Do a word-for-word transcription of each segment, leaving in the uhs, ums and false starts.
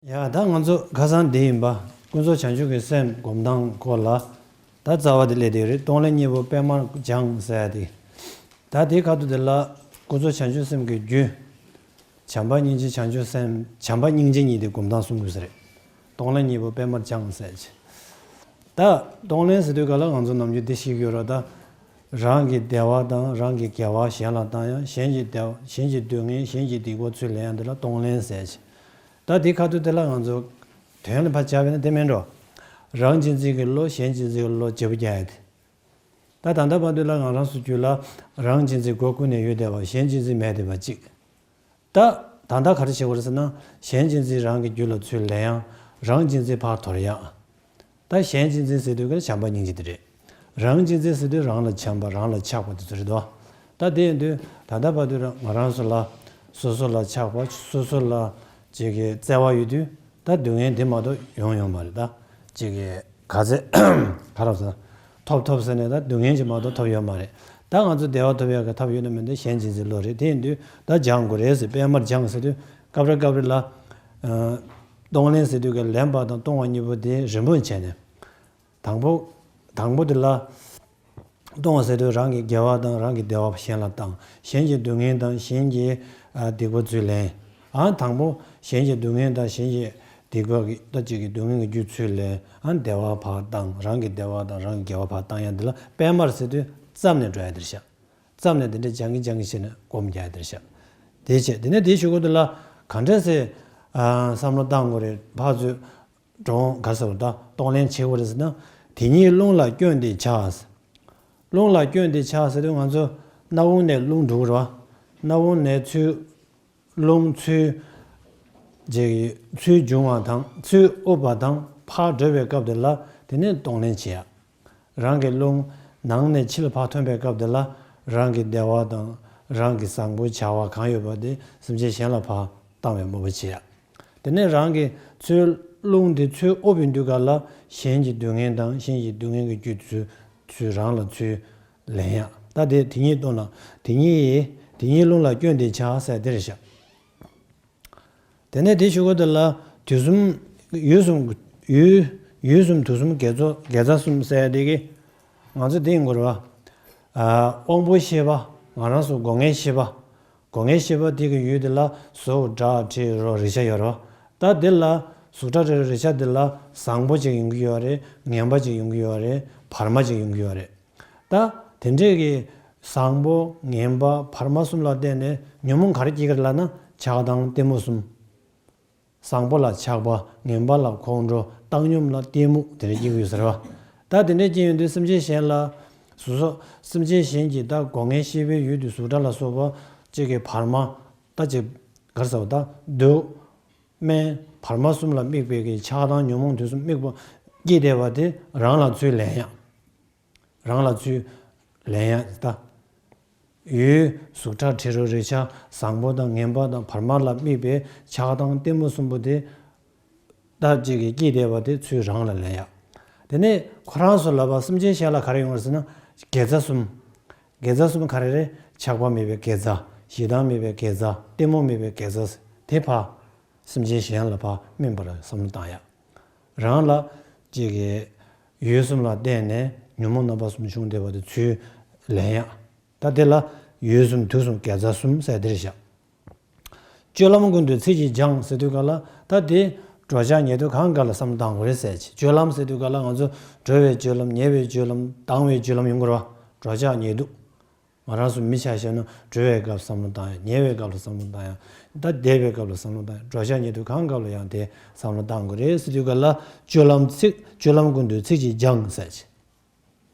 ཡ་ད་ང་ཚོ་ཁ་སང་འདི་ཡིན་པ། ཀུན་རྫོབ་བྱང་ཆུབ་ཀྱི་སེམས་སྒོམ་སྟངས་སྐོར་ལ་ད་རྩ་བ་དེ་སླེབས་བསྡད་རེད། གཏོང་ལེན་གཉིས་པོ་པད་མར་སྦྱངས་ཟེར་ཡ་དེ། ད་དེའི་ཁ་ཐུག་དེ་ལ་ཀུན་རྫོབ་བྱང་ཆུབ་སེམས་ཀྱི་རྒྱུ། བྱམས་པ་སྙིང་རྗེ་བྱང་ཆུབ་སེམས། བྱམས་པ་སྙིང་རྗེ་གཉིས་དེ་སྒོམ་སྟངས་གསུང་དགོས་ས་རེད། གཏོང་ལེན་གཉིས་པོ་པད་མར་སྦྱངས་ཟེར་གྱི། ད་གཏོང་ལེན་ཟེར་དུས་ག་ལ་ང་ཚོ་ནམ་རྒྱུན་འདི་ཤེས་ཀྱི་ཡོད་རེད་ད། རང་གི་བདེ་བ་དང་རང་གི་དགེ་བ་གཞན་ལ་བཏང་ཡང་གཞན་གྱི་བདེ་བ་གཞན་གྱི་སྡུག་བསྔལ་གཞན་གྱི་སྡིག་པ་ཚུར་ལེན་ཡང་འདི་ལ་གཏོང་ལེན་ཟེར་གྱི། ད་འདི་ཁ་ཐུག་དེ་ལ་ང་ཚོ་དོན་ལ་ཕར་བྱ་བས་ན་དེ་མིན་འགྲོ། རང་གཅེས་འཛིན་གྱི་བློ་གཞན་གཅེས་འཛིན་གྱི་བློ་བརྗེ་པོ་རྒྱག་ཡ་དེ། ད་ད་ལྟ་བར་དུ་ལ་ང་རང་ཚོ་རྒྱུད་ལ་རང་གཅེས་འཛིན་སྒོ་ཀུན་ནས་ཡོད་བསྡད་པ་གཞན་གཅེས་འཛིན་མེད་བསྡད་པ་གཅིག་ད་ད་ལྟ་ག་རེ་བྱེད་དགོས་རེད་ཟེར་ན། གཞན་གཅེས་འཛིན་རང་གི་རྒྱུད་ལ་ཚུར་ལེན་ཡང་། རང་གཅེས་འཛིན་ཕར་དོར་ཡང་། ད་གཞན་གཅེས་འཛིན་ཟེར་དུས་ཀྱི་བྱམས་པ་སྙིང་རྗེ་དེ་རེད། རང་གཅེས་འཛིན་ཟེར་དུས་རང་ལ་བྱམས་པ་རང་ལ་ཆགས་པ་དེ་ཚོ་རེད་དོ། ད་དེ་ཡིན་དུས་ད་ལྟ་བར་དུ་ང་རང་ཚོ་ལ་སོ་སོ་ལ་ཆགས་པ་སོ་སོ་ལ་ཅིག་གི་བརྩེ་བ་ཡོད་དུས་ད་སྡུག་བསྔལ་འདི་མ་གཏོགས་ཡོང་ཡོང་མ་རེད་ད། ཅིག་གི་ག་ཚད་ག་རེ་ཟེར། ཐོབ་ཐོབ་ཟེར་ནས་ད་སྡུག་བསྔལ་ཅིག་མ་གཏོགས་ཐོབ་ཡོད་མ་རེད། ད་ང་ཚོ་བདེ་བ་ཐོབ་ཡག་གི་ཐབས་ཡོད་ན་མིན་ད་གཞན་གཅེས་འཛིན་བློ་རེད། དེ་ཡིན་དུས་ད་སྦྱང་དགོས་རེད་ཟེར། པད་མར་སྦྱངས་ཟེར་དུས་སྐབས་རེ་སྐབས་རེ་ལ། ཨ། གཏོང་ལེན་ཟེར་དུས་ཀྱི་ལེན་པ་དང་གཏོང་བ་གཉིས་པོ་དེ་རིམ་པ་བྱས་ནས། དང་པོ། དང་པོ་དེ་ལ། གཏོང་བ་ཟེར་དུས་རང་གི་དགེ་བ་དང་རང་གི་བདེ་བ་གཞན་ལ་བཏང་། གཞན་གྱི་སྡུག་བསྔལ་དང་གཞན་གྱི་ཨ་སྡིག་པ་ཚུར་ལེན། ཨ་དང་པོ་གཞན་གྱི་སྡུག་བསྔལ་དང་གཞན་གྱི་སྡིག་པ་གི་ད་ཅིག་གི་སྡུག་བསྔལ་གྱི་རྒྱུ་ཚུར་ལེན། ཨ་བདེ་བ་ཕར་བཏང་། རང་གི་བདེ་བ་དང་རང་གི་དགེ་བ་ཕར་བཏང་ཡ་འདི་ལ་པད་མར་ཟེར་དུས་བརྩམས་ནས་འགྲོ་ཡ་འདིར་བཞག་བརྩམས་ནས་འདི་འདྲ་སྦྱང་གིན་སྦྱང་གིན་བྱས་ནས་སྒོམ་རྒྱག་ཡ་འདིར་བཞག་དེ་བྱས་དེ་ནས་དེའི་གཞུག་གུ་དེ་ལ་ག་འདྲ་སེ་ཨ་བསམ་བློ་བཏང་དགོས་རེད། ཕར་ཚུར་འགྲོ་ག་ཟེར་བ་ད་གཏོང་ལེན་བྱེད་དགོས་རེད་ཟེར་ན། དེ་ཉིད་རླུང་ལ་བསྐྱོན་ཏེ་འཆར། རླུང་ལ་བསྐྱོན་ཏེ་འཆར་ཟེར་དུས་ང་ཚོ་སྣ་བུག་ནས་རླུང་འགྲོ་གི་རེད་བ། སྣ་བུག་ནས་ཚུར་རླུང་ཚུར་ཅིག་ཚུར་འབྱུང་བ་དང་ཚུར་དབུབ་པ་དང་ཕར་འགྲོ་བའི་སྐབས་དེ་ལ་དེ་ནས་གཏོང་ལེན་བྱེད་ཡ། རང་གི་རླུང་ནང་ནས་ཕྱི་ལ་ཕར་ཐོན་པའི་སྐབས་དེ་ལ་རང་གི་བདེ་བ་དང་རང་གི་བཟང་པོ་བྱ་བ་གང་ཡོད་པ་དེ་སེམས་ཅན་གཞན་ལ་ཕར་བཏང་བའི་མོས་པ་བྱེད་ཡ། དེ་ནས་རང་གི་ཚུར་རླུང་དེ་ཚུར་དབུབ་པའི་དུས་སྐབས་ལ་གཞན་གྱི་སྡུག་བསྔལ་དང་གཞན་གྱི་སྡུག་བསྔལ་གྱི་རྒྱུ་ཚུར་ཚུར་རང་ལ་ཚུར་ལེན་ཡ། ད་དེ་དེ་ཉིད་གཏོང་ལ་དེ་ཉིད་དེ་ཉིད་རླུང་ལ་བསྐྱོན་ཏེ་འཆར་ཟེར་དེ་རེད་བཞག་དེ་ནས་དེའི་གཞུག་གུ་དེ་ལ་དུས་གསུམ་ཡུལ་གསུམ་ཡུལ་ཡུལ་གསུམ་དུས་གསུམ་དགེ་རྩ་དགེ་རྩ་གསུམ་ཟེར་ཡ་དེ་གི་ང་ཚོ་དེ་ཡིན་དགོས་རེད་བ། ཨ་དབང་པོ་ཤེས་པ། ང་རང་ཚོ་སྒོ་ལྔའི་ཤེས་པ། སྒོ་ལྔའི་ཤེས་པ་དེ་གི་ཡུལ་དེ་ལ་གཟུགས་སྒྲ་དྲི་རོ་རེག་བྱ་ཡོད་རེད་བ། ད་དེ་ལ་གཟུགས་སྒྲ་དྲི་རོ་རེག་བྱ་དེ་ལ་བཟང་པོ་ཅིག་ཡོང་གི་ཡོད་རེད། ངན་པ་ཅིག་ཡོང་གི་ཡོད་རེད། བར་མ་ཅིག་ཡོང་གི་ཡོད་རེད། ད་དེ་འདྲས་ཀྱི་བཟང་པོ་ངན་པ་བར་མ་གསུམ་ལ་བརྟེན་ནས་ཉོན་མོངས་ག་རེ་སྐྱེ་གི་རེད་ལབ་ན་ཆགས་སྡང་གཏི་མུག་གསུམ། བཟང་པོ་ལ་ཆགས་པ། ངན་པ་ལ་ཁོང་ཁྲོ། བཏང་སྙོམས་ལ་གཏི་མུག་དེ་འདྲ་སྐྱེ་གི་ཡོད་ཟེར་བ། ད་དེ་འདྲ་སྐྱེ་ཡོང་དུས་སེམས་ཅན་གཞན་ལ། སོ་སོ། སེམས་ཅན་གཞན་གྱི་ད་སྒོ་ལྔའི་ཤེས་པའི་ཡུལ་དུ་གཟུགས་སྒྲ་ལ་སོགས་པ་གཅིག་གི་བར་མ། ད་ཅིག་ག་རེ་ཟེར་བ་ད་སྡུག་སྨན་བར་མ་གསུམ་ལ་དམིགས་པའི་གི་ཆགས་སྡང་ཉོན་མོངས་དུས་གསུམ་དམིགས་པ་སྐྱེས་བསྡད་པ་དེ་རང་ལ་ཚུར་ལེན་ཡ། རང་ལ་ཚུར་ལེན་ཡ་ད། ཡུལ་གཟུགས་སྒྲ་དྲི་རོ་རེག་བྱ་བཟང་པོ་དང་ངན་པ་དང་བར་མ་ལ་དམིགས་པའི་ཆགས་སྡང་གཏི་མུག་གསུམ་པོ་དེ། ད་ཅིག་གི་སྐྱེས་བསྡད་པ་དེ་ཚུར་རང་ལ་ལེན་ཡ། དེ་ནས་ཁོ་རང་ཚོ་ལབ་པ་སེམས་ཅན་གཞན་ལ་ག་རེ་ཡོང་བ་ཟེར་ན། དགེ་རྩ་གསུམ། དགེ་རྩ་གསུམ་ག་རེ་རེད། ཆགས་པ་མེད་པའི་དགེ་རྩ། ཞེ་སྡང་མེད་པའི་དགེ་རྩ། གཏི་མུག་མེད་པའི་དགེ་རྩ། དེ་ཕར། སེམས་ཅན་གཞན་ལ་ཕར་སྨིན་པར་བསམ་བློ་བཏང་ཡ། རང་ལ་ཅིག་གི་ཡུལ་གསུམ་ལ་བརྟེན་ནས་ཉོན་མོངས་རྣམ་པ་གསུམ་བྱུང་བསྡད་པ་དེ་ཚུར་ལེན་ཡ། ད་དེ་ལ་ཡུལ་གསུམ་དུས་གསུམ་དགེ་རྩ་གསུམ་ཟེར་དེ་རེད་བཞག་སྤྱོད་ལམ་ཀུན་ཏུ་ཚིག་གཅིག་སྦྱངས་ཟེར་དུས་ག་ལ་ད་དེ་འགྲོ་འཆག་ཉལ་འདུག་གང་ག་ལ་བསམ་བློ་བཏང་དགོས་རེད་ཟེར་གྱི། སྤྱོད་ལམ་ཟེར་དུས་ག་ལ་ང་ཚོ་འགྲོ་བའི་སྤྱོད་ལམ་ཉལ་བའི་སྤྱོད་ལམ་ལྡང་བའི་སྤྱོད་ལམ་ཡོང་གི་རེད་བ། འགྲོ་འཆག་ཉལ་འདུག་ང་རང་ཚོ་མི་ཆ་བཞག་ན་འགྲོ་བའི་སྐབས་སུ་བསམ་བློ་བཏང་ཡ། ཉལ་བའི་སྐབས་ལ་བསམ་བློ་བཏང་ཡ། ད་བསྡད་པའི་སྐབས་ལ་བསམ་བློ་བཏང་ཡ། འགྲོ་འཆག་ཉལ་འདུག་གང་སྐབས་ལ་ཡང་དེ་བསམ་བློ་བཏང་དགོས་རེད་ཟེར་དུས་ག་ལ་སྤྱོད་ལམ་ཚིག་སྤྱོད་ལམ་ཀུན་ཏུ་ཚིག་གཅིག་སྦྱངས་ཟེར་གྱི།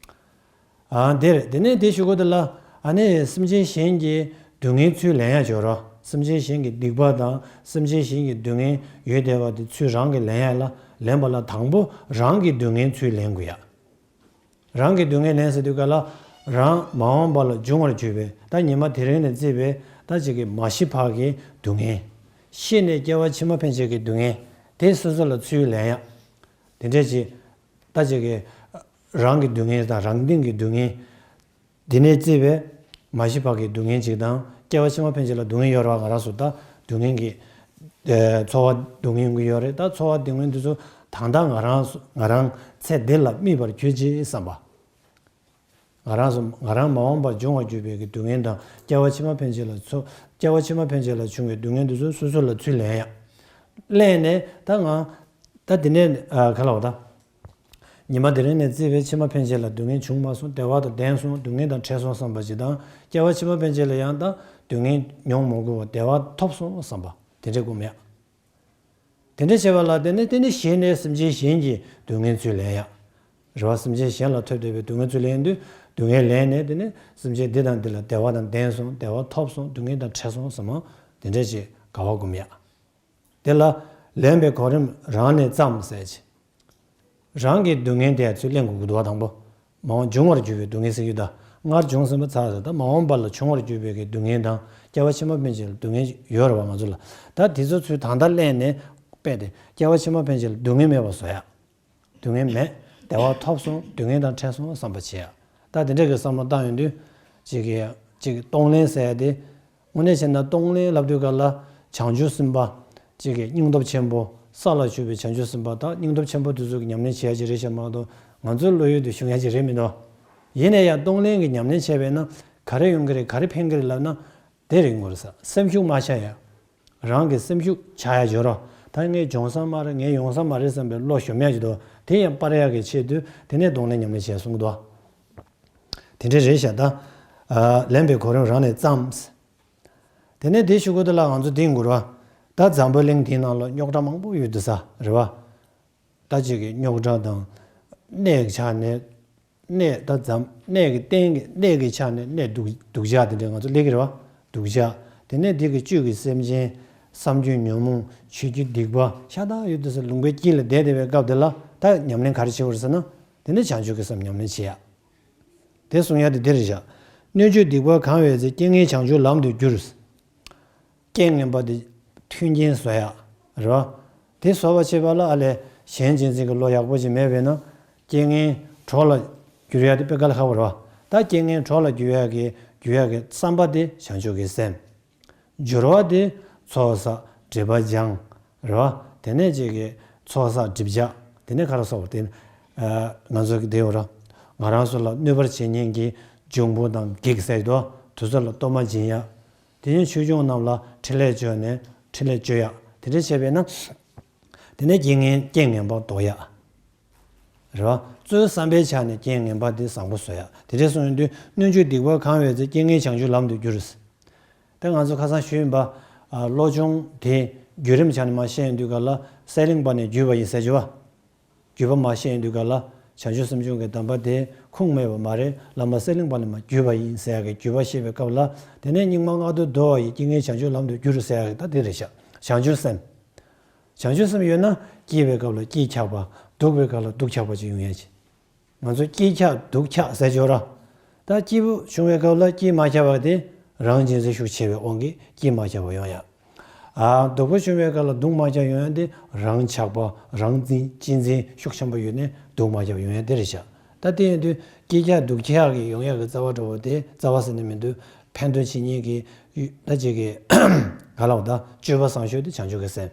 ཨ་དེ་རེད། དེ་ནས་དེ་གཞུག་གུ་དེ་ལ་ཨ་ནི་སེམས་ཅན་གཞན་གྱི་སྡུག་བསྔལ་ཚུར་ལེན་ཡ་ཅིག་ཡོད་རེད། སེམས་ཅན་གཞན་གྱི་སྡིག་པ་དང་སེམས་ཅན་གཞན་གྱི་སྡུག་བསྔལ་ཡོད་བསྡད་པ་དེ་ཚུར་རང་གིས་ལེན་ཡ་ལ་ལེན་པ་ལ་དང་པོ་རང་གི་སྡུག་བསྔལ་ཚུར་ལེན་དགོས་ཡ། རང་གི་སྡུག་བསྔལ་ལེན་ཟེར་དུས་ག་ལ་རང་མ་འོངས་པ་ལ་འབྱུང་བར་གྱུར་པའི་ད་ཉི་མ་དེ་རིང་ནས་བརྩིས་པའི་ད་ཅིག་གི་མ་ཤི་བར་གྱི་སྡུག་བསྔལ། ཤི་ནས་སྐྱེ་བ་ཕྱི་མ་ཕན་ཆད་ཀྱི་སྡུག་བསྔལ་དེ་སོ་སོ་ལ་ཚུར་ལེན་ཡ། དེ་འདྲས་ཅིག་ད་ཅིག་གི་རང་གི་སྡུག་བསྔལ་དང་རང་སྟེང་གི་སྡུག་བསྔལ། འདི་ནས་བརྩིས་པའི་མ་ཤི་བར་གྱི་སྡུག་བསྔལ་ཅིག་དང་སྐྱེ་བ་ཕྱི་མ་ཕན་ཆད་ལ་སྡུག་བསྔལ་ཡོད་རེད་བ། ང་རང་ཚོ་ད་སྡུག་བསྔལ་གྱི་ ཚོར་བ་སྡུག་བསྔལ་ཡོང་གི་ཡོད་རེད། ད་ཚོར་བ་སྡུག་བསྔལ་འདི་ཚོ་ད་ལྟ་ང་རང་ང་རང་ཚེ་འདི་ལ་དམིགས་པར་གྱུར་ཅིག་བསམ་པ། ང་རང་ཚོ་ང་རང་མ་འོངས་པར་འབྱུང་བར་གྱུར་པའི་གི་སྡུག་བསྔལ་དང་སྐྱེ་བ་ཕྱི་མ་ཕན་ཆད་ལ་ཚོ་སྐྱེ་བ་ཕྱི་མ་ཕན་ཆད་ལ་བྱུང་བའི་སྡུག་བསྔལ་འདི་ཚོ་སོ་སོ་ལ་ཚུར་ལེན་ཡ། ལེན་ནས་ད་ང་ད་འདི་ནས་ག་ལ་བ་ད། ཉི་མ་དེ་རིང་ནས་བརྩིས་པའི་ཕྱི་མ་ཕན་ཆད་ལ་སྡུག་བསྔལ་བྱུང་མ་སོང་། བདེ་བ་དང་ལྡན་སོང་། སྡུག་བསྔལ་དང་བྲལ་སོང་བསམ་པ་ཞིག་དང་། སྐྱེ་བ་ཕྱི་མ་ཕན་ཆད་ལ་ཡང་ད་སྡུག་བསྔལ་མྱོང་མ་དགོས་པར་བདེ་བ་ཐོབ་སོང་བསམ་པ་དེ་འདྲ་དགོས་མེད། དེ་འདྲ་བྱས་པ་ལ་དེ་ནས་དེ་ནས་གཞི་ནས་སེམས་ཅན་གཞན་གྱི་སྡུག་བསྔལ་ཚུར་ལེན་ཡ། རེད་བ། སེམས་ཅན་གཞན་ལ་ཐོབ་བསྡད་པའི་སྡུག་བསྔལ་ཚུར་ལེན་དུས་སྡུག་བསྔལ་ལེན་ནས་དེ་ནས་སེམས་ཅན་འདི་དང་འདི་ལ་བདེ་བ་དང་ལྡན་སོང་། བདེ་བ་ཐོབ་སོང་། སྡུག་བསྔལ་དང་བྲལ་སོང་བསམ་པ་དེ་འདྲ་ཅིག་དགའ་བ་སྒོམ་ཡ། དེ་ལ་ལེན་པའི་གོ་རིམ་རང་ནས་བརྩམས་ཟེར་ཅིག་རང་གི་སྡུག་བསྔལ་དེ་ཚུར་ལེན་དགོས་ཀྱི་འདུག་བ། དང་པོ། མ་འོངས་འབྱུང་བར་གྱུར་པའི་སྡུག་བསྔལ་ཟེར་རྒྱུ་ད། སྔར་བྱུང་ཟིན་པ་ཚར་ཟེར། ད་མ་འོངས་པ་ལ་འབྱུང་བར་གྱུར་པའི་གི་སྡུག་བསྔལ་དང་སྐྱེ་བ་ཕྱི་མ་ཕན་ཆད་ལ་སྡུག་བསྔལ་ཡོད་རེད་བ་ང་ཚོ་ལ། ད་དེ་ཚོ་ཚུར་ད་ལྟ་ལེན་ནས་དཔེ་དེ་སྐྱེ་བ་ཕྱི་མ་ཕན་ཆད་ལ་སྡུག་བསྔལ་མེད་པ་བཟོ་ཡ། སྡུག་བསྔལ་མེད། བདེ་བ་ཐོབ་སོང་། སྡུག་བསྔལ་དང་བྲལ་སོང་བསམ་པ་བྱེད་ཡ། ད་དེ་འདྲ་གི་བསམ་བློ་བཏང་ཡོང་དུས་ཅིག་གི་ཅིག་གི་གཏོང་ལེན་ཟེར་ཡ་དེ། དངོས་གནས་བྱས་ན་གཏོང་ལེན་ལབ་དུས་ག་ལ་བྱང་ཆུབ་སེམས་དཔའ་ཅིག་གི་སྙིང་སྟོབས་ཆེན་པོ། ས་ལ་བཞུགས་པའི་བྱང་ཆུབ་སེམས་དཔའ་དང་སྙིང་སྟོབས་ཆེན་པོ་དེ་ཚོ་གི་ཉམས་ལེན་བྱེད་ཡ་ཅིག་རེད་ཤག་མ་གཏོགས་ང་ཚོའི་བློ་ཡུལ་དུ་ཞུགས་ཡ་ཅིག་རེད་མི་འདུག་ཡིན་ན་ཡང་གཏོང་ལེན་གྱི་ཉམས་ལེན་བྱས་པས་ན་ག་རེ་ཡོང་གི་རེད། ག་རེ་ཕན་གི་རེད་ལབ་ན། དེ་རེད་ངོ་རེ་ས། སེམས་ཤུགས་མ་ཆག་ཡ། རང་གི་སེམས་ཤུགས་ཆག་ཡ་འཇོག་རོགས། ད་ངས་འབྱུང་ས་མ་རེད། ངས་ཡོང་ས་མ་རེད་བསམ་པའི་བློ་ཞོམ་ཡ་ཅིག་འདུག་དེ་ཡང་སྤར་ཡ་གི་ཆེད་དུ་དེ་ནས་གཏོང་ལེན་ཉམས་ལེན་བྱས་གསུང་གི་འདུག་དེ་འདྲ་རེད་ཤག་ད། ཨ། ལེན་པའི་གོ་རིམ་རང་ནས་བརྩམས། དེ་ནས་དེ་ཞུ་དགོས་དེ་ལ་ང་ཚོ་དེ་ཡིན་དགོས་རེད་བ། ད་འཛམ་བུ་གླིང་དེའི་ནང་ལ་རྙོག་དྲ་མང་པོ་ཡོད་འདུག་ས་རེད་བ། ད་ཅིག་གི་རྙོག་དྲ་དང་། གནས་ཀྱི་ཆ་ནས། གནས་ད་འཛམ་གནས་ཀྱི་སྟེང་གི་གནས་ཀྱི་ཆ་ནས་གནས་སྡུག་སྡུག་ཅག་དེ་འདྲ་ང་ཚོ་སླེབས་ཀྱི་རེད་བ། སྡུག་ཅག་དེ་ནས་འདི་གི་བཅུད་ཀྱི་སེམས་ཅན། བསམ་རྒྱུ་ཉོན་མོངས། ཆོས་ཀྱི་སྡིག་པ་ཤ་སྟག་ཡོད་དུས་སུ་ལུང་པའི་དཀྱིལ་ལ་བསྡད་བསྡད་པའི་སྐབས་དེ་ལ་ད་ཉམས་ལེན་ག་རེ་བྱེད་དགོས་རེད་ཟེར་ན། དེ་ནས་བྱང་ཆུབ་ཀྱི་སེམས་ཉམས་ལེན་བྱེད་ཡ། དེ་གསུང་ཡ་དེ་འདི་རེད་བཞག་སྣོད་བཅུད་སྡིག་པ་གང་བས་ཚེ། རྐྱེན་ངན་བྱང་ཆུབ་ལམ་དུ་བསྒྱུར། རྐྱེན་ངན་པ་དེ་མཐུན་རྐྱེན་བཟོ་ཡ། རེད་བ། དེ་བཟོ་བ་བྱེད་པ་ལ་ཨ་ལས་གཞན་གཅེས་འཛིན་གྱི་བློ་ཡག་པོ་ཞིག་མེད་པས་ན། རྐྱེན་ངན་གྲོགས་ལ་བསྒྱུར་ཡ་དེ་དཔེ་དཀའ་ལས་ཁག་པོ་རེད་བ། ད་རྐྱེན་ངན་གྲོགས་ལ་བསྒྱུར་ཡ་གི་བསྒྱུར་ཡ་གི་བསམ་པ་དེ་བྱང་ཆུབ་ཀྱི་སེམས། སྦྱོར་བ་དེ་ཚོགས་བསགས་སྒྲིབ་པ་སྦྱང་། རེད་བ། དེ་ནས་ཅིག་གི་ཚོགས་བསགས་སྒྲིབ་སྦྱང་། དེ་ནས་ག་རེ་སོགས་པ་དེ། ཨ། ང་ཚོ་གི་དེ་ཡོད་ར། ང་རང་ཚོ་ལ་གནོད་པར་བྱེད་མཁན་གྱི་འབྱུང་པོ་དང་བགེགས་ཟེར་དོ། དེ་ཚོ་ལ་གཏོར་མ་སྦྱིན་ཡ། དེ་ནས་ཆོས་སྐྱོང་རྣམས་ལ་ཕྲིན་ལས་བཅོལ་ནས་ཕྲིན་ལས་བཅོལ་ཡ། དེ་འདྲ་བྱས་པས་ན། དེ་ནས་རྐྱེན་ངན་རྐྱེན་ངན་པ་ཟློག་ཡ། རེད་བ། གཙོའི་བསམ་པའི་ཆ་ནས་རྐྱེན་ངན་པ་དེ་བཟང་པོ་བཟོ་ཡ། དེ་འདྲ་གསུངས་ཡོང་དུས་སྣོད་བཅུད་སྡིག་པ་གང་བས་ཚེ། རྐྱེན་ངན་བྱང་ཆུབ་ལམ་དུ་བསྒྱུར། ད་ང་ཚོ་ཁ་སང་ཞུས་ཡིན་པ། ཨ། བློ་སྦྱོང་དེ་བརྒྱུད་རིམ་ཆ་ནས་མར་བཤད་ཡོང་དུས་ག་ལ་སད་ལིང་པ་ནས་བརྒྱུད་པ་ཡིན་ཟེར་གྱི་བ། བརྒྱུད་པ་མར་བཤད་ཡོང་དུས་ག་ལ་བྱང་ཆུབ་སེམས་སྦྱོང་གི་གདམས་པ་དེ་ཁུངས་མེད་པ་མ་རེད། བླ་མ་སད་ལིང་པ་ནས་མར་བརྒྱུད་པ་ཡིན་ཟེར་ཡ་གི་བརྒྱུད་པ་བཤད་པའི་སྐབས་ལ། དེ་ནས་སྙིགས་མ་ལྔ་བདོ་བདོ་བ་ཡི། རྐྱེན་ངན་བྱང་ཆུབ་ལམ་དུ་བསྒྱུར་ཟེར་ཡ་གི་ད་དེ་རེད་ཤག་བྱང་ཆུབ་སེམས། བྱང་ཆུབ་སེམས་ཡོད་ན་སྐྱིད་པའི་སྐབས་ལ་སྐྱིད་ཆགས་པ། སྡུག་པའི་སྐབས་ལ་སྡུག་ཆགས་པ་ཅིག་ཡོང་ཡ་ཅིག་ང་ཚོ་སྐྱིད་ཆགས་སྡུག་ཆགས་ཟེར་ཆོག་ར། ད་སྐྱིད་པོ་བྱུང་བའི་སྐབས་ལ་སྐྱིད་མ་ཆགས་པ་དེ་རང་གཅེས་འཛིན་ཤུགས་ཆེ་བའི་དབང་གིས་སྐྱིད་མ་ཆགས་པ་ཡོང་ཡ། ཨ། སྡུག་པོ་བྱུང་བའི་སྐབས་ལ་སྡུག་མ་ཆགས་ཡོང་ཡ་དེ་རང་ཆགས་པ་རང་གཅེས་འཛིན་ཤུགས་ཆེན་པོ་ཡོད་ནས་སྡུག་མ་ཆགས་པ་ཡོང་ཡ་དེ་རེད་ཤག་ད་དེ་ཡིན་དུས་སྐྱིད་ཆགས་སྡུག་ཆགས་ཀྱི་ཡོང་ཡ་གི་རྩ་བ་འདྲ་བོ་དེ། རྩ་བ་ཟེར་ན་མི་འདུག་ཕན་ཐོགས་བྱེད་མཁན་གྱི་ད་ཅིག་གི་ག་ལབ་ད་སྤྱོད་པ་བཟང་ཤོས་དེ་བྱང་ཆུབ་ཀྱི་སེམས།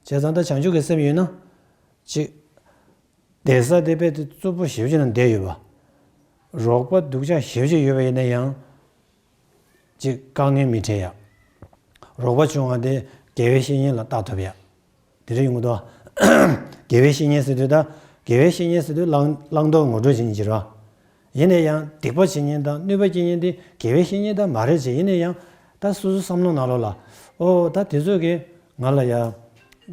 བྱས་ཙང་ད་བྱང་ཆུབ་ཀྱི་སེམས་ཡོད་ན། ཅིག་བསྡད་ས་དེ་དཔེ་དེ་རྩུབ་པོ་ཞེ་པོ་ཅིག་ན་བསྡད་ཡོད་པ། རོགས་པ་སྡུག་ཅག་ཞེ་པོ་ཅིག་ཡོད་པ་ཡིན་ན་ཡང་། ཅིག་དཀའ་ངལ་མི་འཕྲད་ཡ། རོགས་པ་བྱུང་བ་དེ་དགེ་བའི་བཤེས་གཉེན་ལ་བལྟ་ཐུབ་ཡ། དེ་འདྲ་ཡོང་གི་འདུག་དགེ་བའི་བཤེས་གཉེན་ཟེར་དུས་ད། དགེ་བའི་བཤེས་གཉེན་ཟེར་དུས་བླང་བླང་དོར་ངོ་སྤྲོད་བྱེད་མཁན་ཅིག་རེད་བ། ཡིན་ན་ཡང་སྡིག་པ་བྱེད་མཁན་དང་གནོད་པ་སྐྱེལ་མཁན་དེ་དགེ་བའི་བཤེས་གཉེན་ད་མ་རེད་ཅེས། ཡིན་ན་ཡང་ད་སོ་སོའི་བསམ་བློ་ནང་ལོགས་ལ། ཨོ་ད་དེ་ཚོ་གིས་ང་ལ་ཡ་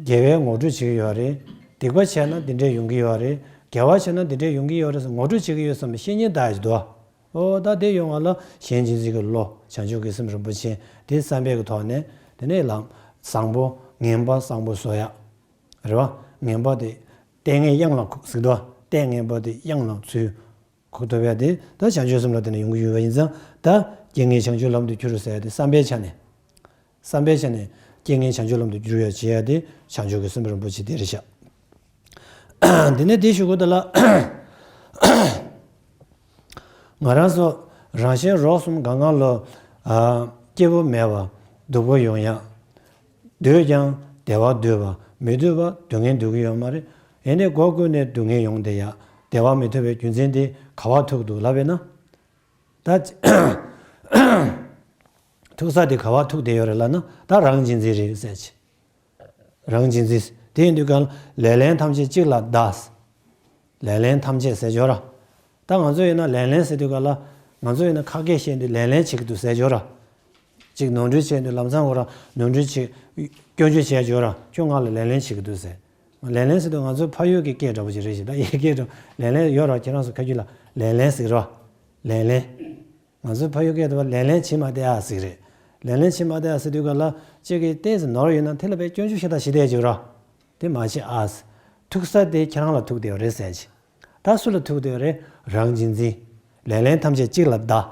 དགེ་བའི་ངོ་སྤྲོད་བྱེད་ཀྱི་ཡོད་རེད། སྡིག་པ་བྱས་ན་འདི་འདྲས་ཡོང་གི་ཡོད་རེད། དགེ་བ་བྱས་ན་འདི་འདྲས་ཡོང་གི་ཡོད་རེད་ཟེར་ངོ་སྤྲོད་བྱེད་ཀྱི་ཡོད་བསམ་པའི་བཤེས་གཉེན་ད་ཡ་ཅིག་འདུག་ཨོ་ད་དེ་ཡོང་བ་ལ་གཞན་གཅེས་འཛིན་གྱི་བློ། བྱང་ཆུབ་ཀྱི་སེམས་རིན་པོ་ཆེ་དེ་བསམ་པའི་གི་ཐོག་ནས། དེ་ནས་ལམ་བཟང་པོ་ངན་པ་བཟང་པོ་བཟོ་ཡ། རེད་བ། ངན་པ་དེ་ལྟས་ངན་གཡང་ལ་ཁུག་ཟེར་གི་འདུག་ལྟས་ངན་པ་དེ་གཡང་ལ་ཚུར་ཁུག་ཐུབ་ཡ་དེ་ད་བྱང་ཆུབ་སེམས་ལ་བརྟེན་ནས་ཡོང་གི་ཡོད་པ་ཡིན་ཙང་། ད་རྐྱེན་ངན་བྱང་ཆུབ་ལམ་དུ་བསྒྱུར་ཟེར་ཡ་དེ་བསམ་པའི་ཆ་ནས། བསམ་པའི་ཆ་ནས་རྐྱེན་ངན་བྱང་ཆུབ་ལམ་དུ་བསྒྱུར་ཡ་བྱེད་ཡ་དེ་བྱང་ཆུབ་ཀྱི་སེམས་རིན་པོ་ཆེ་དེ་རེད་ཤག་དེ་ནས་དེ་ཞུ་དགོས་དེ་ལ། ང་རང་ཚོ་རང་གཞན་རོགས་གསུམ་གང་གང་ལོ། ཨ། སྐྱིད་པོ་མེད་པ། སྡུག་པོ་ཡོང་ཡ། འདོད་ཀྱང་བདེ་བ་འདོད་པ་མི་འདོད་པ་སྡུག་བསྔལ་འདོད་ཀྱི་ཡོད་མ་རེད། ཡིན་ནའི་སྒོ་ཀུན་ནས་སྡུག་བསྔལ་ཡོང་བསྡད་ཡ། བདེ་བ་མི་ཐོབ་པའི་རྒྱུ་མཚན་དེ་ག་པར་ཐུག་འདུག་ལབ་པས་ན། ད་ཐུག་ས་དེ་ག་པར་ཐུག་བསྡད་ཡོད་རེད་ལབ་ན། ད་རང་གཅེས་འཛིན་རེད་ཟེར་གྱི། རང་གཅེས་འཛིན། དེ་ཡིན་དུས་གང་ལ་ལས་ལྷན་ཐམས་ཅད་གཅིག་ལ་བཟླ། ལས་ལྷན་ཐམས་ཅད་ཟེར་ཆོག་ར། ད་ང་ཚོ་ཡིན་ན་ལས་ལྷན་ཟེར་དུས་གང་ལ། ང་ཚོ་ཡིན་ན་ཁ་སྐད་བཤད་དུས་ལས་ལྷན་བྱེད་ཀྱི་འདུག་ཟེར་ཆོག་ར། གཅིག་ནོར་འཁྲུལ་བྱས་དུས་ལམ་སང་ཁོ་རང་ནོར་འཁྲུལ་བྱེད། སྐྱོན་བརྗོད་བྱས་ཆོག་ར། ཁྱོད་ང་ལ་ལས་ལྷན་བྱེད་ཀྱི་འདུག་ཟེར། ལས་ལྷན་ཟེར་དུས་ང་ཚོ་ཕ་ཡུལ་གྱི་སྐད་འདྲ་པོ་ཅིག་རེད་ཞེས། ད་ཡི་གེ་འདྲ་ལས་ལྷན་ཡོད་ར། ཁྱེད་རང་ཚོ་ཁ་རྒྱུད་ལ་ལས་ལྷན་ཟེར་ར། ལས་ལྷན། ང་ཚོའི་ཕ་ཡུལ་སྐད་དུ་ལས་ལྷན་བྱེད་མ་བསྡད་ཨ་ཟེར་གྱི་རེད། ལས་ལྷན་བྱེད་མ་བསྡད་ཨ་ཟེར་དུས་གང་ལ་ཅིག་གིས་ཏོག་ཙམ་ནོར་ཡོད་ན་དེ་ལ་དཔེ་སྐྱོན་བརྗོད་ཞེ་དྲག་བྱེད་བསྡད་ཀྱི་ར། དེ་མ་བྱེད་ཨ་ཟེར། ཐུག་ས་དེ་ཁྱེད་རང་ལ་ཐུག་བསྡད་ཡོད་རེད་ཟེར་གྱི། ད་སུ་ལ་ཐུག་བསྡད་ཡོད་རེད། རང་གཅེས་འཛིན། ལས་ལྷན་ཐམས་ཅད་གཅིག་ལ་བཟླ།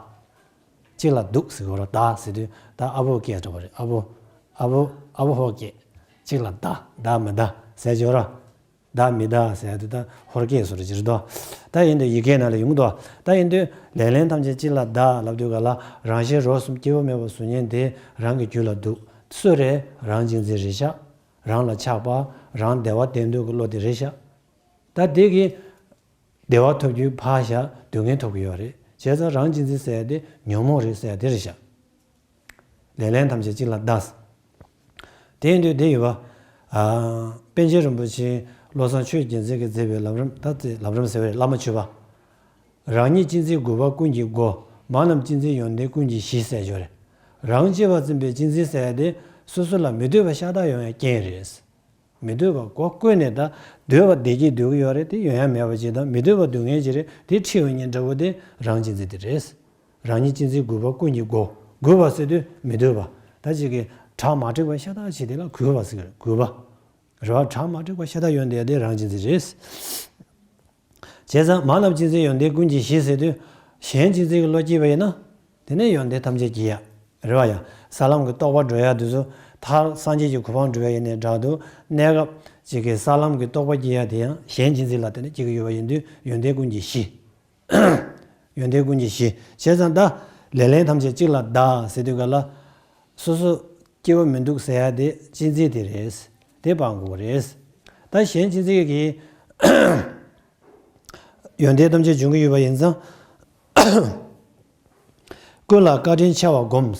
གཅིག་ལ་འདུག་ཟེར་གྱི་ར། བཟླ་ཟེར་དུས་ད་ཨ་ཕོ་སྐད་འདྲ་པོ་རེད། ཨ་ཕོ། ཨ་ཕོ། ཨ་ཕོ་ཧོར་སྐད། གཅིག་ལ་བཟླ། བཟླ་མི་བཟླ་ཟེར་གྱི་ར། བཟླ་མི་བཟླ་ཟེར་ཡ་དེ་ད་ཧོར་སྐད་སོགས་ཀྱི་རེད་དོ། ད་ཡིན་དུས་ཡི་གེ་ནང་ལ་ཡོང་གི་འདུག་ད་ཡིན་དུས་ལས་ལྷན་ཐམས་ཅད་གཅིག་ལ་བཟླ་ལབ་དུས་གང་ལ། རང་གཞན་རོ་གསུམ་སྐྱེ་བོ་མེད་པ་གཟུགས་བརྙན་དེ་རང་གི་རྒྱུད་ལ་འདུག་སུ་རེད། རང་གཅེས་འཛིན་རེད་ཤག་རང་ལ་ཆགས་པ། རང་བདེ་བ་དེ་འདོད་ཀྱི་བློ་དེ་རེད་ཤག་ད་དེ་གིས་བདེ་བ་ཐོབ་རྒྱུ་ཕར་བཞག་སྡུག་བསྔལ་ཐོབ་ཀྱི་ཡོད་རེད། བྱས་ཙང་རང་གཅེས་འཛིན་ཟེར་ཡ་དེ་ཉོན་མོངས་རེད་ཟེར་ཡ་དེ་རེད་ཤག་ལས་ལྷན་ཐམས་ཅད་གཅིག་ལ་བཟླ། དེ་ཡིན་དུས་དེ་ཡོད་པ། ཨ། པཎ་ཆེན་རིན་པོ་ཆེ་བློ་བཟང་ཆོས་རྒྱལ་མཚན་གྱིས་མཛད་པའི་ལམ་རིམ། ད་དེ་ལམ་རིམ་ཟེར་བའི་བླ་མ་མཆོད་པ། རང་ཉིད་གཅེས་འཛིན་དགུ་པ་ཀུན་གྱི་སྒོ། མ་རྣམས་གཅེས་འཛིན་ཡོན་ཏན་ཀུན་གྱི་གཞི་ཟེར་ཡོད་རེད། རང་གཅེས་པར་འཛིན་པའི་གཅེས་འཛིན་ཟེར་ཡ་དེ་སོ་སོ་ལ་མི་འདོད་པ་ཤ་སྟག་ཡོང་ཡ་རྐྱེན་རེད། མི་འདོད་པ་སྒོ་ཀུན་ནས། ད་འདོད་པ་བདེ་སྐྱིད་འདོད་ཀྱི་ཡོད་རེད། དེ་ཡོང་ཡ་མེད་པ་ཅིག་དང་། མི་འདོད་པ་སྡུག་བསྔལ་ཅིག་རེད། དེ་འཁྲི་ཡོང་མཁན་འདྲ་པོ་དེ་རང་གཅེས་འཛིན་དེ་རེད། རང་ཉིད་གཅེས་འཛིན་དགུ་པ་ཀུན་གྱི་སྒོ། དགུ་པ་ཟེར་དུས་མི་འདོད་པ། ད་ཅིག་གིས་གྲ་མ་འགྲིག་པ་ཤ་སྟག་ཅིག་དེ་ལ་དགུ་པ་ཟེར་གྱི་རེད། དགུ་པ། རེད་བ། གྲ་མ་འགྲིག་པ་ཤ་སྟག་ཡོང་བསྡད་དེ་རང་གཅེས་འཛིན་རེད། བྱས་ཙང་མ་རྣམས་གཅེས་འཛིན་ཡོན་ཏན་ཀུན་གྱི་གཞི་ཟེར་དུས། གཞན་གཅེས་འཛིན་གྱི་བློ་སྐྱེས་པ་ཡིན་ན། དེ་ནས་ཡོན་ཏན་ཐམས་ཅད་སྐྱེ་ཡ། རེད་བ་ཡ། ས་ལམ་གྱི་རྟོགས་པ་འགྲོ་ཡ་དེ་ཚོ། མཐར་སངས་རྒྱས་ཀྱི་གོ་འཕང་འགྲོ་ཡ་ཡིན་ནའི་འདྲ་འདུག་གནས་སྐབས་ཅིག་གི་ས་ལམ་གྱི་རྟོགས་པ་སྐྱེ་ཡ་དེ་ཡང་གཞན་གཅེས་འཛིན་ལ་བརྟེན་ནས་སྐྱེ་གི་ཡོད་པ་ཡིན་དུས་ཡོན་ཏན་ཀུན་གྱི་གཞི། ཡོན་ཏན་ཀུན་གྱི་གཞི། བྱས་ཙང་ད་ལས་ལྷན་ཐམས་ཅད་གཅིག་ལ་བཟླ་ཟེར་དུས་ག་ལ། སོ་སོ་སྐྱིད་པོ་མི་འདུག་ཟེར་ཡ་དེ་གཅེས་འཛིན་དེ་རེད། དེ་སྤང་དགོས་རེད། ད་གཞན་གཅེས་འཛིན་གྱི་ཡོན་ཏན་ཐམས་ཅད་འབྱུང་གི་ཡོད་པ་ཡིན་ཙང་། ཀུན་ལ་བཀའ་དྲིན་ཆེ་བ་བསྒོམ།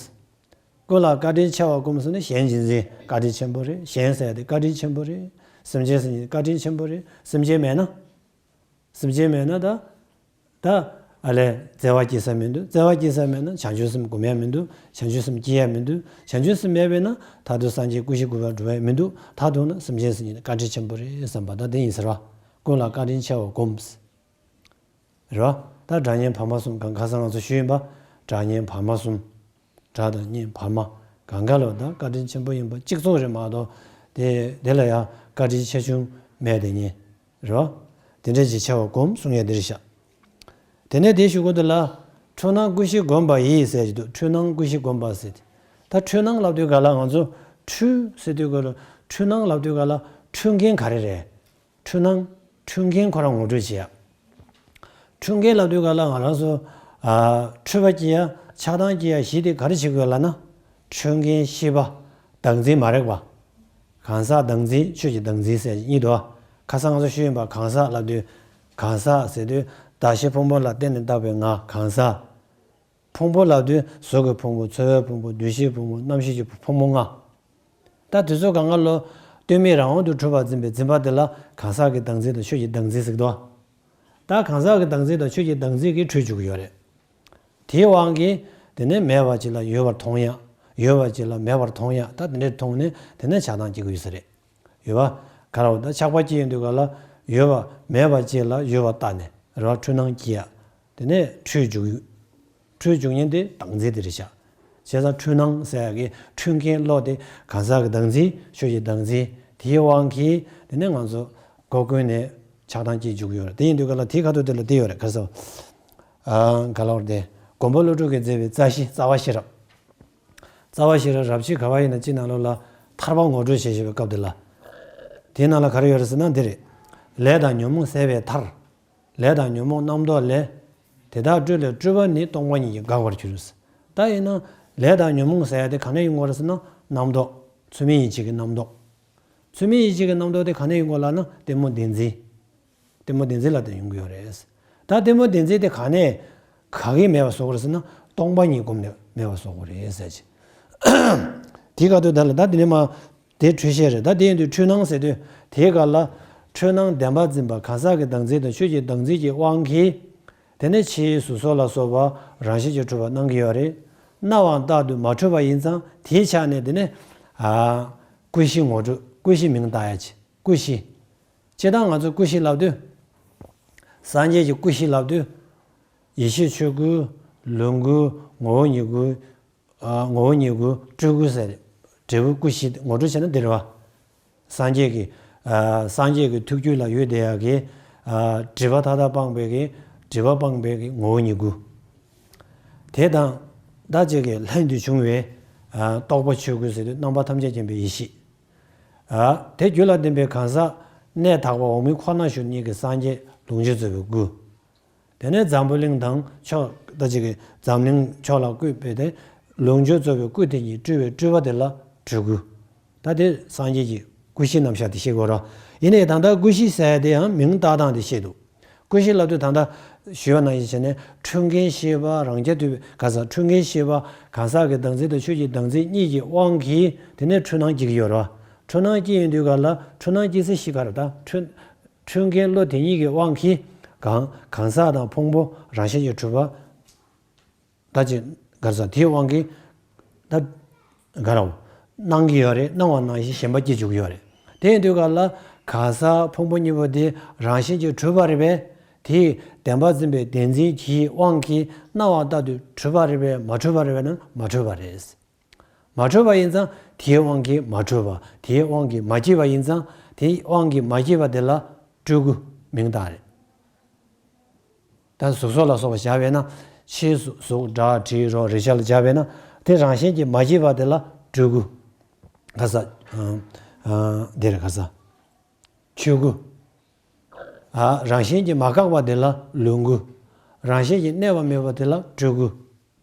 ཀུན་ལ་བཀའ་དྲིན་ཆེ་བ་བསྒོམ་ཟེར་ནས་གཞན་གཅེས་འཛིན་བཀའ་དྲིན་ཆེན་པོ་རེད། གཞན་ཟེར་ཡ་དེ་བཀའ་དྲིན་ཆེན་པོ་རེད། སེམས་ཅན་ཟེར་ནས་བཀའ་དྲིན་ཆེན་པོ་རེད། སེམས་ཅན་མེད་ན། སེམས་ཅན་མེད་ན་ད། ད་ཨ་ལས་བརྩེ་བ་སྐྱེ་ས་མི་འདུག་བརྩེ་བ་སྐྱེ་ས་མེད་ན་བྱང་ཆུབ་སེམས་སྒོམ་ཡ་མི་འདུག་བྱང་ཆུབ་སེམས་སྐྱེ་ཡ་མི་འདུག་བྱང་ཆུབ་སེམས་མེད་པས་ན་མཐར་ཐུག་སངས་རྒྱས་སྐུ་བཞི་སྐུ་པར་འགྲོ་ཡ་མི་འདུག་མཐར་ཐུག་ན་སེམས་ཅན་ཟེར་མཁན་དེ་བཀའ་དྲིན་ཆེན་པོ་རེད་བསམ་པ་ད་དེ་ཡིན་ཟེར་བ། ཀུན་ལ་བཀའ་དྲིན་ཆེ་བ་བསྒོམ། རེད་བ། ད་སྒྲ་སྙན་བར་མ་གསུམ་གང་ཁ་སང་ང་ཚོ་ཞུས་ཡིན་པ། སྒྲ་སྙན་བར་མ་གསུམ། སྒྲ་དང་སྙན་བར་མ། གང་ག་ལ་ད་བཀའ་དྲིན་ཆེན་པོ་ཡིན་པ་གཅིག་མཚུངས་རེད་མ་གཏོགས། དེ་དེ་ལ་ཡང་བཀའ་དྲིན་ཆེ་ཆུང་མེད་དེ་ཉིད། རེད་བ། དེ་འདྲ་ཅིག་ཆེ་བ་བསྒོམ་གསུང་ཡ་དེ་རེད་ཤག་དེ་ནས་དེའི་གཞུག་གུ་དེ་ལ། འཁྲུལ་སྣང་ཀུན་ཞི་བསྒོམ་པ་ཡིས་ཟེར་གྱི་འདུག་འཁྲུལ་སྣང་ཀུན་ཞི་བསྒོམ་པ་ཟེར་ཏེ། ད་འཁྲུལ་སྣང་ལབ་དུས་ག་ལ་ང་ཚོ། འཁྲུལ་ཟེར་དུས་ག་ལ། འཁྲུལ་སྣང་ལབ་དུས་ག་ལ་འཁྲུལ་མཁན་ག་རེ་རེད། འཁྲུལ་སྣང་། འཁྲུལ་མཁན་ཁོ་རང་ངོ་སྤྲོད་བྱེད་ཡ། འཁྲུལ་མཁན་ལབ་དུས་ག་ལ་ང་རང་ཚོ། ཨ། འཁྲུལ་པ་སྐྱེ་ཡ་ཆགས་སྡང་སྐྱེ་ཡ་བཞི་དེ་ག་རེ་བྱེད་དགོས་ལབ་ན། འཁྲུལ་མཁན་ཤེས་པ། བདག་འཛིན་མ་རིག་པ། གང་ཟག་བདག་འཛིན་ཆོས་ཀྱི་བདག་འཛིན་ཟེར་གཉིས་འདུག་ཁ་སང་ང་ཚོ་ཞུས་ཡིན་པ་གང་ཟག་ལབ་དུས། གང་ཟག་ཟེར་དུས་གདགས་གཞི་ཕུང་པོ་ལ་བརྟེན་ནས་བཏགས་པའི་ང་གང་ཟག་ཕུང་པོ་ལབ་དུས་གཟུགས་ཀྱི་ཕུང་པོ། ཚོར་བའི་ཕུང་པོ། འདུ་ཤེས་ཕུང་པོ། རྣམ་ཤེས་ཀྱི་ཕུང་པོ་ལྔ། ད་དེ་ཚོ་གང་ག་ལོ། གཏོལ་མེད་རང་དབང་དུ་གྲུབ་པར་འཛིན་པའི་འཛིན་པ་དེ་ལ་གང་ཟག་གི་བདག་འཛིན་དང་ཆོས་ཀྱི་བདག་འཛིན་ཟེར་གྱི་འདུག་ད་གང་ཟག་གི་བདག་འཛིན་དང་ཆོས་ཀྱི་བདག་འཛིན་གྱིས་འཁྲུལ་འཇུག་གི་ཡོད་རེད། དེའི་དབང་གིས་དེ་ནས་མེད་པ་ཅིག་ལ་ཡོད་པར་མཐོང་ཡ། ཡོད་པ་ཅིག་ལ་མེད་པར་མཐོང་ཡ། ད་དེ་འདྲས་མཐོང་ནས་དེ་ནས་ཆགས་སྡང་སྐྱེ་གི་ཡོད་ས་རེད། ཡོད་པ། ག་རེ་བ། ད་ཆགས་པ་སྐྱེ་ཡོང་དུས་ག་ལ། ཡོད་པ་མེད་པ་ཅིག་ལ་ཡོད་པ་ལྟ་ནས་རེད་བ། འཁྲུལ་སྣང་སྐྱེ་ཡ། དེ་ནས་འཁྲུལ་འཇུག་ཡུལ། འཁྲུལ་འཇུག་མཁན་དེ་བདག་འཛིན་དེ་རེད་ཤག་བྱས་ཙང་འཁྲུལ་སྣང་ཟེར་ཡ་གི་འཁྲུལ་མཁན་བློ་དེ་གང་ཟག་གི་བདག་འཛིན། ཆོས་ཀྱི་བདག་འཛིན། དེའི་དབང་གིས་དེ་ནས་ང་ཚོ་སྒོ་ཀུན་ནས་ཆགས་སྡང་སྐྱེ་འཇུག་གི་ཡོད་རེད། དེ་ཡིན་དུས་ག་ལ་དེའི་ཁ་ཐུག་དེ་ལ་དེ་ཡོད་རེད། ག་རེ་ཟེར། ཨ། ག་ལ་བར་དེ། མགོན་པོ་ཀླུ་སྒྲུབ་ཀྱིས་མཛད་པའི་རྩ་ཤེ་རྩ་བ་ཤེས་རབ། རྩ་བ་ཤེས་རབ་རབ་བྱེད་ག་བ་ཡིན་ན་ཅི་ནང་ལོགས་ལ་ཐར་པ་ངོ་སྤྲོད་བྱེད་བཞིན་པའི་སྐབས་དེ་ལ། དེའི་ནང་ལ་ག་རེ་ཡོད་རེད་ཟེར་ན་འདི་རེད། ལས་དང་ཉོན་མོངས་ཟད་པའི་མཐར། ལས་དང་ཉོན་མོངས་རྣམ་རྟོག་ལས། དེ་དག་སྤྲོས་ལས་སྤྲོས་པ་ནི་སྟོང་པ་ཉིད་ཀྱིས་འགག་པར་འགྱུར། ད་ཡིན་ན། ལས་དང་ཉོན་མོངས་ཟེར་ཡ་དེ་ག་ནས་ཡོང་གི་རེད་ཟེར་ན་རྣམ་རྟོག་ཚུལ་མིན་ཡིད་བྱེད་ཀྱི་རྣམ་རྟོག་ཚུལ་མིན་ཡིད་བྱེད་ཀྱི་རྣམ་རྟོག་དེ་ག་ནས་ཡོང་དགོས་ལབ་ན་གཏི་མུག་བདེན་འཛིན། གཏི་མུག་བདེན་འཛིན་ལ་བརྟེན་ཡོང་གི་ཡོད་རེད། ད་གཏི་མུག་བདེན་འཛིན་དེ་ག་ནས་ག་གིས་མེད་པ་བཟོ་དགོས་རེད་ཟེར་ན་སྟོང་པ་ཉིད་བསྒོམས་ནས་མེད་པ་བཟོ་དགོས་རེད་ཟེར་གྱི། དེའི་སྐབས་དུ་ད་ལ་ད་དེ་ནས་མ་དེ་འཁྲུལ་ཤེས་རེད། ད་དེ་ཡིན་དུས་འཁྲུལ་སྣང་ཟེར་དུས་དེའི་སྐབས་ལ་འཁྲུལ་སྣང་བདེན་པར་འཛིན་པ་གང་ཟག་གི་བདག་འཛིན་དང་ཆོས་ཀྱི་བདག་འཛིན་གྱི་དབང་གིས། དེ་ནས་ཕྱིའི་གཟུགས་སོགས་ལ་སོགས་པ་རང་བཞིན་གྱིས་གྲུབ་པར་སྣང་གི་ཡོད་རེད། རྣ་བའང་རྟག་ཏུ་མ་འཁྲུལ་བ་ཡིན་ཙང་དེའི་ཆ་ནས་དེ་ནས་ཨ་ཀུན་གཞི་ངོ་སྤྲོད། ཀུན་གཞི་མིང་བཏགས་ཡ་ཆེ། ཀུན་གཞི། སྤྱིར་བཏང་ང་ཚོས་ཀུན་གཞི་ལབ་དུས། སངས་རྒྱས་ཀྱི་ཀུན་གཞི་ལབ་དུས། ཡེ་ཤེས་ཆོས་སྐུ། ལོངས་སྐུ། ངོ་བོ་ཉིད་སྐུ། ཨ་ངོ་བོ་ཉིད་སྐུ། སྤྲུལ་སྐུ་ཟེར། འབྲས་བུ་ཀུན་གཞི་ངོ་སྤྲོད་བྱས་ན་འདི་རེད་བ། སངས་རྒྱས་ཀྱི་ཨ་སངས་རྒྱས་ཀྱི་ཐུགས་རྒྱུད་ལ་ཡོད་བསྡད་ཡག་གི་ཨ་སྒྲིབ་པ་མཐའ་དག་སྤངས་པའི་གི་སྒྲིབ་པ་སྤངས་པའི་གི་ངོ་བོ་ཉིད་སྐུ། དེ་དང་ད་ཅིག་གི་ལྷན་དུ་བྱུང་བའི་ཨ་རྟོག་པ་ཆོས་སྐུ་ཟེར་དུས་རྣམ་པ་ཐམས་ཅད་མཁྱེན་པའི་ཡེ་ཤེས། ཨ་དེ་རྒྱུད་ལ་ལྡན་པའི་གང་ཟག་གནས་དག་པ་འོག་མིན་འཁོར་ན་བཞུགས་ཉིད་ཀྱི་སངས་རྒྱས་ལོངས་སྤྱོད་རྫོགས་པའི་སྐུ། དེ་ནས་འཛམ་བུ་གླིང་དང་ཕྱོགས་ད་ཅིག་གི་འཛམ་གླིང་ཕྱོགས་ལ་བཀོད་པའི་དེ་ལོངས་སྤྱོད་རྫོགས་པའི་སྐུ་དེ་ཉིད་སྤྲུལ་པའི་སྤྲུལ་པ་དེ་ལ་སྤྲུལ་སྐུ། ད་དེ་སངས་རྒྱས་ཀྱི་སྐུ་བཞིའི་རྣམ་གཞག་དེ་ཤེས་དགོས་ར། ཡིན་ནའི་ད་ལྟ་སྐུ་བཞི་ཟེར་ཡ་དེ་ཡང་མིང་བཏགས་སྟངས་དེ་ཤེས་འདུག་སྐུ་བཞི་ལབ་དུས་ད་ལྟ་ཞུས་པ་ནང་བཞིན་བྱས་ནས་འཁྲུལ་མཁན་ཤེས་པ་རང་རྐྱ་ཐུབ་པའི་ག་ས་འཁྲུལ་མཁན་ཤེས་པ་གང་ཟག་གི་བདག་འཛིན་དང་ཆོས་ཀྱི་བདག་འཛིན་གཉིས་ཀྱི་དབང་གིས་དེ་ནས་འཁྲུལ་སྣང་སྐྱེ་གི་ཡོད་ར། འཁྲུལ་སྣང་སྐྱེ་ཡོང་དུས་ག་ལ་འཁྲུལ་སྣང་སྐྱེ་ཚེ་ཤི་ག་ར་ད་འཁྲུལ། འཁྲུལ་མཁན་བློ་དེ་ཉིད་ཀྱི་དབང་གིས་གང་གང་ཟག་དང་ཕུང་པོ་རང་བཞིན་གྱིས་གྲུབ་པ། ད་ཅི་གར་ས་དེའི་དབང་གིས་ད་ག་ར་སྣང་གི་ཡོད་རེད། སྣང་བ་ནང་བཞིན་ཞེན་པ་སྐྱེ་བཅུག་གི་ཡོད་རེད། དེ་ཡིན་དུས་ག་ལ་གང་ཟག་ཕུང་པོ་གཉིས་པོ་དེ་རང་བཞིན་གྱིས་གྲུབ་པ་རེད་པས། དེས་བདེན་པར་འཛིན་པའི་བདེན་འཛིན་གྱི་དབང་གིས་སྣང་བ་ལྟར་དུ་གྲུབ་པ་རེད་པས་མ་གྲུབ་པ་རེད་པས་ན་མ་གྲུབ་པ་རེད། མ་གྲུབ་པ་ཡིན་ཙང་དེའི་དབང་གིས་མ་གྲུབ་པ། དེའི་དབང་གིས་མ་སྐྱེས་པ་ཡིན་ཙང་དེའི་དབང་གིས་མ་སྐྱེས་པ་དེ་ལ་སྤྲུལ་སྐུ་མིང་བཏགས་རེད། ད་གཟུགས་སོགས་ལ་སོགས་པ་བཞག་པས་ན་ཕྱིའི་གཟུགས་གཟུགས་སྒྲ་དྲི་རོ་རེག་བྱ་ལ་བཞག་པས་ན་དེ་རང་བཞིན་གྱིས་མ་སྐྱེས་པ་དེ་ལ་སྤྲུལ་སྐུ། ག་ས་ཨ་ཨ་དེ་རེད་ག་ས་ཆོས་སྐུ། ཨ་རང་བཞིན་གྱིས་མ་འགགས་པ་དེ་ལ་ལོངས་སྐུ། རང་བཞིན་གྱིས་གནས་པ་མེད་པ་དེ་ལ་སྤྲུལ་སྐུ།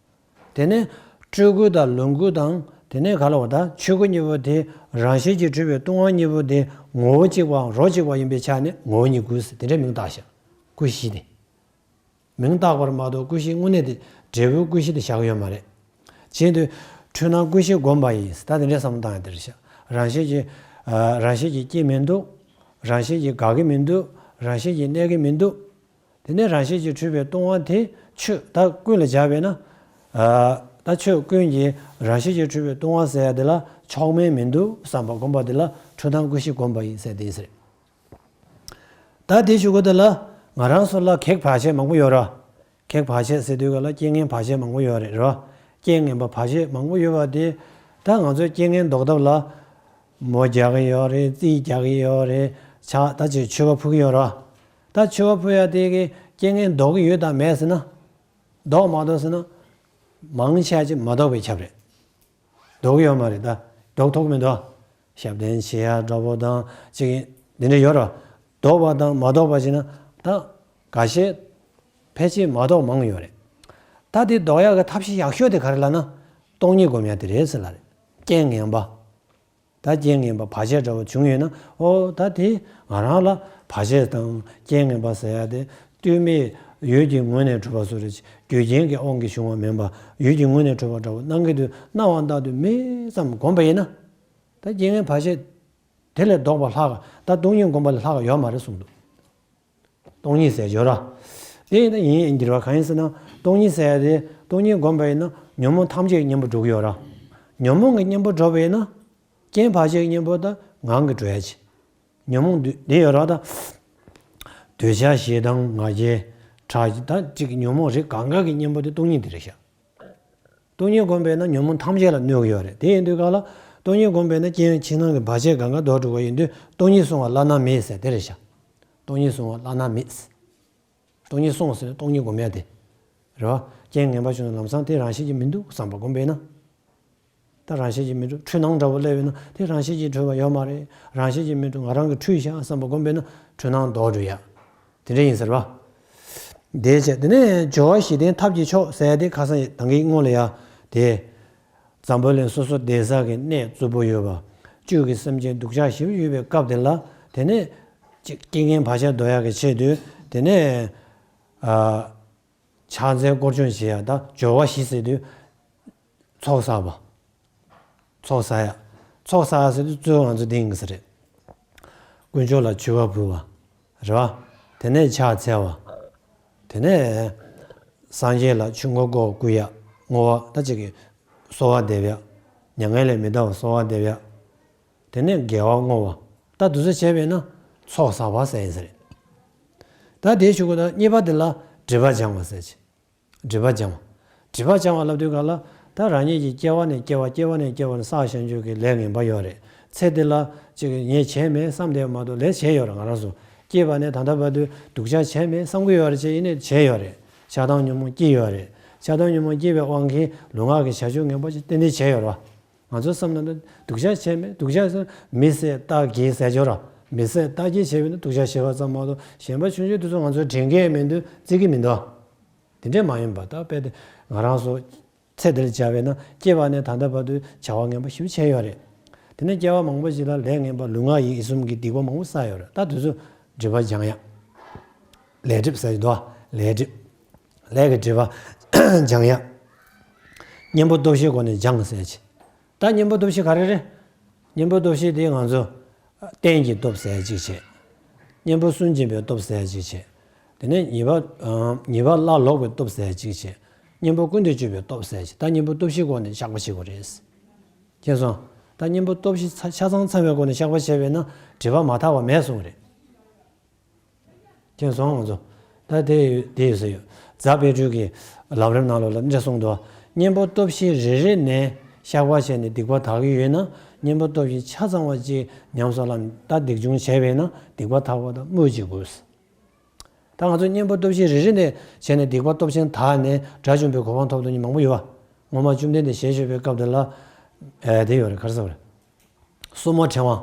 དེ་ནས་སྤྲུལ་སྐུ་དང་ལོངས་སྐུ་དང་དེ་ནས་ག་ལ་བ་དང་ཆོས་སྐུ་གཉིས་པོ་དེ་རང་བཞིན་གྱིས་གྲུབ་པའི་ལྟུང་བ་གཉིས་པོ་དེ་ངོ་བོ་གཅིག་པའམ་རོ་གཅིག་པ་ཡིན་པའི་ཆ་ནས་ངོ་བོ་ཉིད་སྐུ་ཟེར་དེ་འདྲའི་མིང་བཏགས་ཤག་སྐུ་བཞི་དེ། མིང་བཏགས་པར་མ་གཏོགས་སྐུ་བཞི་དངོས་གནས་དེ་འབྲས་བུ་སྐུ་བཞི་དེ་བཞག་ཡོད་མ་རེད། བྱས་དུས་འཁྲུལ་སྣང་ཀུན་ཤེས་བསྒོམ་པ་ཡིན། ད་དེ་འདྲའི་བསམ་བློ་བཏང་ཡ་དེ་རེད་ཤག་རང་བཞིན་གྱིས་ཨ་རང་བཞིན་གྱིས་སྐྱེ་མི་འདུག་རང་བཞིན་གྱིས་འགག་གི་མི་འདུག་རང་བཞིན་གྱིས་གནས་ཀྱི་མི་འདུག་དེ་ནས་རང་བཞིན་གྱིས་གྲུབ་པའི་ལྟུང་བ་དེ་ཆོས་ད་ཀུན་ལ་སྦྱར་བས་ན། ཨ་ད་ཆོས་ཀུན་གྱི་རང་བཞིན་གྱིས་གྲུབ་པའི་ལྟུང་བ་ཟེར་ཡ་དེ་ལ་མཆོག་དམན་མི་འདུག་བསམ་པ་བསྒོམ་པ་དེ་ལ་འཁྲུལ་སྣང་ཀུན་ཤེས་བསྒོམ་པ་ཡིན་ཟེར་དེ་ཟེར། ད་དེ་ཞུ་གོ་དེ་ལ་ང་རང་ཚོ་ལ་གེགས་བར་ཆད་མང་པོ་ཡོད་ར། གེགས་བར་ཆད་ཟེར་དུས་ག་ལ་རྐྱེན་ངན་བར་ཆད་མང་པོ་ཡོད་རེད་ར། རྐྱེན་ངན་པ་བར་ཆད་མང་པོ་ཡོད་པ་དེ་ད་ང་ཚོས་རྐྱེན་ངན་ཟློག་ཐབས་ལ་མོ་རྒྱག་གི་ཡོད་རེད། རྩིས་རྒྱག་གི་ཡོད་རེད། ཕྱག་ད་ཅིག་མཆོད་པ་ཕུལ་གི་ཡོད་ར། ད་མཆོད་པ་ཕུལ་ཡ་དེ་གི་རྐྱེན་ངན་ཟློག་གི་ཡོད་དང་མེད་ཟེར་ན། ཟློག་མ་ཟློག་ཟེར་ན། མང་ཆེ་ཅིག་མ་ཟློག་པའི་ཁྱབ་རེད། ཟློག་ཡོད་མ་རེད་ད། ཟློག་ཐུབ་མི་འདུག་ཞབས་བརྟན་བྱེད་ཡ་འདྲ་པོ་དང་ཅིག་འདི་འདྲ་ཡོད་ར། ཟློག་པ་དང་མ་ཟློག་པ་བྱས་ན་ད་འགའ་ཤས་ཕལ་ཆེར་མ་ཟློག་མང་ཡོད་རེད། ད་དེ་ཟློག་ཡ་གི་ཐབས་ཤེས་ཡག་ཤོས་དེ་ག་རེ་ལབ་ན། སྟོང་ཉིད་སྒོམ་ཡ་དེ་རེད་ཟེར་ལ་རེད། རྐྱེན་ངན་པ། ད་རྐྱེན་ངན་པ་བར་ཆད་འདྲ་བོ་བྱུང་ཡོད་ན་ཨོ་ད་དེ་ང་རང་ལ་བར་ཆད་དང་རྐྱེན་ངན་པ་ཟེར་ཡ་དེ་ལྟོས་མེད་ཡུལ་གྱི་ངོས་ནས་གྲུབ་པ་སོགས་རེད། རྒྱུ་རྐྱེན་གྱི་དབང་གིས་བྱུང་བ་མིན་པ་ཡུལ་གྱི་ངོས་ནས་གྲུབ་པ་འདྲ་བོ་སྣང་གི་དུས་སྣང་བ་ལྟར་དུ་མིག་ཙམ་བསྒོམས་པ་ཡིན་ན། ད་རྐྱེན་ངན་བར་ཆད་དེ་ལས་ལྡོག་པ་ལྷག་ད་སྟོང་ཉིད་སྒོམ་པ་ལས་ལྷག་ཡོད་མ་རེད་གསུངས་འདུག་སྟོང་ཉིད་ཟེར་ཡོད་ར། དེ་ཡིན་ན་ཡིན་འགྱུར་བ་གང་ཡིན་ཟེར་ན་སྟོང་ཉིད་ཟེར་ཡ་དེ་སྟོང་ཉིད་བསྒོམས་པ་ཡིན་ན་ཉོན་མོངས་ཐམས་ཅད་ཀྱི་གཉེན་པོ་འགྲོ་གི་ཡོད་ར། ཉོན་མོངས་ཀྱི་གཉེན་པོ་འགྲོ་བ་ཡིན་ན། རྐྱེན་བར་ཆད་ཀྱི་གཉེན་པོ་ད་ངང་གིས་འགྲོ་ཡ་ཆེ། ཉོན་མོངས་འདི་འདི་ཡོད་ར་ད། འདོད་ཆགས་ཞེ་སྡང་ང་རྒྱལ་ཁྲག་ད་ཅིག་ཉོན་མོངས་རིགས་གང་ག་གི་གཉེན་པོ་དེ་སྟོང་ཉིད་དེ་རེད་ཤག་སྟོང་ཉིད་བསྒོམས་པས་ན་ཉོན་མོངས་ཐམས་ཅད་ལ་གནོད་ཀྱི་ཡོད་རེད། དེ་ཡིན་དུས་ག་ལ་སྟོང་ཉིད་བསྒོམས་པས་ན་རྐྱེན་ཕྱི་ནང་གི་བར་ཆད་གང་ག་ལྡོག་འགྲོ་བ་ཡིན་དུས་སྟོང་ཉིད་བསྲུང་བ་བླ་ན་མེད་ཟེར་དེ་རེད་ཤག་སྟོང་ཉིད་བསྲུང་བ་བླ་ན་མེད། སྟོང་ཉིད་བསྲུང་ཟེར་ན་སྟོང་ཉིད་སྒོམ་ཡ་དེ། རེད་བ། རྐྱེན་ངན་པ་བྱུང་ན་ལམ་སང་དེ་རང་བཞིན་གྱིས་མི་འདུག་བསམ་པ་བསྒོམས་པས་ན། ད་རང་བཞིན་གྱིས་མི་འགྲུབ་འཁྲུལ་སྣང་འདྲ་བོ་སླེབས་ཡོད་ན་དེ་རང་བཞིན་གྱིས་གྲུབ་པ་ཡོད་མ་རེད། རང་བཞིན་གྱིས་མི་འགྲུབ་ང་རང་གིས་འཁྲུལ་བཞག་བསམ་པ་བསྒོམས་པས་ན་འཁྲུལ་སྣང་ལྡོག་འགྲོ་ཡ། དེ་འདྲ་ཡིན་ཟེར་བ། དེའི་ཆེད་དེ་ནས་སྦྱོར་བ་བཞི་ལྡན་ཐབས་ཀྱི་མཆོག་ཟེར་ཡ་དེ་ཁ་སང་ཡི་དང་གི་སྔོན་ལ་ཡ་དེ། འཛམ་བུ་གླིང་སོ་སོ་གདན་ས་གི་གནས་རྩུབ་པོ་ཡོད་པ། བཅུད་ཀྱི་སེམས་ཅན་སྡུག་ཅག་ཞིག་ཡོད་པའི་སྐབས་དེ་ལ། དེ་ནས་ཅིག་རྐྱེན་ངན་བག་ཆགས་ཟློག་ཡག་གི་ཆེད་དུ། དེ་ནས་ཨ་ཕྱག་འཚལ་སྐོར་སྦྱོང་བྱེད་ཡག་དང་སྦྱོར་བ་བཞི་ཟེར་དུས། ཚོགས་བསགས་པ། ཚོགས་བསགས་ཡག་ཚོགས་བསགས་ཡག་ཟེར་དུས་གཙོ་བོ་ང་ཚོ་འདི་ཡིན་གྱི་ས་རེད། དཀོན་མཆོག་ལ་མཆོད་པ་ཕུལ་བ། རེད་བ། དེ་ནས་ཕྱག་འཚལ་བ། དེ་ནས་སངས་རྒྱས་ལ་ཆོས་འཁོར་བསྐོར་བསྐུལ་ཡག་བསྔོ་བ་ད་ཅིག་གི་གསོལ་བ་འདེབས་ཡག་མྱ་ངན་ལས་མི་འདའ་བར་གསོལ་བ་འདེབས་ཡག་དེ་ནས་དགེ་བ་བསྔོ་བ། ད་དེ་ཚོ་བྱས་པས་ན་ཚོགས་བསགས་པ་ཟེར་ཡིན་ས་རེད། ད་དེའི་གཞུག་གུ་ད་གཉིས་པ་དེ་ལ་སྒྲིབ་པ་སྦྱང་བ་ཟེར་གྱི། སྒྲིབ་པ་སྦྱང་བ། སྒྲིབ་པ་སྦྱང་བ་ལབ་དུས་ག་ལ། ད་རང་ཉིད་ཀྱི་སྐྱེ་བ་ནས་སྐྱེ་བ། སྐྱེ་བ་ནས་སྐྱེ་བ་ནས་བསགས་བཞག་རྒྱུ་གི་ལས་ངན་པ་ཡོད་རེད། ཚེ་འདི་ལ་ཅིག་ངས་བྱས་མེད་བསམ་བསྡད་མ་གཏོགས་ལས་བྱས་ཡོད་རེད། ང་རང་ཚོ་སྐྱེས་པ་ནས་ད་ལྟ་བར་དུ་སྡུག་ཅག་བྱས་མེད་བསམ་གྱི་ཡོད་རེད། བྱས་ཡིན་ནའི་བྱས་ཡོད་རེད། ཆགས་སྡང་ཉོན་མོངས་སྐྱེས་ཡོད་རེད། ཆགས་སྡང་ཉོན་མོངས་སྐྱེས་པའི་དབང་གིས་ལུས་ངག་གི་བྱ་སྤྱོད་ངན་པ་ཅིག་ཏན་ཏན་བྱས་ཡོད་རེད་བ། ང་ཚོ་བསམ་ན་ད་སྡུག་ཅག་བྱས་མེད། སྡུག་ཅག་ཟེར་མི་བསད་རྟ་འགྱེལ་ཟེར་ཆོག་ར། མི་བསད་རྟ་འགྱེལ་བྱས་པས་ན་སྡུག་ཅག་བྱས་པ་ཙམ་མ་གཏོགས་གཞན་པ་ཆུང་ཆུང་དེ་ཚོ་ང་ཚོ་དྲན་གྱི་མི་འདུག་བརྩི་གི་མི་འདུག་དེ་འདྲས་མ་ཡིན་པ་ད་དཔེ་དེ་ང་རང་ཚོ་ཚེ་འདིར་བྱ་བས་ན་སྐྱེས་པ་ནས་ད་ལྟ་བར་དུ་བྱ་བ་ངན་པ་ཞེ་པོ་བྱས་ཡོད་རེད། དེ་ནས་སྐྱེ་བ་མང་པོ་ཞིག་ལ་ལས་ངན་པ་ལུས་ངག་ཡིད་གསུམ་གྱི་སྡིག་པ་མང་པོ་བསགས་ཡོད་རེད། ད་དེ་ཚོ་སྒྲིབ་པ་སྦྱང་ཡག་ལས་སྒྲིབ་ཟེར་གྱི་འདུག་ལས་སྒྲིབ། ལས་ཀྱི་སྒྲིབ་པ་སྦྱང་ཡག་གཉེན་པོ་སྟོབས་བཞིའི་སྒོ་ནས་སྦྱང་ཟེར་གྱི། ད་གཉེན་པོ་སྟོབས་བཞི་ག་རེ་རེད། གཉེན་པོ་སྟོབས་བཞི་དེ་ང་ཚོ་རྟེན་གྱི་སྟོབས་ཟེར་གཅིག་བྱས། གཉེན་པོ་སུན་འབྱིན་པའི་སྟོབས་ཟེར་གཅིག་བྱས། དེ་ནས་ཉེས་པ་ཉེས་པ་སླར་ལོག་པའི་སྟོབས་ཟེར་གཅིག་བྱས། གཉེན་པོ་ཀུན་ཏུ་སྤྱོད་པའི་སྟོབས་ཟེར་གཅིག་ད་གཉེན་པོ་སྟོབས་བཞིའི་སྒོ་ནས་བཤགས་པ་བྱེད་དགོས་རེད། མཁྱེན་སོང་། ད་གཉེན་པོ་སྟོབས་བཞི་ཆ་ཆ་ཚང་ཚང་བའི་སྒོ་ནས་བཤགས་པ་བྱས་པས་ན་སྒྲིབ་པ་མ་དག་པ་མེད་གསུངས་རེད། མཁྱེན་སོང་ང་ཚོ། ད་དེ་ཡོད་དེ་ཡོད་ས་ཡོད། རྫ་དཔལ་སྤྲུལ་གྱི་ལམ་རིམ་ནང་ལོགས་ལ་འདྲ་གསུངས་འདུག་གཉེན་པོ་སྟོབས་བཞི་རེ་རེ་ནས་བཤགས་པ་བྱས་ནས་སྡིག་པ་དག་གི་ཡོད་ན། གཉེན་པོ་སྟོབས་བཞི་ཆ་ཚང་བ་ཅིག་ཉམས་སུ་བླངས་ད་སྡིག་སྦྱོང་བྱས་པས་ན་སྡིག་པ་དག་པ་དང་སྨོས་ཅི་དགོས། ད་ང་ཚོ་གཉེན་པོ་སྟོབས་བཞི་རེ་རེ་ནས་བྱས་ནས་སྡིག་པ་སྟོབས་ཆེན་དག་ནས་དགྲ་བཅོམ་པའི་གོ་འཕང་ཐོབ་ཐུབ་མཁན་མང་པོ་ཡོད་པ། སྔོན་མ་བཅོམ་ལྡན་འདས་ཞལ་བཞུགས་པའི་སྐབས་དེ་ལ། ཨེ་དེ་ཡོད་རེད། ག་རེ་ཟེར་བ་རེད། སོར་མོ་ཕྲེང་བ།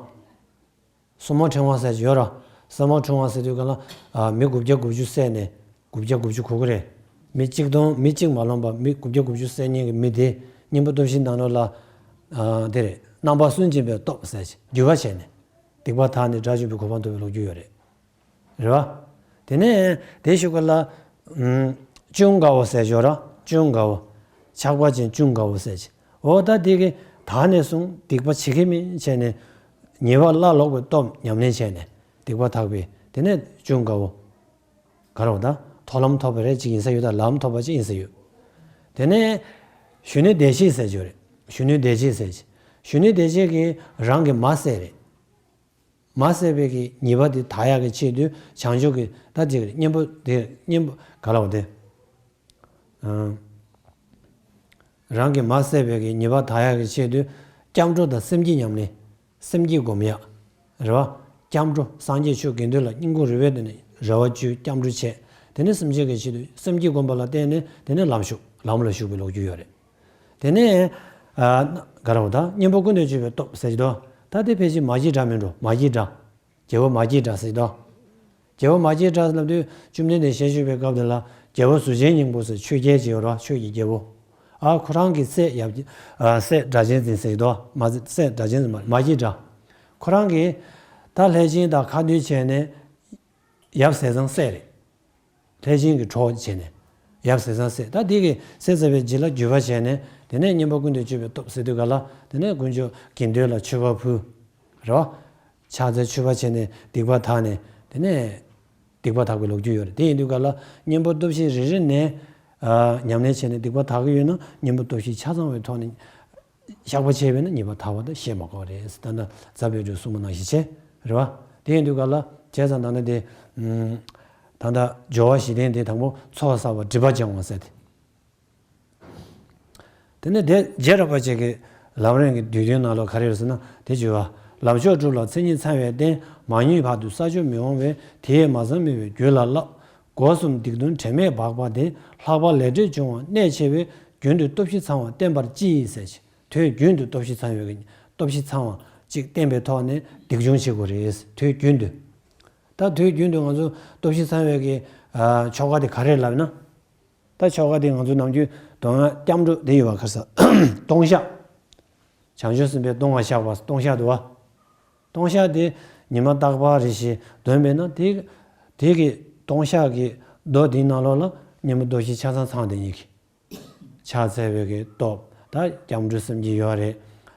སོར་མོ་ཕྲེང་བ་ཟེར་གྱི་ཡོད་ར། སོར་མོ་ཕྲེང་བ་ཟེར་དུས་ག་ལ། ཨ་མི་དགུ་བརྒྱ་དགུ་བཅུ་བསད་ནས་དགུ་བརྒྱ་དགུ་བཅུ་གོ་གི་རེད། མི་གཅིག་སྟོང་མི་གཅིག་མ་ལོངས་པ་མི་དགུ་བརྒྱ་དགུ་བཅུ་བསད་མཁན་གྱི་མི་དེ་གཉེན་པོ་སྟོབས་བཞི་ནང་ལོགས་ལ། ཨ་དེ་རེད། རྣམ་པ་སུན་འབྱིན་པའི་སྟོབས་ཟེར་བྱས་འགྱུར་བ་བྱས་ནས་སྡིག་པ་དག་ནས་དགྲ་བཅོམ་པའི་གོ་འཕང་ཐོབ་པའི་ལོ་རྒྱུས་ཡོད་རེད། རེད་བ། དེ་ནས་དེའི་གཞུག་གུ་ལ། ཨུམ། ཅུང་དགའ་བོ་ཟེར་ཞོར་ར་ཅུང་དགའ་བོ། ཆགས་པ་ཅན་ཅུང་དགའ་བོ་ཟེར་གྱི། འོ་ད་དེ་གི་ད་ནས་བཟུང་སྡིག་པ་བྱེད་ཀྱི་མིན་བྱས་ནས། ཉེས་པ་སླར་ལོག་པའི་སྟོབས་ཉམས་ལེན་བྱས་ནས་སྡིག་པ་དག་པའི་དེ་ནས་ཅུང་དགའ་བོ། ག་རེ་བ་ད་མཐོ་ལམ་ཐོབ་པ་རེད་ཅིག་ཡིན་ས་ཡོད། ད་ལམ་ཐོབ་པ་ཅིག་ཡིན་ས་ཡོད། དེ་ནས་གཞོན་ནུའི་བདེ་གཤེགས་ཟེར་གྱི་ཡོད་རེད། གཞོན་ནུའི་བདེ་གཤེགས་ཟེར་གྱི། གཞོན་ནུའི་བདེ་གཤེགས་ཀྱིས་རང་གི་མ་བསད་རེད། མ་བསད་པའི་གི་ཉེས་པ་དེ་དག་ཡག་གི་ཆེད་དུ་བྱང་ཆུབ་ཀྱི་ད་ཅིག་གཉེན་པོ་དེ་གཉེན་པོ་ག་ལ་བ་དེ། ཨང་། རང་གི་མ་བསད་པའི་གི་ཉེས་པ་དག་ཡག་གི་ཆེད་དུ་སྐྱབས་འགྲོ་དང་སེམས་བསྐྱེད་ཉམས་ལེན། སེམས་བསྐྱེད་སྒོམ་ཡག་རེད་བ། སྐྱབས་འགྲོ་སངས་རྒྱས་ཆོས་དགེ་འདུན་ལ་སྙིང་ཁུང་རུས་པའི་གཏིང་ནས་རེ་བ་བཅོལ་སྐྱབས་འགྲོ་བྱས། དེ་ནས་སེམས་ཅན་གྱི་ཆེད་དུ་སེམས་བསྐྱེད་སྒོམ་པ་ལ་བརྟེན་ནས་དེ་ནས་ལམ་ཞུགས་ལམ་ལ་ཞུགས་པའི་ལོ་རྒྱུས་ཡོད་རེད། དེ་ནས། ཨ། ག་རེ་བ་ད་གཉེན་པོ་ཀུན་ཏུ་སྤྱོད་པའི་སྟོབས་ཟེར་གྱི་འདུག་ད་དེ་ཕལ་ཆེར་མ་སྐྱེས་དགྲ་མིན་འགྲོ། མ་སྐྱེས་དགྲ། རྒྱལ་པོ་མ་སྐྱེས་དགྲ་ཟེར་གྱི་འདུག་རྒྱལ་པོ་མ་སྐྱེས་དགྲ་ལབ་དུས་བཅོམ་ལྡན་འདས་ཞལ་བཞུགས་པའི་སྐབས་དེ་ལ་རྒྱལ་པོ་གཟུགས་ཅན་སྙིང་པོ་ཟེར་ཆོས་རྒྱལ་ཅིག་ཡོད་རེད། ཆོས་ཀྱི་རྒྱལ་པོ། ཨ་ཁོ་རང་གི་སྲས་ཡབ། ཨ་སྲས་སྒྲ་གཅན་འཛིན་ཟེར་གྱི་འདུག་མ་སྲས་སྒྲ་གཅན་འཛིན་མ་མ་སྐྱེས་དགྲ། ཁོ་རང་གིས་ད་ལྷས་སྦྱིན་དང་ཁ་འདུལ་བྱས་ནས་ཡབ་ཟས་གཙང་བསད་རེད། ལྷས་སྦྱིན་གྱི་གྲོགས་བྱས་ནས་ཡབ་ཟས་གཙང་བསད། ད་འདི་གི་བསད་ཚར་བའི་རྗེས་ལ་འགྱུར་བ་བྱས་ནས་དེ་ནས་གཉེན་པོ་ཀུན་ཏུ་སྤྱོད་པའི་སྟོབས་ཟེར་དུས་ག་ལ་དེ་ནས་དཀོན་མཆོག་དགེ་འདུན་ལ་མཆོད་པ་ཕུལ། རེད་བ། ཕྱག་འཚལ་མཆོད་པ་བྱས་ནས་སྡིག་པ་དག་ནས་དེ་ནས་སྡིག་པ་དག་པའི་ལོ་རྒྱུས་ཡོད་རེད། དེ་ཡིན་དུས་ག་ལ་གཉེན་པོ་སྟོབས་བཞི་རེ་རེ་ནས་ཨ་ཉམས་ལེན་བྱས་ནས་སྡིག་པ་དག་གི་ཡོད་ན་གཉེན་པོ་སྟོབས་བཞི་ཆ་ཚང་བའི་ཐོག་ནས། བཤགས་པ་བྱས་པས་ན་ཉེས་པ་དག་པ་དང་བཤད་མ་དགོས་རེད། ད་ལྟ་རྫ་དཔལ་སྤྲུལ་གསུངས་པ་ནང་བཞིན་བྱས། རེད་བ། དེ་ཡིན་དུས་ག་ལ་བྱས་ཙང་ད་ལྟ་དེ། ད་ལྟ་སྦྱོར་བ་བཞི་ལྡན་དེ་དང་པོ་ཚོགས་བསགས་པ་སྒྲིབ་པ་སྦྱང་བ་ཟེར་ཏེ། དེ་ནས་དེ་རྗེ་རིན་པོ་ཆེ་གི་ལམ་རིམ་གྱི་བསྡུས་དོན་ནང་ལོགས་ག་རེ་ཡོད་ཟེར་ན་དེ་བརྗོད་པ། ལམ་མཆོག་སྒྲུབ་ལ་མཚན་ཉིད་ཚང་བའི་རྟེན། མ་རྙེད་བར་དུ་ས་ཕྱོགས་མི་འོང་བས། དེ་ཡི་མ་ཚང་མི་བས་རྒྱུད་ལ་བསླབ། སྒོ་གསུམ་སྡིག་ལྟུང་དྲན་མེད་སྦགས་པ་དེ། ལྷག་པར་ལས་འབྲས་འབྱུང་བ་གནད་ཆེ་བས། རྒྱུན་དུ་སྟོབས་བཞི་ཚང་བ་བསྟེན་པར་ཅི་ཡིན་ཟེར་ཞིང་། དུས་རྒྱུན་དུ་སྟོབས་བཞི་ཚང་བའི་སྟོབས་བཞི་ཚང་བ་ཅིག་བསྟེན་པའི་ཐོག་ནས་སྡིག་སྦྱོང་བྱེད་དགོས་རེད། དུས་རྒྱུན་དུ། ད་དུས་རྒྱུན་དུ་ང་ཚོ་སྟོབས་བཞི་ཚང་བའི་གི་ཨ་ཆོ་ག་དེ་ག་རེ་ལབ་ན། ད་ཆོ་ག་དེ་ང་ཚོ་ནམ་རྒྱུན་མདོ་སྔགས་སྐྱབས་འགྲོ་དེ་ཡོད་པ་ག་ས་ལྟུང་བཤགས། བྱང་ཆུབ་སེམས་དཔའི་ལྟུང་བ་བཤགས་པ། ལྟུང་བཤགས་འདུག་བ། ལྟུང་བཤགས་དེ་ཉི་མ་རྟག་པར་རེ་ཞིག་འདོན་པས་ན། དེ་དེ་གི་ལྟུང་བཤགས་ཀྱི་མདོ་དེའི་ནང་ལོགས་ལ་མཉམ་པོ་མདོ་བཞི་ཆ་ཚང་ཚང་དེ་ཉིད་ཀྱི། ཕྱག་འཚལ་བའི་གི་སྟོབས། ད་སྐྱབས་འགྲོ་སེམས་བསྐྱེད་ཡོད་རེད།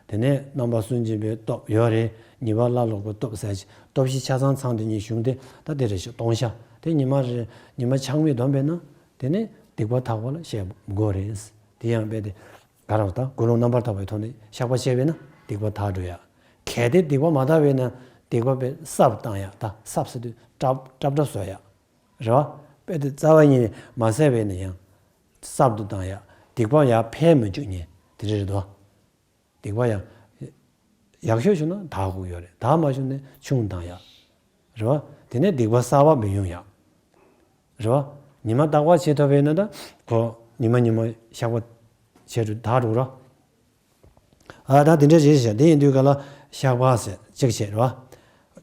དེ་ནས་རྣམ་པར་སུན་འབྱིན་པའི་སྟོབས་ཡོད་རེད། ཉེས་པ་སླར་ལོག་པའི་སྟོབས་ཟེར་གྱི་སྟོབས་བཞི་ཆ་ཚང་ཚང་དེ་ཉིད་བྱུང་སྟེ། ད་དེ་རེ་ཞིག་ལྟུང་བཤགས་དེ་ཉི་མ་རེ་ཉི་མ་ཆག་མེད་འདོན་པས་ན། དེ་ནས་སྡིག་པ་དག་པ་ལ་བཤད་དགོས་རེད། དེ་ཡང་རྦད་དེ་ག་རེ་ད་ཀུན་སློང་རྣམ་པར་དག་པའི་ཐོག་ནས་བཤགས་པ་བྱས་པས་ན་སྡིག་པ་དག་འགྲོ་ཡ། གལ་ཏེ་སྡིག་པ་མ་དག་པས་ན་སྡིག་པ་དཔེ་གསར་བཏང་ཡ། ད་གསར་ཟེར་དུས་སྲབ་སྲབ་སྲབ་བཟོ་ཡ། རེད་བ། དཔེ་དེ་རྩ་བ་ཉིད་ནས་མ་བསལ་བས་ན་ཡང་གསར་དུ་བཏང་ཡ། སྡིག་པ་ཡར་འཕེལ་མི་བཅུག་མཁན་དེ་འདྲ་རེད་དོ། སྡིག་པ་ཡང་ཡག་ཤོས་བྱུང་ན་དག་དགོས་ཡོད་རེད། དག་མ་བྱུང་ན་ཆུང་བཏང་ཡ། རེད་བ། དེ་ནས་སྡིག་པ་གསར་པ་མི་ཡོང་ཡ། རེད་བ། ཉི་མ་རྟག་པར་བྱེད་ཐུབ་པས་ན་ད་ཁོ་ཉི་མ་ཉི་མ་བཤགས་པ་བྱེད་དུ་དག་འགྲོ་ར། ཨ་ད་དེ་འདྲ་རེད་ཤག་དེ་ཡིན་དུས་ག་ལ་བཤགས་པ་ཟེར་གཅིག་བྱས་རེད་བ།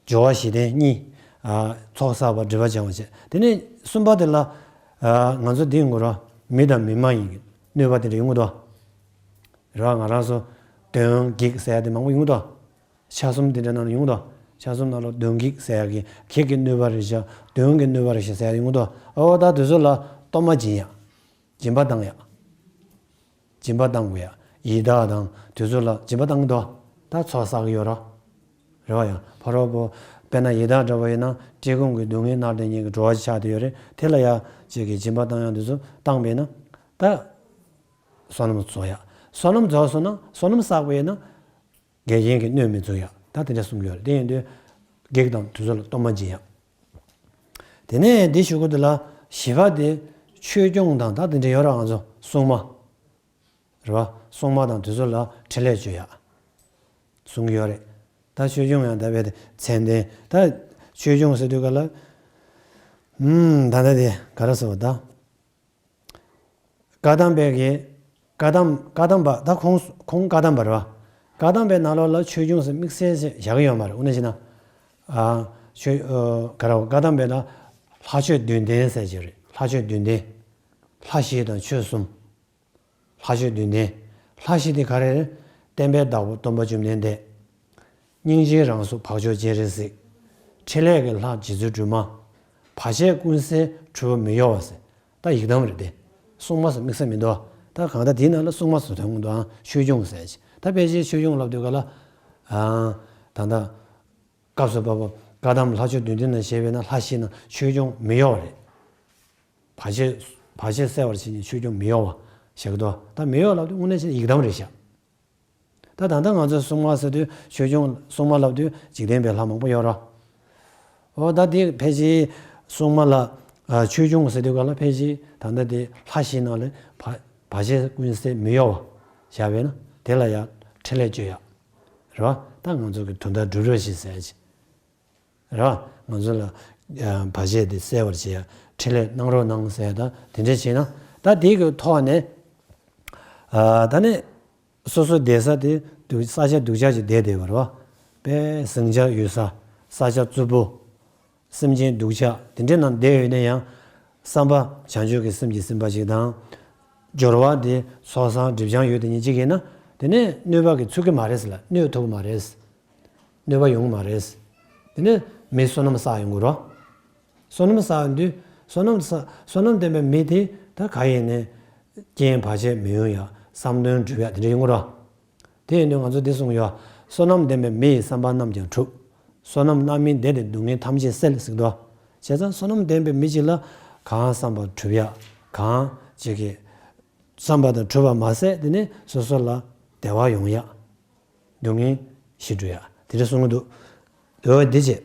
སྦྱོར་བ་བཞི་ལྡན་གཉིས། ཨ་ཚོགས་བསགས་པ་སྒྲིབ་པ་སྦྱང་བ་བྱས། དེ་ནས་གསུམ་པ་དེ་ལ། ཨ་ང་ཚོ་འདི་ཡོང་གི་རེད་བ། མི་དང་མི་མ་ཡིན་གྱི་གནོད་པ་དེ་འདྲ་ཡོང་གི་འདུག་རེད་བ། ང་རང་ཚོ་གདོན་བགེགས་ཟེར་ཡ་དེ་མང་པོ་ཡོང་གི་འདུག་ཆ་གསུམ་དེ་འདྲ་ནང་ལ་ཡོང་གི་འདུག་ཆ་གསུམ་ནང་ལ་གདོན་བགེགས་ཟེར་ཡ་གི་བགེགས་ཀྱི་གནོད་པ་རེད་ཤག་གདོན་གྱི་གནོད་པ་རེད་ཤག་ཟེར་ཡ་ཡོང་གི་འདུག་ཨོ་ད་དེ་ཚོ་ལ་གཏོར་མ་སྦྱིན་ཡ། སྦྱིན་པ་བཏང་ཡ། སྦྱིན་པ་བཏང་དགོས་ཡ། ཡི་དྭགས་དང་དེ་ཚོ་ལ་སྦྱིན་པ་བཏང་གི་འདུག་ད་ཚོགས་བསགས་ཀྱི་ཡོད་ར། རེད་བ། ཡང་ཕ་རོལ་པོ་དཔེར་ན་ཡི་དྭགས་འདྲ་བོ་ཡིན་ན་བཀྲེས་སྐོམ་གྱི་སྡུག་བསྔལ་མནར་ཏེ་ཉིད་ཀྱི་འགྲོ་བ་ཆགས་བསྡད་ཡོད་རེད། དེ་ལ་ཡ་ཅིག་གི་སྦྱིན་པ་བཏང་ཡ་འདི་ཚོ་བཏང་པས་ན། ད་བསོད་ནམས་རྫོགས་ཡ། བསོད་ནམས་རྫོགས་སོང་ན་བསོད་ནམས་བསགས་པས་ན། འགལ་རྐྱེན་གྱི་གནོད་མི་ཚུགས་ཡ། ད་དེ་འདྲ་གསུང་གི་ཡོད་རེད། དེ་ཡིན་དུས་བགེགས་དང་དེ་ཚོ་ལ་གཏོར་མ་སྦྱིན་ཡ། དེ་ནས་འདི་ཞུ་གི་འདུག་ལ། བཞི་པ་དེ་ཆོས་སྐྱོང་དང་ད་དེ་འདྲ་ཡོད་ར། ང་ཚོ་སྲུང་མ། རེད་བ། སྲུང་མ་དང་དེ་ཚོ་ལ་ཕྲིན་ལས་བཅོལ་ཡ། གསུང་གི་ཡོད་རེད། ད་ཆོས་སྐྱོང་ཡང་ད་བས་མཚན་ལྡན། ད་ཆོས་སྐྱོང་ཟེར་དུས་ག་ལ། ཨུམ་ད་ལྟ་དེ་ག་རེ་ཟེར་བ་ད། བཀའ་གདམས་པའི་གི། བཀའ་གདམས་བཀའ་གདམས་པ་ད་ཁོང་ཁོང་བཀའ་གདམས་པ་རེད་བ། བཀའ་གདམས་པའི་ནང་ལོགས་ལ་ཆོས་སྐྱོང་ཟེར་དམིགས་བསལ་ཞིག་བཞག་གི་ཡོད་མ་རེད། འོ་ན་ཞེ་ན། ཨ་ཆོས་ཨ་ག་རེ་བ། བཀའ་གདམས་པའི་ནང་ལྷ་ཆོས་བདུན་ལྡན་ཟེར་གྱི་རེད། ལྷ་ཆོས་བདུན་ལྡན། ལྷ་བཞི་དང་ཆོས་གསུམ། ལྷ་ཆོས་བདུན་ལྡན། ལྷ་བཞི་དེ་ག་རེ་རེད། བསྟན་པའི་བདག་པོ་སྟོན་པ་བཅོམ་ལྡན་འདས། སྙིང་རྗེའི་རང་གཟུགས་འཕགས་མཆོག་སྤྱན་རས་གཟིགས། ཕྲིན་ལས་ཀྱི་ལྷ་རྗེ་བཙུན་སྒྲོལ་མ། བར་ཆད་ཀུན་སེལ་གྲུབ་པ་མི་གཡོ་བ་ཟེར། ད་ཡི་དམ་རེད་དེ། སྲུང་མ་ཟེར་དམིགས་བསལ་མི་འདུག་ད་གང་ལྟར་དེའི་ནང་ལ་སྲུང་མ་ཟེར་དོན་གོ་འདུག་ཨང་། ཆོས་སྐྱོང་ཟེར་གྱི། ད་ཕལ་ཆེར་ཆོས་སྐྱོང་ལབ་དུས་ག་ལ། ཨང་། ད་ལྟ་སྐབས་སུ་བབ་པ་བཀའ་གདམས་ལྷ་ཆོས་བདུན་ལྡན་ལ་བཞེད་པས་ན་ལྷ་བཞི་ན་ཆོས་སྐྱོང་མི་གཡོ་བ་རེད། བར་ཆད་བར་ཆད་སེལ་བར་བྱེད་ཉིད་ཆོས་སྐྱོང་མི་གཡོ་བ་ཞེས་དོ། ད་མི་གཡོ་ལབ་དུས་དངོས་གནས་བྱས་ན་ཡི་དམ་རེད་ཤག་ད་ད་ལྟ་ང་ཚོས་སྲུང་མ་ཟེར་དུས་ཆོས་སྐྱོང་སྲུང་མ་ལབ་དུས་འཇིག་རྟེན་པའི་ལྷ་མང་པོ་ཡོད་ར། འོ་ད་དེ་ཕལ་ཆེར་སྲུང་མ་ལ་ཨ་ཆོས་སྐྱོང་ཟེར་དུས་ག་ལ་ཕལ་ཆེར་ད་ལྟ་དེ་ལྷ་བཞི་ནང་ལས་བ་བར་ཆད་ཀུན་སེལ་མི་གཡོ་བ་བཞག་པས་ན་དེ་ལ་ཡང་ཕྲིན་ལས་བཅོལ་ཡ། རེད་བ། ད་ང་ཚོ་གི་དོན་དག་སྒྲུབ་རོགས་ཞེས་ཟེར་གྱི། རེད་བ། ང་ཚོ་ལ་ཨ་བར་ཆད་དེ་སེལ་བར་བྱེད་ཡ་ཕྲིན་ལས་གནང་རོགས་གནང་ཟེར། ད་དེ་འདྲ་བྱས་ན་ད་དེ་གི་ཐོག་ནས་ཨ་ད་ནི་སོ་སོ་བསྡད་ས་དེ་སྡུག་ས་ཆ་སྡུག་ཅག་ཅིག་བསྡད་བསྡད་པ་རེད་བ། དཔེ་ཟིང་ཆ་ཡོད་ས། ས་ཆ་རྩུབ་པོ། སེམས་ཅན་སྡུག་ཅག་དེ་འདྲའི་ནང་བསྡད་ཡོད་ན་ཡང་། བསམ་པ་བྱང་ཆུབ་ཀྱི་སེམས་ཀྱིས་ཟིན་པ་ཞིག་དང་། སྦྱོར་བ་དེ་ཚོགས་བསགས་སྒྲིབ་སྦྱང་ཡོད་དེ་ཉིད་ཅིག་ཡིན་ན། དེ་ནས་གནོད་པ་གིས་ཚུགས་ཀྱི་མ་རེད་ཟེར་ལ། གནོད་ཐུབ་ཀྱི་མ་རེད། གནོད་པ་ཡོང་གི་མ་རེད། དེ་ནས་མི་བསོད་ནམས་བསགས་ཡོང་གི་རོ། བསོད་ནམས་བསགས་ཡོང་དུས་བསོད་ནམས་བསགས་བསོད་ནམས་ལྡན་པའི་མི་དེ་ད་ག་ཡིན་ནའི་རྐྱེན་བར་ཆད་མི་ཡོང་ཡ། བསམ་དོན་འགྲུབ་ཡ་དེ་འདྲ་ཡོང་གི་རོ། དེ་ཡིན་དུས་ང་ཚོ་འདི་གསུངས་ཡོད། བསོད་ནམས་ལྡན་པའི་མི་ཡི་བསམ་པ་རྣམས་ཀྱང་འགྲུབ། བསོད་ནམས་རྣམ་སྨིན་ལྡན་ཏེ་སྡུག་བསྔལ་ཐམས་ཅད་སེལ་ཟེར་གྱི་འདུག་བྱས་ཙང་བསོད་ནམས་ལྡན་པའི་མི་གཅིག་ལ་གང་བསམ་པ་འགྲུབ་ཡ། གང་ཅིག་གི་བསམ་པ་དང་འགྲུབ་པ་མ་ཟད་དེ་ནས་སོ་སོ་ལ་བདེ་བ་ཡོང་ཡ། སྡུག་བསྔལ་ཞི་འགྲོ་ཡ་དེ་འདྲ་གསུང་གི་འདུག་འོ་འདི་བྱས།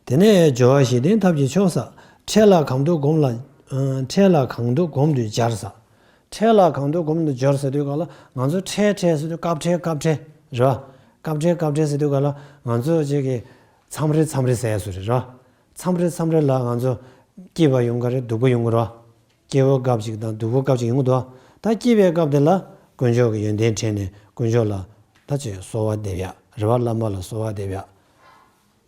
དེ་ནས་སྦྱོར་བ་བཞི་ལྡན་ཐབས་ཀྱི་མཆོག་ཟེར། འཕྲལ་ལ་གང་འདུལ་སྒོམ་ལ། ཨ་འཕྲལ་ལ་གང་འདུལ་སྒོམ་དུ་སྦྱར་ཟེར། འཕྲལ་ལ་གང་འདུལ་སྒོམ་དུ་སྦྱར་ཟེར་དུས་ག་ལ་ང་ཚོ་འཕྲལ་འཕྲལ་ཟེར་དུས་སྐབས་འཕྲལ་སྐབས་འཕྲལ་རེད་བ། སྐབས་འཕྲལ་སྐབས་འཕྲལ་ཟེར་དུས་ག་ལ་ང་ཚོ་ཅིག་གི་མཚམས་རེ་མཚམས་རེ་ཟེར་ཡ་སུ་རེད་ར། མཚམས་རེ་མཚམས་རེ་ལ་ང་ཚོ་སྐྱིད་པ་ཡོང་གི་རེད། སྡུག་པོ་ཡོང་གི་རེད་བ། སྐྱིད་པོ་སྐབས་ཅིག་དང་སྡུག་པོ་སྐབས་ཅིག་ཡོང་གི་འདུག་ད་སྐྱིད་པའི་སྐབས་དེ་ལ་དཀོན་མཆོག་གི་ཡོན་ཏན་དྲན་ནས་དཀོན་མཆོག་ལ་ད་ཅིག་གསོལ་བ་འདེབས་ཡ་རེད་བ། བླ་མ་ལ་གསོལ་བ་འདེབས་ཡ་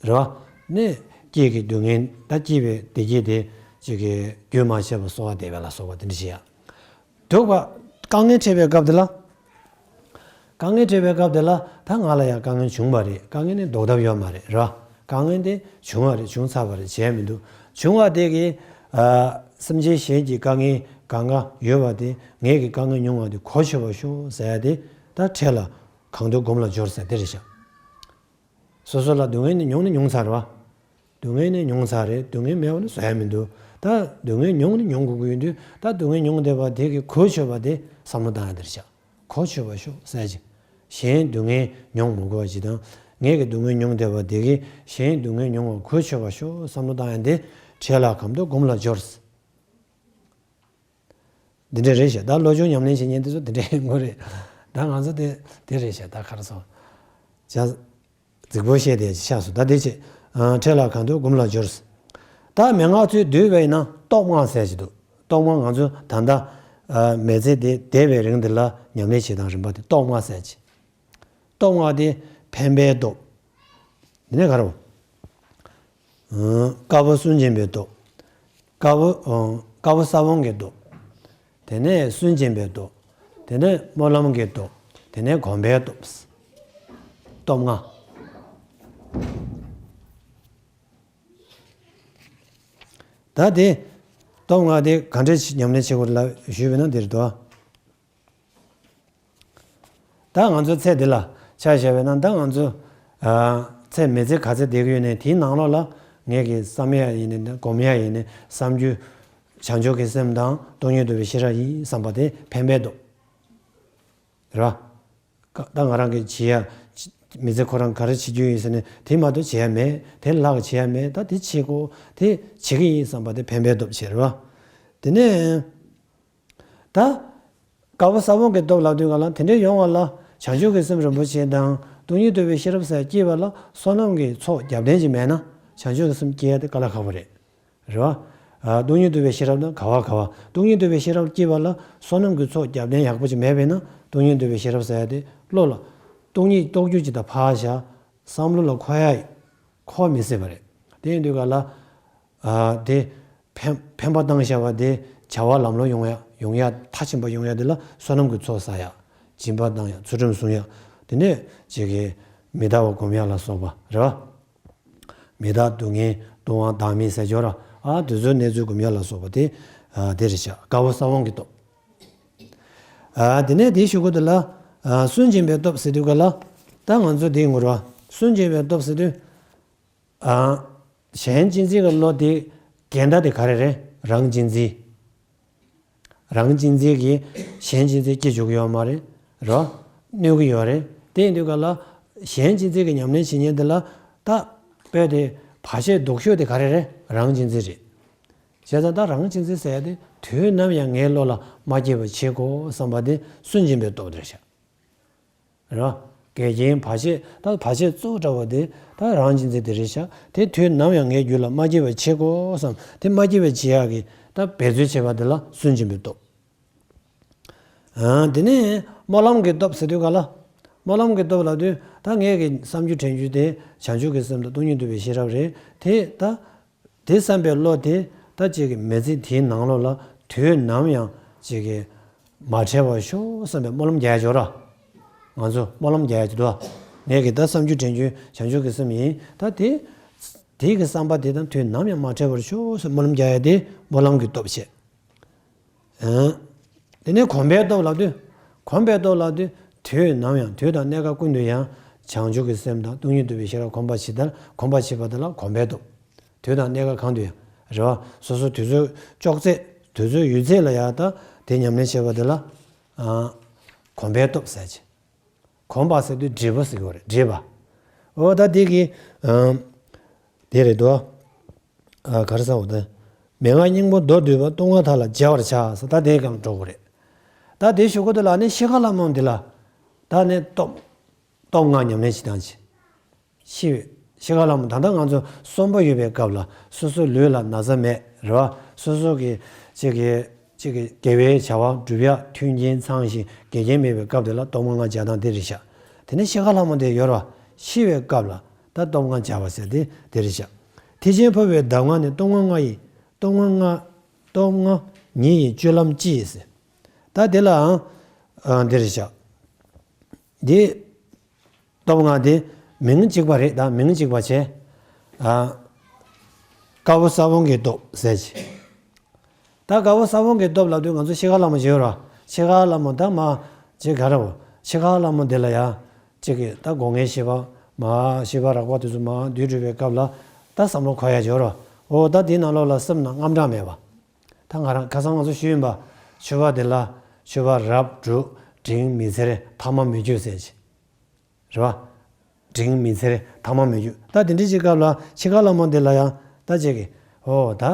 རེད་བ། ནས་སྐྱིད་ཀྱི་སྡུག་བསྔལ་ད་སྐྱིད་པའི་བདེ་སྐྱིད་དེ་ཅིག་གི་རྒྱུན་མ་ཆད་པར་གསོལ་བ་འདེབས་ཡ་ལ་སོགས་པ་དེ་འདྲ་བྱེད་ཡ། སྡུག་པ་དཀའ་ངལ་འཕྲད་པའི་སྐབས་དེ་ལ། དཀའ་ངལ་འཕྲད་པའི་སྐབས་དེ་ལ་ད་ང་ལ་ཡང་དཀའ་ངལ་བྱུང་བ་རེད། དཀའ་ངལ་ནི་ལྡོག་ཐབས་ཡོད་མ་རེད། རེད་བ། དཀའ་ངལ་དེ་བྱུང་བ་རེད། བྱུང་ཚར་བ་རེད། བྱས་མི་འདུག་བྱུང་བ་དེ་གིས་ཨ་སེམས་ཅན་གཞན་གྱི་དཀའ་ངལ་གང་ག་ཡོད་པ་དེ། ངེད་ཀྱི་དཀའ་ངལ་མྱོང་བ་དེ་གོ་ཆོད་པར་ཤོག་ཟེར་ཡ་དེ། ད་འཕྲལ་ལ་གང་འདོད་སྒོམ་ལ་སྦྱོར་ཟེར་དེ་རེད་ཤག་སོ་སོ་ལ་སྡུག་བསྔལ་ནི་མྱོང་ནི་མྱོང་ཚར་བ། སྡུག་བསྔལ་ནི་མྱོང་ཚར་རེད། སྡུག་བསྔལ་མེད་པ་ནི་བཟོ་ཡ་མི་འདུག་ད་སྡུག་བསྔལ་མྱོང་ནི་མྱོང་དགོས་ཀྱི་ཡོད་དུས། ད་སྡུག་བསྔལ་མྱོང་བསྡད་པ་དེ་གི་གོ་ཆོད་པ་དེ་བསམ་བློ་བཏང་ཡ་དེ་རེད་ཤག་གོ་ཆོད་པར་ཤོག་ཟེར་གྱི། གཞན་སྡུག་བསྔལ་མྱོང་མི་དགོས་པ་ཅིག་དང་། ངེད་ཀྱི་སྡུག་བསྔལ་མྱོང་བསྡད་པ་དེ་གིས་གཞན་སྡུག་བསྔལ་མྱོང་བ་གོ་ཆོད་པར་ཤོག་བསམ་བློ་བཏང་ཡ་དེ། འཕྲལ་ལ་གང་འདོད་སྒོམ་ལ་སྦྱོར། འདི་འདྲ་རེད་ཤག་ད་བློ་སྦྱོང་ཉམས་ལེན་བྱེད་མཁན་དེ་ཚོ་འདི་འདྲ་ཡིན་དགོས་རེད། ད་ང་ཚོ་དེ་དེ་རེད་ཤག་ད་ག་རེ་ཟེར། ཇ། རྫིག་པོ་བཤད་དེ་ཆགས་སོང་། ད་དེ་བྱས། ཨ། འཕྲལ་ལ་གང་འདོད་སྒོམ་ལ་སྦྱོར། ད་མན་ངག་ཚུལ་བསྡུས་པ་ཡིན་ན་སྟོབས་ལྔ་ཟེར་གྱི་འདུག་སྟོབས་ལྔ་ང་ཚོ་ད་ལྟ་ཨ་མི་ཚེ་འདི་འདས་པའི་རིང་འདི་ལ་ཉམས་ལེན་བྱེད་སྟངས་རིམ་པ་དེ་སྟོབས་ལྔ་ཟེར་གྱི། སྟོབས་ལྔ་དེ་འཕེན་པའི་སྟོབས། དེ་ནས་ག་རེ། ཨ། དཀར་པོ་སུན་འབྱིན་པའི་སྟོབས། དཀར་པོ། ཨ། དཀར་པོ་ས་བོན་གྱི་སྟོབས། དེ་ནས་སུན་འབྱིན་པའི་སྟོབས། དེ་ནས་སྨོན་ལམ་གྱི་སྟོབས། དེ་ནས་གོམས་པའི་སྟོབས། སྟོབས་ལྔ། ད་དེ་སྟོབས་ལྔ་དེ་ག་འདྲ་ཞིག་ཉམས་ལེན་བྱེད་དགོས་ལ་ཞུས་པ་ན་འདིར་དོ། ད་ང་ཚོ་ཚེ་འདི་ལ་ཆ་བཞག་པ་ན། ད་ང་ཚོ་ཨ་ཚེ་མི་ཚེ་ག་ཚོད་བསྡད་ཀྱི་ཡོད་ནའི་དེའི་ནང་ལོགས་ལ་ངེད་ཀྱིས་བསམ་ཡ་ཡིན་ནའི་སྒོམ་ཡ་ཡིན་ནའི་བསམ་རྒྱུ། བྱང་ཆུབ་ཀྱི་སེམས་དང་སྟོང་ཉིད་རྟོགས་པའི་ཤེས་རབ་ཡིན་བསམ་པ་དེ་འཕེན་པའི་སྟོབས། རེད་བ། ད་ང་རང་གིས་བྱེད་ཡ། མི་ཚེ་ཁོ་རང་ག་རེ་བྱེད་རྒྱུ་ཡིན་ཟེར་ནས་དེ་མ་གཏོགས་བྱེད་ཡ་མེད། དེ་ལྷག་བྱེད་ཡ་མེད། ད་དེ་བྱེད་དགོས། དེ་བྱེད་ཀྱི་ཡིན་བསམ་པ་དེ་འཕེན་པའི་སྟོབས་བྱེད། རེད་བ། དེ་ནས་ད་དཀར་པོ་ས་བོན་གྱི་སྟོབས་ལབ་དུས་ག་ལ་དེ་འདྲའི་ཡོང་བ་ལ། བྱང་ཆུབ་ཀྱི་སེམས་རིན་པོ་ཆེ་དང་སྟོང་ཉིད་རྟོགས་པའི་ཤེས་རབ་ཟེར་སྐྱེས་པ་ལ་བསོད་ནམས་ཀྱི་ཚོགས་རྒྱབ་རྟེན་ཅིག་མེད་ན་བྱང་ཆུབ་ཀྱི་སེམས་སྐྱེ་ཡ་དེ་དཀའ་ལས་ཁག་པོ་རེད། རེད་བ། ཨ། སྟོང་ཉིད་རྟོགས་པའི་ཤེས་རབ་དང་ག་བ་ག་བ། སྟོང་ཉིད་རྟོགས་པའི་ཤེས་རབ་སྐྱེས་པ་ལ་བསོད་ནམས་ཀྱི་ཚོགས་རྒྱབ་རྟེན་ཡག་པོ་ཅིག་མེད་པས་ན། སྟོང་ཉིད་རྟོགས་པའི་ཤེས་རབ་ཟེར་ཡ་དེ་བློ་ལ། སྟོང་ཉིད་རྟོགས་རྒྱུ་ཅིག་དང་ཕར་བཞག་བསམ་བློ་ལ་འཁོར་ཡ། འཁོར་མི་སྲིད་པ་རེད། དེ་ཡིན་དུས་ག་ལ། ཨ། དེ་འཕེན་འཕེན་པ་བཏང་བཞག་པ་དེ་བྱ་བ་ལམ་ལྷོང་ཡོང་ཡ། ཡོང་ཡ། མཐར་ཕྱིན་པ་ཡོང་ཡ་དེ་ལ་བསོད་ནམས་ཀྱི་ཚོགས་བསགས་ཡ། སྦྱིན་པ་བཏང་ཡ། ཚུལ་ཁྲིམས་སྲུང་ཡ། དེ་ནས་ཅིག་གིས་མི་རྟག་པ་སྒོམ་ཡ་ལ་སོགས་པ་རེད་བ། མི་རྟག་སྡུག་བསྔལ་སྡུག་དབང་བདག་མེད་ཟེར་ཆོག་ར། ཨ། དེ་ཚོའི་གནས་ཚུལ་སྒོམ་ཡ་ལ་སོགས་པ་དེ། ཨ། དེ་རེད་ཤག་དཀར་པོ་ས་བོན་གྱི་སྟོབས། ཨ། དེ་ནས་དེའི་གཞུག་གུ་དེ་ལ། ཨ། སུན་འབྱིན་པའི་སྟོབས་ཟེར་དུས་ག་ལ། ད་ང་ཚོ་དེའི་ངོ་ར། སུན་འབྱིན་པའི་སྟོབས་ཟེར་དུས། ཨ། གཞན་གཅེས་འཛིན་གྱི་བློ་དེ་འགལ་ཟླ་དེ་ག་རེ་རེད། རང་གཅེས་འཛིན། རང་གཅེས་འཛིན་གྱིས་གཞན་གཅེས་འཛིན་སྐྱེ་འཇུག་གི་ཡོད་མ་རེད། རོ། གནོད་ཀྱི་ཡོད་རེད། དེ་ཡིན་དུས་ག་ལ། གཞན་གཅེས་འཛིན་གྱི་ཉམས་ལེན་བྱེད་མཁན་དེ་ལ། ད་དཔེ་དེ་བར་ཆད་སྡུག་ཤོས་དེ་ག་རེ་རེད། རང་གཅེས་འཛིན་རེད། བྱས་ཙང་ད་རང་གཅེས་འཛིན་ཟེར་ཡ་དེ་དུས་ནམ་ཡང་ངའི་བློ་ལ་མ་སྐྱེས་པ་བྱེད་དགོས་བསམ་པ་དེ་སུན་འབྱིན་པའི་སྟོབས་དེ་རེད་ཤག་རེད་བ། འགལ་རྐྱེན་བར་ཆད། ད་བར་ཆད་གཙོ་བོ་འདྲ་བ་དེ་ད་རང་གཅེས་འཛིན་དེ་རེད་ཤག་དེ་དུས་ནམ་ཡང་ངའི་རྒྱུད་ལ་མ་སྐྱེས་པ་བྱེད་དགོས་བསམ། དེ་མ་སྐྱེས་པ་བྱེད་ཡག་གི་ད་འབད་རྩོལ་བྱེད་པ་དེ་ལ་སུན་འབྱིན་པའི་སྟོབས། ཨ། དེ་ནས་སྨོན་ལམ་གྱི་སྟོབས་ཟེར་དུས་ག་ལ། སྨོན་ལམ་གྱི་སྟོབས་ལབ་དུས་ད་ངས་ཀྱི་བསམ་རྒྱུ་དྲན་རྒྱུ་དེ་བྱང་ཆུབ་ཀྱི་སེམས་དང་སྟོང་ཉིད་རྟོགས་པའི་ཤེས་རབ་རེད། དེ་ད། དེ་བསམ་པའི་བློ་དེ་ད་ཅིག་གི་མི་ཚེ་དེའི་ནང་ལོགས་ལ་དུས་ནམ་ཡང་ཅིག་གི་མ་འཕྲད་པར་ཤོག་བསམ་པའི་སྨོན་ལམ་རྒྱག་ཡ་ཅིག་ཡོད་ར། ང་ཚོ་སྨོན་ལམ་རྒྱག་ཡ་ཅིག་འདུག་ཨ། ངས་ཀྱི་ད་བསམ་རྒྱུ་དྲན་རྒྱུ་བྱང་ཆུབ་ཀྱི་སེམས་ཡིན། ད་དེ་དེ་གི་བསམ་པ་དེ་དང་དུས་ནམ་ཡང་མ་འཕྲད་པར་ཤོག་བསམ་སྨོན་ལམ་རྒྱག་ཡ་དེ་སྨོན་ལམ་གྱི་སྟོབས་བྱས། ཨང་། དེ་ནས་གོམས་པའི་སྟོབས་ལབ་དུས། གོམས་པའི་སྟོབས་ལབ་དུས། དུས་ནམ་ཡང་དུས་དང་གནས་སྐབས་ཀུན་ཏུ་ཡང་བྱང་ཆུབ་ཀྱི་སེམས་དང་སྟོང་ཉིད་རྟོགས་པའི་ཤེས་རབ་གོམས་པ་བྱེད་དེ། གོམས་པ་བྱེད་པ་དེ་ལ་གོམས་པའི་སྟོབས། དུས་དང་གནས་སྐབས་གང་དུ་ཡང་། རེད་བ། སོ་སོ་དུས་ཚོད་ཅོག་ཙེ། དུས་ཚོད་ཡུན་ཚད་ལ་ཡང་ད་དེ་ཉམས་ལེན་བྱེད་པ་དེ་ལ། ཨང་། གོམས་པའི་སྟོབས་ཟེར་གྱི། གོམས་པ་ཟེར་དུས་འདྲིས་པ་ཟེར་གྱི་ཡོད་རེད། འདྲིས་པ། འོ་ད་དེ་གི། ཨང་། དེ་རེད་དོ། ཨ། ག་རེ་ཟེར་བ་དེ། མན་ངག་སྙིང་པོ་མདོར་བསྡུས་པ། སྟོབས་ལྔ་དག་ལ་སྦྱར་བར་བྱ་ཟེར། ད་དེའི་སྒང་ལ་འགྲོ་དགོས་རེད། ད་དེའི་གཞུག་གུ་དེ་ལ་ནི་ཤི་ཁ་ལྷ་མོ་འདི་ལ། ད་ནི་སྟོབས། སྟོབས་ལྔ་ཉམས་ལེན་བྱེད་སྟངས་ཅིག་ཤི་བའི། ཤི་ཁ་ལྷ་མོ་ད་ལྟ་ང་ཚོ་གསོན་པོ་ཡོད་པའི་སྐབས་ལ་སོ་སོའི་ལུས་ལ་ན་ཚ་མེད། རེད་བ། སོ་སོ་གི་ཅིག་གི། ཅིག་གི་དགེ་བའི་བྱ་བ་སྒྲུབ་ཡ་མཐུན་རྐྱེན་ཚང་ཞིང་འགལ་རྐྱེན་མེད་པའི་སྐབས་དེ་ལ་སྟོབས་ལྔ་སྦྱར་སྟངས་དེ་རེད་ཤག་དེ་ནས་ཤི་ཁ་ལྷ་མོ་དེ་ཡོད་རེད་བ། ཤི་བའི་སྐབས་ལ་ད་སྟོབས་ལྔ་སྦྱར་བ་ཟེར་དེ་དེ་རེད་ཤག་ཐེག་ཆེན་འཕགས་པའི་གདམས་ངག་ནི། སྟོབས་ལྔ་ལྔ་ཡི། སྟོབས་ལྔ་ལྔ། སྟོབས་ལྔ་ཉིད་ཡི་སྤྱོད་ལམ་སྤྱི་ཟེར། ད་དེ་ལའང་། ཨ། འདི་རེད་ཤག་འདི་སྟོབས་ལྔ་དེ་མིང་གཅིག་པ་རེད། ད་མིང་གཅིག་པ་བྱས། ཨ། དཀར་པོ་ས་བོན་གྱི་སྟོབས་ཟེར་གྱི། ད་དཀར་པོ་ས་བོན་གྱི་སྟོབས་ལབ་དུས་ང་ཚོ་ཤི་ཁ་ལྷ་མོ་བརྗོད་རོགས། ཤི་ཁ་ལྷ་མོ་ད་མ་བྱེད་ག་ར་བོ། ཤི་ཁ་ལྷ་མོ་འདི་ལ་ཡ། གཅིག་གིས་ད་སྒོ་ངའི་ཤི་བ། མ་ཤི་བ་རགས་པ་དེ་ཚོ་མ་བསྡུས་གྲུབ་པའི་སྐབས་ལ། ད་བསམ་བློ་འཁོར་ཡ་བརྗོད་རོགས། འོ་ད་དེའི་ནང་ལོགས་ལ་སེམས་ནང་དངངས་སྐྲག་མེད་པ། ད་ང་རང་ཁ་སང་ང་ཚོ་ཞུས་ཡིན་པ། ཕྱུ་པ་དེ་ལ། ཕྱུ་པ་རབ་སྒྲུབ། འབྲིང་མི་འཚེར། ཐ་མ་མི་འགྱུར་ཟེར་གྱི། རེད་བ། འབྲིང་མི་འཚེར། ཐ་མ་མི་འགྱུར། ད་དེ་འདྲའི་ཅིག་སྐབས་ལ་ཤི་ཁ་ལྷ་མོ་འདི་ལ་ཡང་ད་ཅིག་གིས། ཨོ་ད།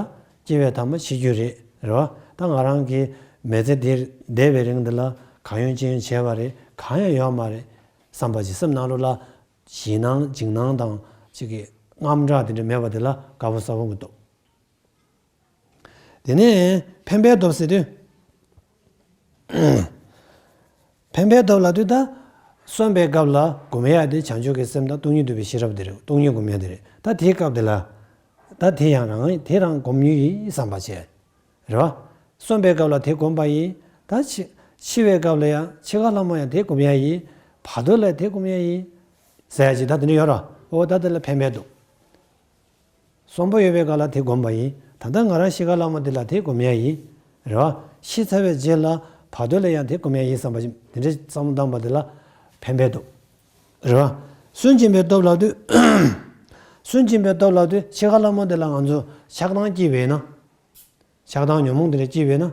སྐྱེ་བའི་ཐ་མ་འཆི་རྒྱུ་རེད། རེད་བ། ད་ང་རང་གི་མི་ཚེ་འདིར་བསྡད་པའི་རིང་འདི་ལ་གང་ཡོང་ཅི་ཡོང་བྱས་པ་རེད། གང་ཡང་ཡོད་མ་རེད་བསམ་པ་ཅིག་སེམས་ནང་ལོགས་ལ་ཞེད་སྣང་འཇིགས་སྣང་དང་ཅིག་གི་དངངས་སྐྲག་དེ་འདྲ་མེད་པ་དེ་ལ་དཀར་པོ་ས་བོན་གྱི་སྟོབས། དེ་ནས་ཕན་པའི་སྟོབས་ཟེར་དུས། ཕན་པའི་སྟོབས་ལབ་དུས་ད། གསོན་པའི་སྐབས་ལ་སྒོམ་ཡ་དེ་བྱང་ཆུབ་ཀྱི་སེམས་དང་སྟོང་ཉིད་རྟོགས་པའི་ཤེས་རབ་དེ་རེད། སྟོང་ཉིད་སྒོམ་ཡ་དེ་རེད། ད་དེའི་སྐབས་དེ་ལ། ད་དེ་ཡང་རང་དེ་རང་སྒོམ་ཉིད་ཡིན་བསམ་པ་བྱས། རེད་བ། གསོན་པའི་སྐབས་ལ་དེ་སྒོམ་པ་ཡིན། ད་འཆི་འཆི་བའི་སྐབས་ལ་ཡང་འཆི་ཁ་ལྷ་མོ་ཡང་དེ་སྒོམ་ཡ་ཡིན། བར་དོ་ལ་དེ་སྒོམ་ཡ་ཡིན། ཟེར་ཡ་ཅིག་ད་དེ་འདྲ་ཡོད་ར། འོ་ད་དེ་ལ་ཕན་པའི་སྟོབས། གསོན་པོ་ཡོད་པའི་སྐབས་ལ་དེ་སྒོམ་པ་ཡིན། ད་ལྟ་ང་རང་ཤི་ཁ་ལྷ་མོ་དེ་ལ་དེ་སྒོམ་ཡ་ཡིན། རེད་བ། ཤི་ཚར་བའི་རྗེས་ལ་བར་དོ་ལ་ཡང་དེ་སྒོམ་ཡ་ཡིན་བསམ་པ་ཞིག་དེ་འདྲའི་བསམ་བློ་བཏང་པ་དེ་ལ་ཕན་པའི་སྟོབས། རེད་བ། སུན་འབྱིན་པའི་སྟོབས་ལབ་དུས། སུན་འབྱིན་པའི་སྟོབས་ལབ་དུས་ཤི་ཁ་ལྷ་མོ་དེ་ལ་ང་ཚོ་ཆགས་སྡང་སྐྱེས་པས་ན། ཆགས་སྡང་ཉོན་མོངས་དེ་ལ་སྐྱེས་པས་ན།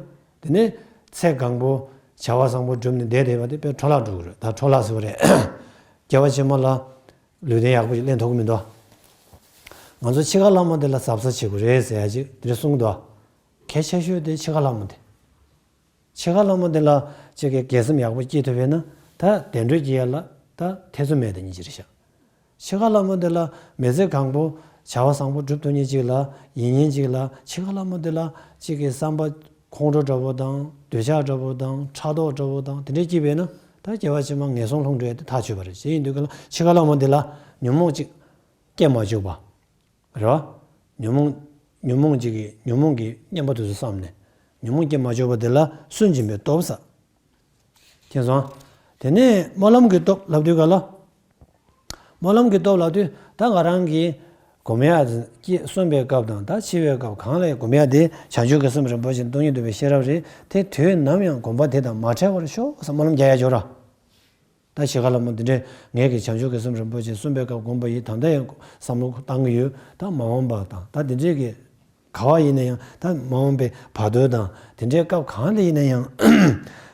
དེ་ནས་ཚེ་གང་པོ་བྱ་བ་བཟང་པོ་བསྒྲུབས་ནས་བསྡད་བསྡད་པ་དེ་དཔེ་འཕྲོ་བརླག་འགྲོ་གི་རེད། ད་འཕྲོ་བརླག་ཟེར་བ་རེད། སྐྱེ་བ་ཕྱི་མ་ལ། ལུས་རྟེན་ཡག་པོ་ཞིག་ལེན་ཐུབ་ཀྱི་མི་འདུག་ང་ཚོ་འཆི་ཁ་ལྷ་མོ་དེ་ལ་གཟབ་གཟབ་བྱེད་དགོས་རེད་ཟེར་ཡ་ཅིག་དེ་འདྲ་གསུང་གི་འདུག་གལ་ཆེ་ཤོས་དེ་འཆི་ཁ་ལྷ་མོ་དེ། འཆི་ཁ་ལྷ་མོ་དེ་ལ་ཅིག་གི་དགེ་སེམས་ཡག་པོ་སྐྱེས་ཐུབ་པས་ན་ད་བདེ་འགྲོ་སྐྱེ་ཡ་ལ་ད་ཐེ་ཚོམ་མེད་དེ་ཉིད་ཅིག་རེད་ཤག་འཆི་ཁ་ལྷ་མོ་དེ་ལ་མི་ཚེ་གང་པོ་བྱ་བ་བཟང་པོ་སྒྲུབ་ཐུབ་མཁན་ཅིག་ལ་ཡིན་མཁན་ཅིག་ལ་འཆི་ཁ་ལྷ་མོ་དེ་ལ་ཅིག་གི་བསམ་པ། ཁོང་ཁྲོ་འདྲ་པོ་དང་འདོད་ཆགས་འདྲ་པོ་དང་ཕྲག་དོག་འདྲ་པོ་དང་དེ་འདྲས་སྐྱེས་པས་ན་ད་སྐྱེ་བ་ཕྱི་མ་ངན་སོང་ལྷུང་འགྲོ་ཡ་དེ་ཐག་ཆོད་པ་རེད། དེ་ཡིན་དུས་ག་ལ་འཆི་ཁ་ལྷ་མོ་འདི་ལ་ཉོན་མོངས་ཅིག་སྐྱེ་མ་བཅུག་པ་རེད་བ། ཉོན་མོངས་ཉོན་མོངས་ཅིག་གི་ཉོན་མོངས་ཀྱི་རྔན་པ་དེ་ཚོ་བསམས་ནས་ཉོན་མོངས་སྐྱེ་མ་བཅུག་པ་དེ་ལ་སུན་འབྱིན་པའི་སྟོབས་ཟེར། མཁྱེན་སོང་། དེ་ནས་སྨོན་ལམ་གྱི་སྟོབས་ལབ་དུས་ག་ལ། སྨོན་ལམ་གྱི་སྟོབས་ལབ་དུས་ད་ང་རང་གིས་སྒོམ་ཡ་སྐྱེ་གསོན་པའི་སྐབས་དང་ད་འཆི་བའི་སྐབས་གང་ལ་སྒོམ་ཡ་དེ་བྱང་ཆུབ་ཀྱི་སེམས་རིན་པོ་ཆེ་སྟོང་ཉིད་རྟོགས་པའི་ཤེས་རབ་རེད། དེ་དུས་ནམ་ཡང་སྒོམ་པ་དེ་དང་མ་བྲལ་བར་ཤོག་ཟེར་སྨོན་ལམ་རྒྱག་ཡ་འབྱོར་ར། ད་འཆི་ཁ་ལྷ་མོ་འདི་འདྲས་ངས་ཀྱི་བྱང་ཆུབ་ཀྱི་སེམས་རིན་པོ་ཆེ་གསོན་པའི་སྐབས་སྒོམ་པ་ཡིན། ད་ལྟ་ཡང་བསམ་བློ་བཏང་གི་ཡོད། ད་མ་འོངས་པ་དང་ད་འདི་འདྲས་ཀྱི། ག་བ་ཡིན་ན་ཡང་ད་མ་འོངས་པའི་བར་དོ་དང་དེ་འདྲའི་སྐབས་གང་ལ་ཡིན་ན་ཡང་།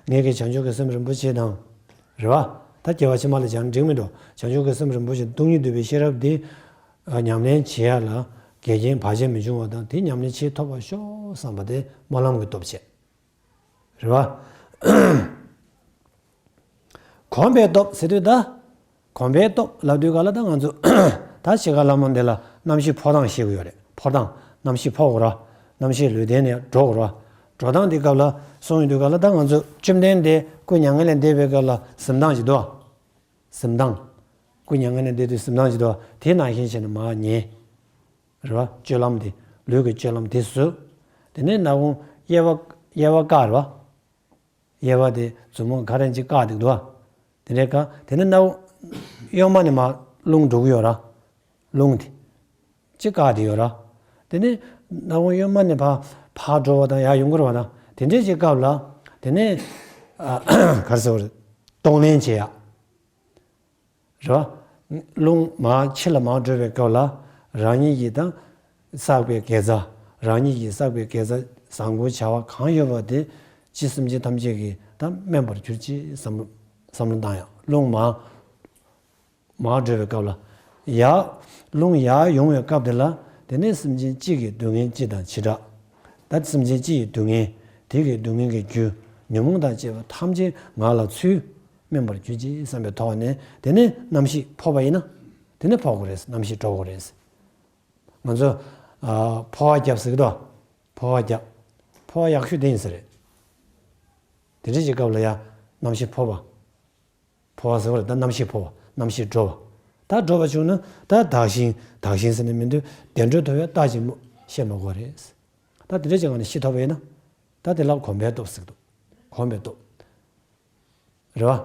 ངེད་ཀྱི་བྱང་ཆུབ་ཀྱི་སེམས་རིན་པོ་ཆེ་དང་། རེད་བ། ད་སྐྱེ་བ་ཕྱི་མ་ལ་སྦྱངས་འགྲིག་མི་འགྲོ། བྱང་ཆུབ་ཀྱི་སེམས་རིན་པོ་ཆེ་སྟོང་ཉིད་རྟོགས་པའི་ཤེས་རབ་དེ། ཉམས་ལེན་བྱེད་ཡ་ལ་འགལ་རྐྱེན་བར་ཆད་མི་འབྱུང་བ་དང་དེ་ཉམས་ལེན་བྱེད་ཐུབ་པར་ཤོག་བསམ་པ་དེ་སྨོན་ལམ་གྱི་སྟོབས་བྱས། རེད་བ། གོམས་པའི་སྟོབས་ཟེར་དུས་ད། གོམས་པའི་སྟོབས་ལབ་དུས་ག་ལ་ད་ང་ཚོ་ད་འཆི་ཁ་ལྷ་མོ་འདི་ལ་རྣམ་ཤེས་འཕོ་སྟངས་ཤེས་དགོས་ཡོད་རེད། འཕོ་སྟངས། རྣམ་ཤེས་འཕོ་དགོས་ར། རྣམ་ཤེས་ལུས་རྟེན་ནས་འགྲོ་དགོས་ར། འགྲོ་སྟངས་འདི་སྐབས་ལ་གསུངས་ཡོང་དུས་ག་ལ་ད་ང་ཚོ་བཅོམ་ལྡན་འདས་སྐུ་མྱ་ངན་ལས་འདས་པའི་སྐབས་ལ་གཟིམ་སྟངས་ཅིག་འདུག་གཟིམ་སྟངས། སྐུ་མྱ་ངན་ལས་འདས་དུས་གཟིམ་སྟངས་ཅིག་འདུག་དེ་ནང་བཞིན་བྱས་ནས་མར་ཉལ། རེད་བ། སྤྱོད་ལམ་དེ། ལུས་ཀྱི་སྤྱོད་ལམ་དེ་བཟོས། དེ་ནས་སྣ་ཁུང་གཡས་པ་གཡས་པ་བཀག་རེད་བ། གཡས་པ་དེ་མཛུབ་མོ་ག་རེ་ཅིག་བཀག་འདུག་དོ། དེ་འདྲའི་བཀག་དེ་ནས་སྣ་གཡོན་མ་ནས་མར་རླུང་འགྲོ་གི་ཡོད་ར། རླུང་དེ། ཅིག་བཀག་དེ་ཡོད་ར། དེ་ནས་སྣ་གཡོན་མ་ནས་ཕར་ཕར་འགྲོ་བ་དང་ཡར་ཡོང་གི་རེད་བ་དང་དེ་འདྲའི་ཅིག་སྐབས་ལ། དེ་ནས་ག་རེ་ཟེར་བ་རེད། གདོང་ལེན་བྱེད་ཡ། རེད་བ། རླུང་མར་ཕྱི་ལ་མར་འགྲོ་བའི་སྐབས་ལ་རང་ཉིད་ཀྱིས་དང་བསགས་པའི་དགེ་རྩ། རང་ཉིད་ཀྱིས་བསགས་པའི་དགེ་རྩ་བཟང་པོ་བྱ་བ་གང་ཡོད་པ་དེ་ཅི་སེམས་ཅན་ཐམས་ཅད་ཀྱིས་དང་སྨིན་པར་གྱུར་ཅིག་བསམ་བློ་བསམ་བློ་བཏང་ཡང་རླུང་མར་མར་འགྲོ་བའི་སྐབས་ལ་ཡར་རླུང་ཡར་ཡོང་བའི་སྐབས་དེ་ལ་དེ་ནས་སེམས་ཅན་གཅིག་གི་སྡུག་བསྔལ་སྤྱི་དང་བྱེ་བྲག་ད་སེམས་ཅན་སྤྱི་ཡི་སྡུག་བསྔལ་དེ་གི་སྡུག་བསྔལ་གྱི་རྒྱུ་ཉོན་མོངས་དང་བཅས་པ་ཐམས་ཅད་ང་ལ་ཚུར། སྨིན་པར་གྱུར་ཅིག་བསམ་པའི་ཐོག་ནས་དེ་ནས་རྣམ་ཤེས་འཕོ་བ་ཡིན་ན། དེ་ནས་འཕོ་དགོས་རེད། རྣམ་ཤེས་འགྲོ་དགོས་རེད། ང་ཚོ་ཨ་འཕོ་བ་རྒྱབ་ཟེར་གི་འདུག་འཕོ་བ་རྒྱབ། འཕོ་བ་ཡག་ཤོས་དེ་ཡིན་ས་རེད། དེ་འདྲ་ཅིག་སྐབས་ལ་ཡ་རྣམ་ཤེས་འཕོ་བ། འཕོ་བ་ཟེར་བ་རེད། ད་རྣམ་ཤེས་འཕོ་བ། རྣམ་ཤེས་འགྲོ་བ། ད་འགྲོ་བ་བྱུང་ན་ད་བདག་གཞན་བདག་གཞན་ཟེར་ནས་མི་འདུག་བདེ་འགྲོ་ཐོབ་པའི་རྟགས་ཅིག་མོ་ཤེས་མ་དགོས་རེད། ད་དེ་འདྲ་ཅིག་ངང་ནས་ཤེས་ཐུབ་པ་ཡིན་ན། ད་དེ་ལ་གོམས་པའི་སྟོབས་ཟེར་གི་འདུག་གོམས་པའི་སྟོབས། རེད་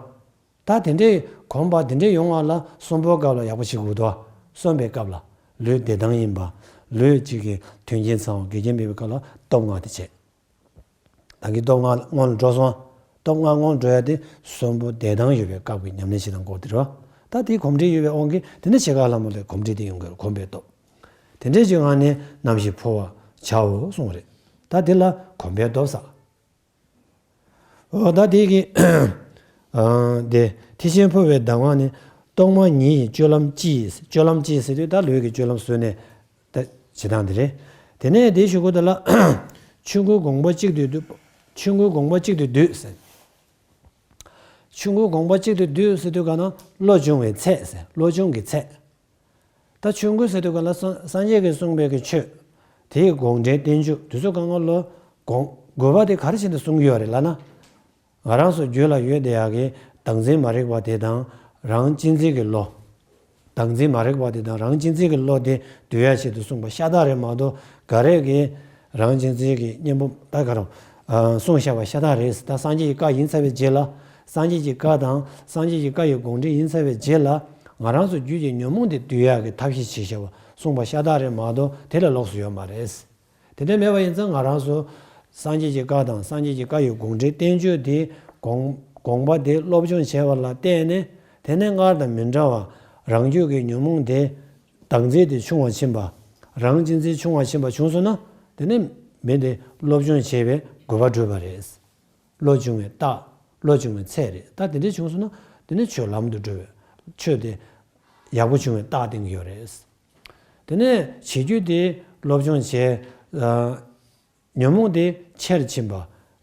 བ། ད་དེ་འདྲའི་གོམས་པ་དེ་འདྲའི་ཡོང་བ་ལ་གསོན་པོའི་སྐབས་ལ་ཡག་པོ་བྱེད་དགོས་འདུག་གསོན་པའི་སྐབས་ལ། ལུས་བདེ་ཐང་ཡིན་པ། ལུས་གཅིག་གི་མཐུན་རྐྱེན་ཚང་བ། དགེ་རྒན་མེད་པའི་སྐབས་ལ་སྟོབས་ལྔ་དེ་བྱེད། ད་གིན་སྟོབས་ལྔ་སྔོན་ལ་འགྲོ་སོང་། སྟོབས་ལྔ་སྔོན་འགྲོ་ཡ་དེ་གསོན་པོ་བདེ་ཐང་ཡོད་པའི་སྐབས་ཀྱི་ཉམས་ལེན་བྱེད་སྟངས་སྐོར་དེ་རེད་བ། ད་དེ་གོམས་འདྲིས་ཡོད་པའི་དབང་གིས་དེ་ནས་འཆི་ཁ་ལྷ་མོ་ལ་གོམས་འདྲིས་དེ་ཡོང་གི་རེད། གོམས་པའི་སྟོབས། དེ་འདྲའི་ཅིག་ངང་ནས་ནམ་ཞིག་འཕོ་བར་བྱའོ་གསུངས་རེད། ད་དེ་ལ་གོམས་པའི་སྟོབས་ཟེར། འོ་ད་དེ་གི་ཨ་དེ་ཐེག་ཆེན་འཕོ་བའི་གདམས་ངག་ནི། སྟོབས་ལྔ་ཉིད་ཡིན་སྤྱོད་ལམ་སྤྱི། སྤྱོད་ལམ་སྤྱི་ཟེར་དུས་ད་ལུས་ཀྱི་སྤྱོད་ལམ་བཟོས་ནས་ད་བྱེད་སྟངས་དེ་རེད། དེ་ནས་དེ་གཞུག་གུ་དེ་ལ་ཆོས་མགོན་དགོངས་པ་གཅིག་ཏུ་བསྡུས། ཆོས་མགོན་དགོངས་པ་གཅིག་ཏུ་བསྡུས་ཟེར། ཆོས་མགོན་དགོངས་པ་གཅིག་ཏུ་བསྡུས་ཟེར་དུས་ག་ན་བློ་སྦྱོང་བའི་ཚད་ཟེར། བློ་སྦྱོང་གི་ཚད། ད་ཆོས་མགོན་ཟེར་དུས་ག་ལ་སངས་སངས་རྒྱས་ཀྱིས་གསུངས་པའི་གི་ཆོས་དེའི་དགོངས་འགྲེལ་བསྟན་བཅོས་དེ་ཚོ་གང་ག་ལོ་དགོངས་དགོས་པ་དེ་ག་རེ་བྱས་ནས་གསུང་གི་ཡོད་རེད་ལབ་ན། ང་རང་ཚོ་རྒྱུད་ལ་ཡོད་བསྡད་ཡག་གི་བདག་འཛིན་མ་རིག་པ་དེ་དང་རང་གཅེས་འཛིན་གྱི་བློ། བདག་འཛིན་མ་རིག་པ་དེ་དང་རང་གཅེས་འཛིན་གྱི་བློ་དེ་བསྡུ་ཡ་ཆེད་དུ་གསུངས་པ་ཤ་སྟག་རེད་མ་གཏོགས། ག་རེ་གི་རང་གཅེས་འཛིན་གྱི་གཉེན་པོ་ད་ག་རེ་གསུངས་བཞག་པ་ཤ་སྟག་རེད། ད་སངས་རྒྱས་ཀྱི་བཀའ་ཡིན་ཚར་བའི་རྗེས་ལ། སངས་རྒྱས་ཀྱི་བཀའ་དང་སངས་རྒྱས་ཀྱི་བཀའ་ཡི་དགོངས་འགྲེལ་ཡིན་ཚར་བའི་རྗེས་ལ། ང་རང་ཚོ་རྒྱུད་ཀྱི་ཉོན་མོངས་དེ་བསྡུ་ཡག་གི་ཐབས་ཤེས་བྱེད་བཞག་པ་གསུངས་པ་ཤ་སྟག་རེད་མ་གཏོགས་དེ་ལས་ལོགས་སུ་ཡོད་མ་རེད། དེ་འདྲ་མེད་པ་ཡིན་ཙང་ང་རང་ཚོ་སངས་རྒྱས་ཀྱི་བཀའ་དང་སངས་རྒྱས་ཀྱི་བཀའ་ཡི་དགོངས་འགྲེལ་བསྟན་བཅོས་དེ་དགོངས་དགོངས་པ་དེ་སློབ་སྦྱོང་བྱས་པ་ལ་བརྟེན་ནས། དེ་ནས་སྔར་དང་མི་འདྲ་བ་རང་རྒྱུད་ཀྱི་ཉོན་མོངས་དེ་བདག་འཛིན་དེ་ཆུང་བ་ཕྱིན་པ། རང་གཅེས་འཛིན་ཆུང་བ་ཕྱིན་པ་བྱུང་སོང་ན། དེ་ནས་མི་དེ་སློབ་སྦྱོང་བྱེད་པའི་དགོས་པ་གྲུབ་པ་རེད། བློ་སྦྱོང་བའི་རྟགས། བློ་སྦྱོང་བའི་ཚད་རེད། ད་དེ་འདྲ་བྱུང་སོང་ན་དེ་ནས་ཆོས་ལམ་དུ་འགྲོ་བའི་ཆོས་དེ་ཡག་པོ་བྱུང་བའི་རྟགས་བསྟན་གྱི་ཡོད་རེད། དེ་ནས་བྱེད་རྒྱུ་དེ་སློབ་སྦྱོང་བྱས། ཨ། ཉོན་མོངས་དེ་ཆེར་ཕྱིན་པ།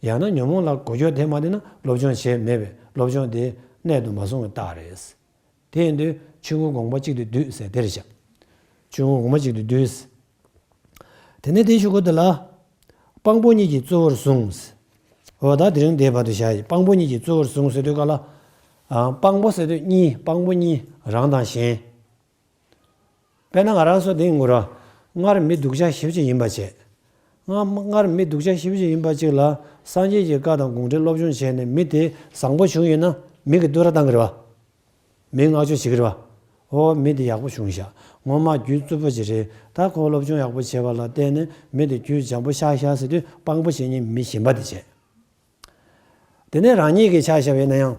ཡང་ན་ཉོན་མོངས་ལ་གོ་རྒྱུ་དེ་མ་བསྟན་ན་སློབ་སྦྱོང་བྱས་མེད་པས་སློབ་སྦྱོང་དེ་གནད་དུ་མ་སོང་བའི་རྟགས་རེད། དེ་ཡིན་དུས་ཆོས་མགོན་དགོངས་པ་གཅིག་ཏུ་བསྡུས་ཟེར་དེ་རེད་བཞག་ཆོས་མགོན་དགོངས་པ་གཅིག་ཏུ་བསྡུས། དེ་ནས་དེའི་གཞུག་གུ་དེ་ལ། དཔང་པོ་གཉིས་ཀྱིས་གཙོ་བོར་བཟུང་། འོ་ད་དེ་རིང་འདིའི་བར་དུ་བཞག་དཔང་པོ་གཉིས་ཀྱིས་གཙོ་བོར་བཟུང་ཟེར་དུས་ག་ལ། ཨ། དཔང་པོ་ཟེར་དུས་གཉིས། དཔང་པོ་གཉིས་རང་དང་གཞན། དཔེར་ན་ང་རང་ཚོ་འདི་ཡིན་དགོས་ར། སྔར་མི་སྡུག་ཅག་ཞེ་པོ་ཅིག་ཡིན་པ་བྱས། སྔ་སྔར་མི་སྡུག་ཅག་ཞེ་པོ་ཅིག་ཡིན་པ་ཅིག་ལ་སངས་རྒྱས་ཀྱི་བཀའ་དང་དགོངས་འགྲེལ་སློབ་སྦྱོང་བྱས་ནས་མི་དེ་བཟང་པོ་བྱུང་ཡོད་ན་མི་གིས་བསྟོད་ར་བཏང་གི་རེད་བ། མི་བསྔགས་བརྗོད་བྱེད་ཀྱི་རེད་བ། ཨོ་མི་དེ་ཡག་པོ་བྱུང་ཤག་སྔོན་མ་རྒྱུད་རྩུབ་པོ་ཅིག་རེད། ད་ཁོ་སློབ་སྦྱོང་ཡག་པོ་བྱས་པ་ལ་བརྟེན་ནས་མི་དེ་རྒྱུད་འཇམ་པོ་ཤག་ཤག་ཟེར་དུས་དཔང་པོ་བྱེད་མཁན་མི་གཞན་པ་དེ་བྱས། དེ་ནས་རང་ཉིད་ཀྱི་ཆ་བཞག་པ་ཡིན་ན་ཡང་།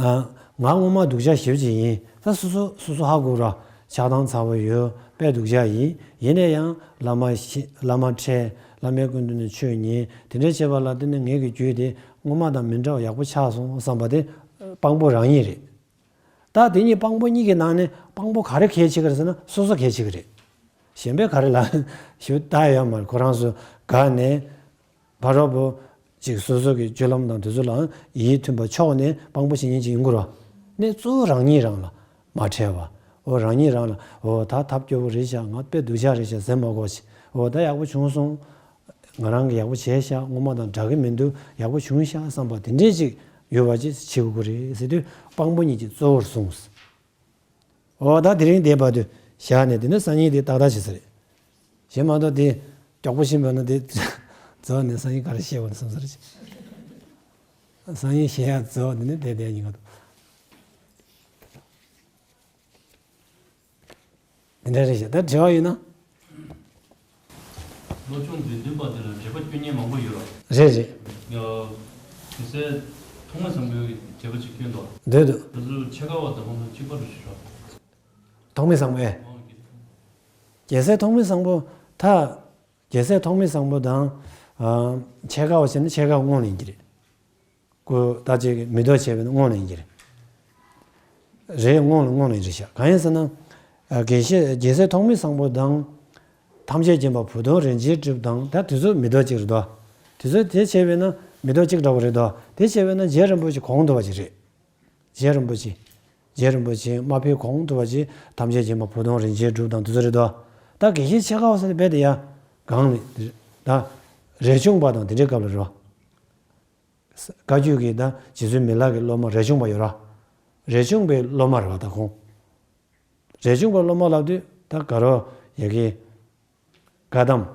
ཨ། ང་སྔོན་མ་སྡུག་ཅག་ཞེ་པོ་ཅིག་ཡིན། ད་སོ་སོ་སོ་སོ་ཧ་གོ་ར། ཆགས་སྡང་ཚ་བོ་ཡོད། དཔེ་སྡུག་ཅག་ཡིན། ཡིན་ན་ཡང་བླ་མ་ཤི་བླ་མ་ཁྲེལ། བླ་མའི་སྐུ་མདུན་ནས་ཆོས་ཉན། དེ་འདྲ་བྱས་པ་ལ་བརྟེན་ནས་ངེད་ཀྱི་རྒྱུད་དེ་སྔོན་མ་དང་མི་འདྲ་བ་ཡག་པོ་ཆགས་སོང་བསམ་པ་དེ་དཔང་པོ་རང་ཉིད་རེད། ད་དེ་གཉིས་དཔང་པོ་གཉིས་ཀྱི་ནང་ནས་དཔང་པོ་ག་རེ་གལ་ཆེ་གི་རེད་ཟེར་ན་སོ་སོ་གལ་ཆེ་གི་རེད། གཞན་པས་ག་རེ་ལབ་ཞུ་ད་ཡོད་མ་རེད། ཁོ་རང་ཚོ་དགའ་ནས་ཕ་རོལ་པོ་ཅིག་སོ་སོ་གི་སྤྱོད་ལམ་དང་དེ་ཚོ་ལའང་ཡིད་མཐུན་པ་ཕྱོགས་ནས་དཔང་པོ་བྱེད་མཁན་ཅིག་ཡིན་དགོས་རེད་བ། ནས་གཙོ་བོ་རང་ཉིད་རང་ལ་མ་ཁྲེལ་བ། འོ་རང་ཉིད་རང་ལ་འོ་ད་ཐབས་སྐྱོ་པོ་རེད་ཤག་ང་དཔེ་སྡུག་ཅག་རེད་ཤག་ཟེར་མ་དགོས་ཤིག་འོ་ད་ཡག་པོ་བྱུང་སོང་། ང་རང་གིས་ཡག་པོ་བྱས་ཤག་སྔོན་མ་དང་འདྲ་གི་མི་འདུག་ཡག་པོ་བྱུང་ཤག་བསམ་པ་དེ་འདྲས་ཅིག་ཡོད་པ་ཅིག་བྱེད་དགོས་ཀྱི་རེད་ཟེར་དུས་དཔང་པོ་གཉིས་ཀྱིས་གཙོ་བོར་བཟུང་། འོ་ད་དེ་རིང་དེ་བར་དུ་བཞག་ནས་དེ་ནས་སང་ཉིན་དེ་ཏག་ཏག་བྱེད་ས་རེད། གཞན་མ་གཏོགས་དེ་མགྱོགས་པོ་ཕྱིན་པ་ན་དེ་རྫོགས་ནས་སང་ཉིན་ག་རེ་བཤད་དགོས་ན་བསམ་ས་རེད། སང་ཉིན་བཤད་ཡག་རྫོགས་དེ་ནས་བསྡད་བསྡད་ཉིན་ག་དུ། དེ་འདྲ་རེད་ཤག་ད་དྲི་བ་ཡོད་ན། སློབ་སྦྱོང་དུས་འདུན་པ་དེ་ལ་འགྲེལ་པ་སྐྱོན་མཁན་མང་པོ་ཡོད་རེད། རེད་རེད། ཡ། དེ་སའི་ཐོགས་མེད་བཟང་པོའི་འགྲེལ་པ་ཅིག་སྐྱོན་འདུག་འདོད་འདུག་དེ་ཚོ་ཕྱེད་ཀ་བ་དང་ཁོང་ཚོ་གཅིག་པ་རུ་ཞུ་རོགས། ཐོགས་མེད་བཟང་པོ་ཨེ། ཨོ་ཀེ། རྒྱལ་སྲས་ཐོགས་མེད་བཟང་པོ་ད། རྒྱལ་སྲས་ཐོགས་མེད་བཟང་པོ་དང་། ཨ། ཕྱེད་ཀ་བ་བྱས་ན་ཕྱེད་ཀ་བ་སྔོན་ལ་ཡིན་གྱི་རེད། སྐུ་ད་ཅིག་མི་ལྡོག་བྱས་པས་ན་སྔོན་ལ་ཡིན་གྱི་རེད། རེད་སྔོན་ལ་སྔོན་ལ་ཡིན་རེད་ཤག་གང་ཡིན་ཟེར་ན། ཨ། དགེ་བཤེས་རྒྱལ་སྲས་ཐོགས་མེད་བཟང་པོ་དང་། ཐམས་ཅད་མཁྱེན་པ་བུ་སྟོན་རིན་ཆེན་གྲུབ་དང་ད་དེ་ཚོ་མི་ལྡོག་གཅིག་རེད་དོ། དེ་ཚོ་དེ་བྱས་པས་ན་མི་ལྡོག་གཅིག་འདྲ་བོ་རེད་དོ། དེ་བྱས་པས་ན་རྗེ་རིན་པོ་ཆེ་གོང་དུ་བ་ཅིག་རེད། རྗེ་རིན་པོ་ཆེ། རྗེ་རིན་པོ་ཆེ་མ་ཕེབས་གོང་དུ་བ་ཅིག་ཐམས་ཅད་མཁྱེན་པ་བུ་སྟོན་རིན་ཆེན་གྲུབ་དང་དེ་ཚོ་རེད་དོ། ད་དགེ་བཤེས་ཕྱེད་ཀ་བ་ཟེར་ནས་རྦད་དེ་ཡ། གང་ནས། ད། རས་ཆུང་པ་དང་དེ་འདྲའི་སྐབས་ལ་རེད་བ། བཀའ་བརྒྱུད་ཀྱི་ད་རྗེ་བཙུན་མི་ལ་གི་སློབ་མ་རས་ཆུང་པ་ཡོད་ར། རས་ཆུང་པའི་སློབ་མ་རེད་བ་ད་ཁོང་། རས་ཆུང་པའི་སློབ་མ་ལབ་དུས་ད་ག་རོ་ཡ་གི། བཀའ་གདམས།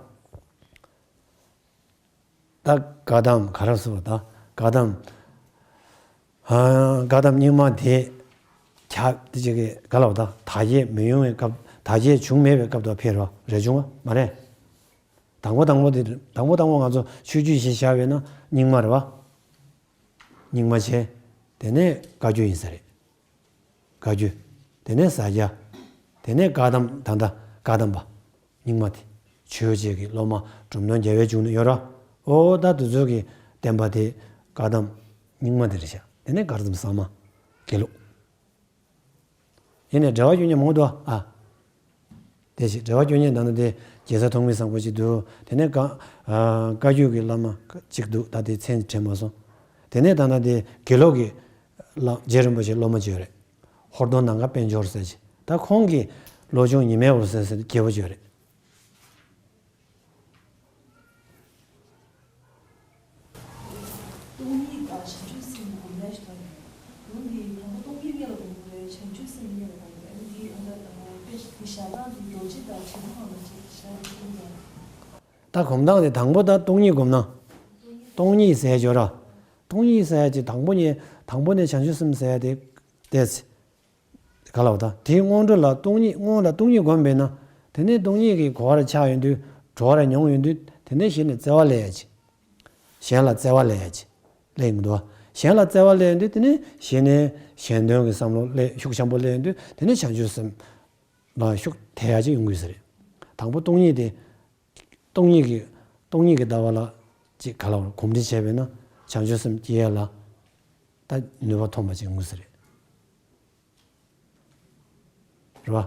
ད་བཀའ་གདམས་ག་རེ་ཟེར་བ་ད་བཀའ་གདམས། ཨ། བཀའ་གདམས་རྙིང་མ་དེ་ཁྱབ་དེ་ཅིག་གི་ག་ལ་བ་ད་དར་རྒྱས་མི་ཡོང་བའི་སྐབས། དར་རྒྱས་བྱུང་མེད་པའི་སྐབས་དུ་ཕེབས་རོགས་རེ་བྱུང་བ་མ་རེད། དང་པོ་དང་པོ་དེ་དང་པོ་དང་པོ་ང་ཚོ་ཆོས་བརྒྱུད་ཞེས་བྱ་བས་ན་རྙིང་མ་རེད་བ། རྙིང་མ་བྱས། དེ་ནས་བཀའ་བརྒྱུད་ཡིན་ས་རེད། བཀའ་བརྒྱུད། དེ་ནས་ས་སྐྱ། དེ་ནས་བཀའ་གདམས། ད་ལྟ་བཀའ་གདམས་པ། རྙིང་མ་དེ། ཆོས་རྗེ་གི་སློབ་མ་གྲུབ་དོན་རྒྱལ་བའི་འབྱུང་གནས་ཡོད་ར། ཨོ་ད་དེ་ཚོ་གི་བསྟན་པ་དེ་བཀའ་གདམས་རྙིང་མ་དེ་རེད་ཤག་དེ་ནས་བཀའ་གདམས་གསར་མ། དགེ་ལུགས། ཡིན་ནས་འགྲེལ་བ་བསྐྱོན་མཁན་མང་པོ་འདུག་ཨ། དེ་ཞིག་འགྲེལ་བ་བསྐྱོན་མཁན་ད་ནི་དེ་རྒྱལ་ཚ་ཐོགས་མེད་བཟང་པོ་ཅིག་འདུག་དེ་ནས་བཀའ་ཨ་བཀའ་བརྒྱུད་ཀྱི་བླ་མ་གཅིག་འདུག་ད་དེ་མཚན་དྲན་མ་སོང་། དེ་ནས་ད་ལྟ་དེ་དགེ་ལུགས་ཀྱི་བླ་རྗེ་རིན་པོ་ཆེ་སློབ་མ་ཅིག་ཡོད་རེད། ཧོར་གདོང་ནམ་མཁའ་དཔལ་འབྱོར་ཟེར་ཅིག་ད་ཁོང་གི་བློ་སྦྱོང་ཉི་མའི་འོད་ཟེར་ཟེར་རྒྱས་པོ་ཅིག་ཡོད་རེད། སྟོང་ཉིད་དང་བྱང་ཆུབ་སེམས་སྒོམ་ཡ་ཞིག་དང་། ལུང་འདིའི་དང་པོ་སྟོང་ཉིད་གཉིས་ལ་སྒོམ་དགོས་རེད། བྱང་ཆུབ་སེམས་གཉིས་ལ་སྒོམ་དགོས་རེད། འདིའི་ཨ་ད་དང་པོ་དཔེ་འདི་ཞལ་ལག་འདི་རྡོ་རྗེ་དང་དྲིལ་བུ་སྒང་ལ་ཅིག་བཞག་ཡོད་ཀྱང་། ད་གོམ་སྟངས་དེ་དང་པོ་ད་སྟོང་ཉིད་སྒོམ་ན། སྟོང་ཉིད་ཟེར་ཡ་ཅིག་ཡོད་ར། སྟོང་ཉིད་ཟེར་ཡ་ཅིག་དང་པོ་ནས་དང་པོ་ནས་བྱང་ཆུབ་སེམས་ཟེར་ཡ་དེ། དེ་ག་ལ་བ་ད་དེའི་སྔོན་འགྲོ་ལ་སྟོང་ཉིད་སྔོན་ལ་སྟོང་ཉིད་སྒོམ་པས་ན། དེ་ནས་སྟོང་ཉིད་ཀྱི་གོ་བ་ལ་ཆགས་ཡོང་དུས། གྲོལ་བ་ལ་མྱོང་ཡོང་དུས། དེ་ནས་གཞི་ནས་བརྩེ་བ་སླེབས་ཡ་ཅིག་གཞན་ལ་བརྩེ་བ་སླེབས་ཡ་ཅིག་སླེབས་ཡོང་གི་འདུག་གཞན་ལ་བརྩེ་བ་སླེབས་ཡོང་དུས། དེ་ནས་གཞི་ནས་གཞན་དོན་གྱི་བསམ་བློ་སླེབས་ཤུགས་ཆེན་པོ་སླེབས་ཡོང་དུས། དེ་ནས་བྱང་ཆུབ་སེམས་ལ་ཤུགས་དེ་ཡ་ཅིག་ཡོང་གི་ཡོད་ས་རེད། དང་པོ་སྟོང་ཉིད་དེ། སྟོང་ཉིད་ཀྱི། སྟོང་ཉིད་ཀྱི་ལྟ་བ་ལ་ཅིག་ག་ལ་བ་གོམས་འདྲིས་བྱས་པས་ན་བྱང་ཆུབ་སེམས་སྐྱེ་ཡ་ལ་ད་ནུས་པ་ཐོན་པ་ཅིག་ཡོང་གི་ཡོད་ས་རེད། རེད་བ།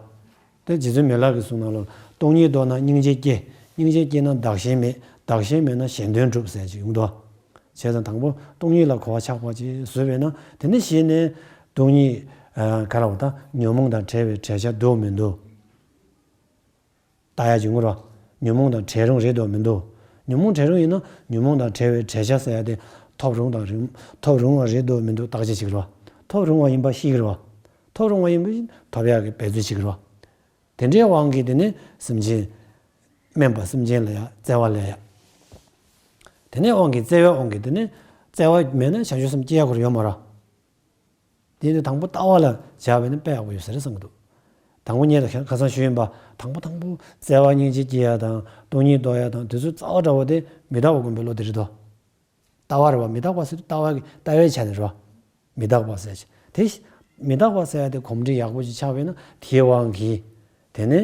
དེ་རྗེ་བཙུན་མི་ལ་གིས་གསུངས་ནང་ལོགས་ལ། སྟོང་ཉིད་རྟོགས་ན་སྙིང་རྗེ་སྐྱེ། སྙིང་རྗེ་སྐྱེས་ན་བདག་གཞན་མེད། བདག་གཞན་མེད་ན་གཞན་དོན་འགྲུབ་ཟེར་ཅིག་ཡོང་འདུག་བྱས་ཙང་དང་པོ་སྟོང་ཉིད་ལ་གོ་བ་ཆགས་པ་ཅིག་བཟོས་པས་ན། དེ་ནས་གཞི་ནས་སྟོང་ཉིད་ཨ་ག་ལ་བ་ད་ཉོན་མོངས་དང་བྲལ་བའི་བྲལ་བྱ་འདུག་མི་འདུག་ལྟ་ཡ་ཅིག་ཡོང་གི་རེད་བ། ཉོན་མོངས་དང་བྲལ་རུང་རེད་འདུག་མི་འདུག་ཉོན་མོངས་བྲལ་རུང་ཡིན་ན་ཉོན་མོངས་དང་བྲལ་བའི་བྲལ་བྱ་ཟེར་ཡ་དེ་ཐོབ་རུང་དང་རུང་། ཐོབ་རུང་བ་རེད་འདུག་མི་འདུག་བརྟག་དཔྱད་བྱེད་ཀྱི་རེད་བ། ཐོབ་རུང་བ་ཡིན་པ་ཤེས་ཀྱི་རེད་བ། ཐོབ་རུང་བ་ཡིན་པ་ཐོབ་ཡག་གི་འབད་རྩོལ་བྱེད་ཀྱི་རེད་བ། དེ་འདྲའི་དབང་གིས་དེ་ནས་སེམས་ཅན། དམན་པ་སེམས་ཅན་ལ་ཡང་བརྩེ་བ་སླེབས་ཡ། དེ་ནས་དབང་གིས་བརྩེ་བའི་དབང་གིས་དེ་ནས་བརྩེ་བ་མེད་ན་བྱང་ཆུབ་སེམས་སྐྱེ་ཡག་ཁོ་རང་ཡོད་མ་རེད། དེ་ནི་དང་པོ་ལྟ་བ་ལ་སྦྱར་བས་ན་དཔེ་ཡག་པོ་ཡོད་ས་རེད་བསམ་གྱི་འདུག་དང་པོ་ངས་ད་ཁ་སང་ཞུས་ཡིན་པ། དང་པོ་དང་པོ་བརྩེ་བ་སྙིང་རྗེ་སྐྱེ་ཡ་དང་སྟོང་ཉིད་རྟོགས་ཡ་དང་དེ་ཚོའི་རྩ་བ་འདྲ་བོ་དེ་མི་རྟག་པ་སྒོམ་པའི་བློ་དེ་རེད་དོ། ལྟ་བ་རེད་བ། མི་རྟག་པ་ཟེར་དུས་ལྟ་བ་གི་ལྟ་བའི་ཆ་ནས་རེད་བ། མི་རྟག་པ་ཟེར་ཅིག་དེ། མི་རྟག་པ་ཟེར་ཡ་དེ་གོམས་འདྲིས་ཡག་པོ་ཅིག་ཆགས་པས་ན་དེའི་དབང་གིས། དེ་ནས་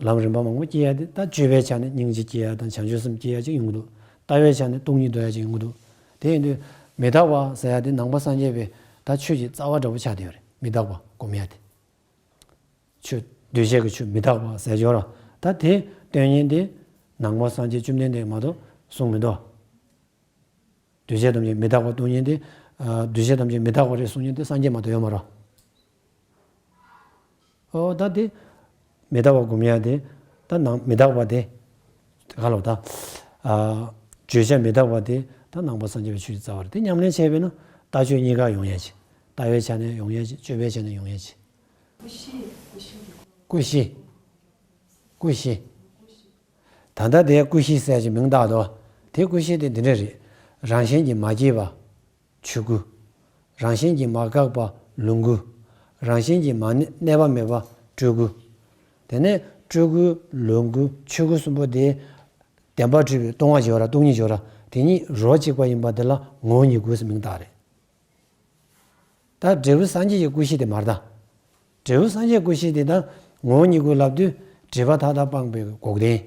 ལམ་རིམ་པ་མང་པོ་སྐྱེ་ཡ་དེ། ད་སྤྱོད་པའི་ཆ་ནས་སྙིང་རྗེ་སྐྱེ་ཡ་དང་བྱང་ཆུབ་སེམས་སྐྱེ་ཡ་ཅིག་ཡོང་གི་འདུག་ལྟ་བའི་ཆ་ནས་སྟོང་ཉིད་རྟོགས་ཡ་ཅིག་ཡོང་གི་འདུག་དེ་ཡིན་དུས་མི་རྟག་པ་ཟེར་ཡ་དེ་ནང་པ་སངས་རྒྱས་པའི་ད་ཆོས་ཀྱི་རྩ་བ་འདྲ་བོ་ཆགས་བསྡད་ཡོད་རེད། མི་རྟག་པ་སྒོམ་ཡ་དེ། ཆོས་གདུལ་བྱའི་གི་ཆོས་མི་རྟག་པ་ཟེར་ཡོད་ར། ད་དེ་སྟོན་མཁན་དེ་ནང་པ་སངས་རྒྱས་བཅོམ་ལྡན་འདས་མ་གཏོགས་གསུངས་མི་འདུག་གདུལ་བྱ་ཐམས་ཅད་མི་རྟག་པ་སྟོན་མཁན་དེ། ཨ། གདུལ་བྱ་ཐམས་ཅད་མི་རྟག་པ་རེད་གསུང་མཁན་དེ་སངས་རྒྱས་མ་གཏོགས་ཡོད་མ་རེད། ཨོ་ད་དེ་མི་རྟག་པ་སྒོམ་ཡ་དེ། ད་ནང་མི་རྟག་པ་དེ། ག་ལ་བ་ད། ཨ། བརྗོད་བྱ་མི་རྟག་པ་དེ་ད་ནང་པ་སངས་རྒྱས་པའི་ཆོས་ཀྱི་རྩ་བ་རེད། དེ་ཉམས་ལེན་བྱས་པས་ན་ལྟ་སྤྱོད་གཉིས་ཀ་ཡོང་ཡ་ཅིག་ལྟ་བའི་ཆ་ནས་ཡོང་ཡ་ཅིག་སྤྱོད་པའི་ཆ་ནས་ཡོང་ཡ་ཅིག་ཀུན་གཞི། ཀུན་གཞི། ད་ལྟ་དེ་ཀུན་གཞི་ཟེར་གྱི་མིང་བཏགས་འདུག་དེ་ཀུན་གཞི་དེ་འདི་འདྲ་རེད། རང་བཞིན་གྱིས་མ་སྐྱེས་པ་ཆོས་སྐུ། རང་བཞིན་གྱིས་མ་འགགས་པ་ལོངས་སྐུ། རང་བཞིན་གྱིས་མ་གནས་པ་མེད་པ་སྤྲུལ་སྐུ། དེ་ནས་སྤྲུལ་སྐུ་ལོངས་སྐུ་ཆོས་སྐུ་གསུམ་པོ་དེ། བདེན་པར་གྲུབ་པའི་སྟོང་པ་ཞིག་ཡོད་ར་སྟོང་ཉིད་ཞིག་ཡོད་ར། དེ་གཉིས་རོ་གཅིག་པ་ཡིན་པ་དེ་ལ་ངོ་བོ་ཉིད་སྐུ་ཟེར་མིང་བཏགས་རེད། ད་འབྲས་བུ་སངས་རྒྱས་ཀྱི་སྐུ་གཞི་དེ་མ་རེད་ད། འབྲས་བུ་སངས་རྒྱས་སྐུ་གཞི་དེ་ད་ངོ་བོ་ཉིད་སྐུ་ལབ་དུས་སྒྲིབ་པ་མཐའ་དག་སྤངས་པའི་འགོག་བདེན།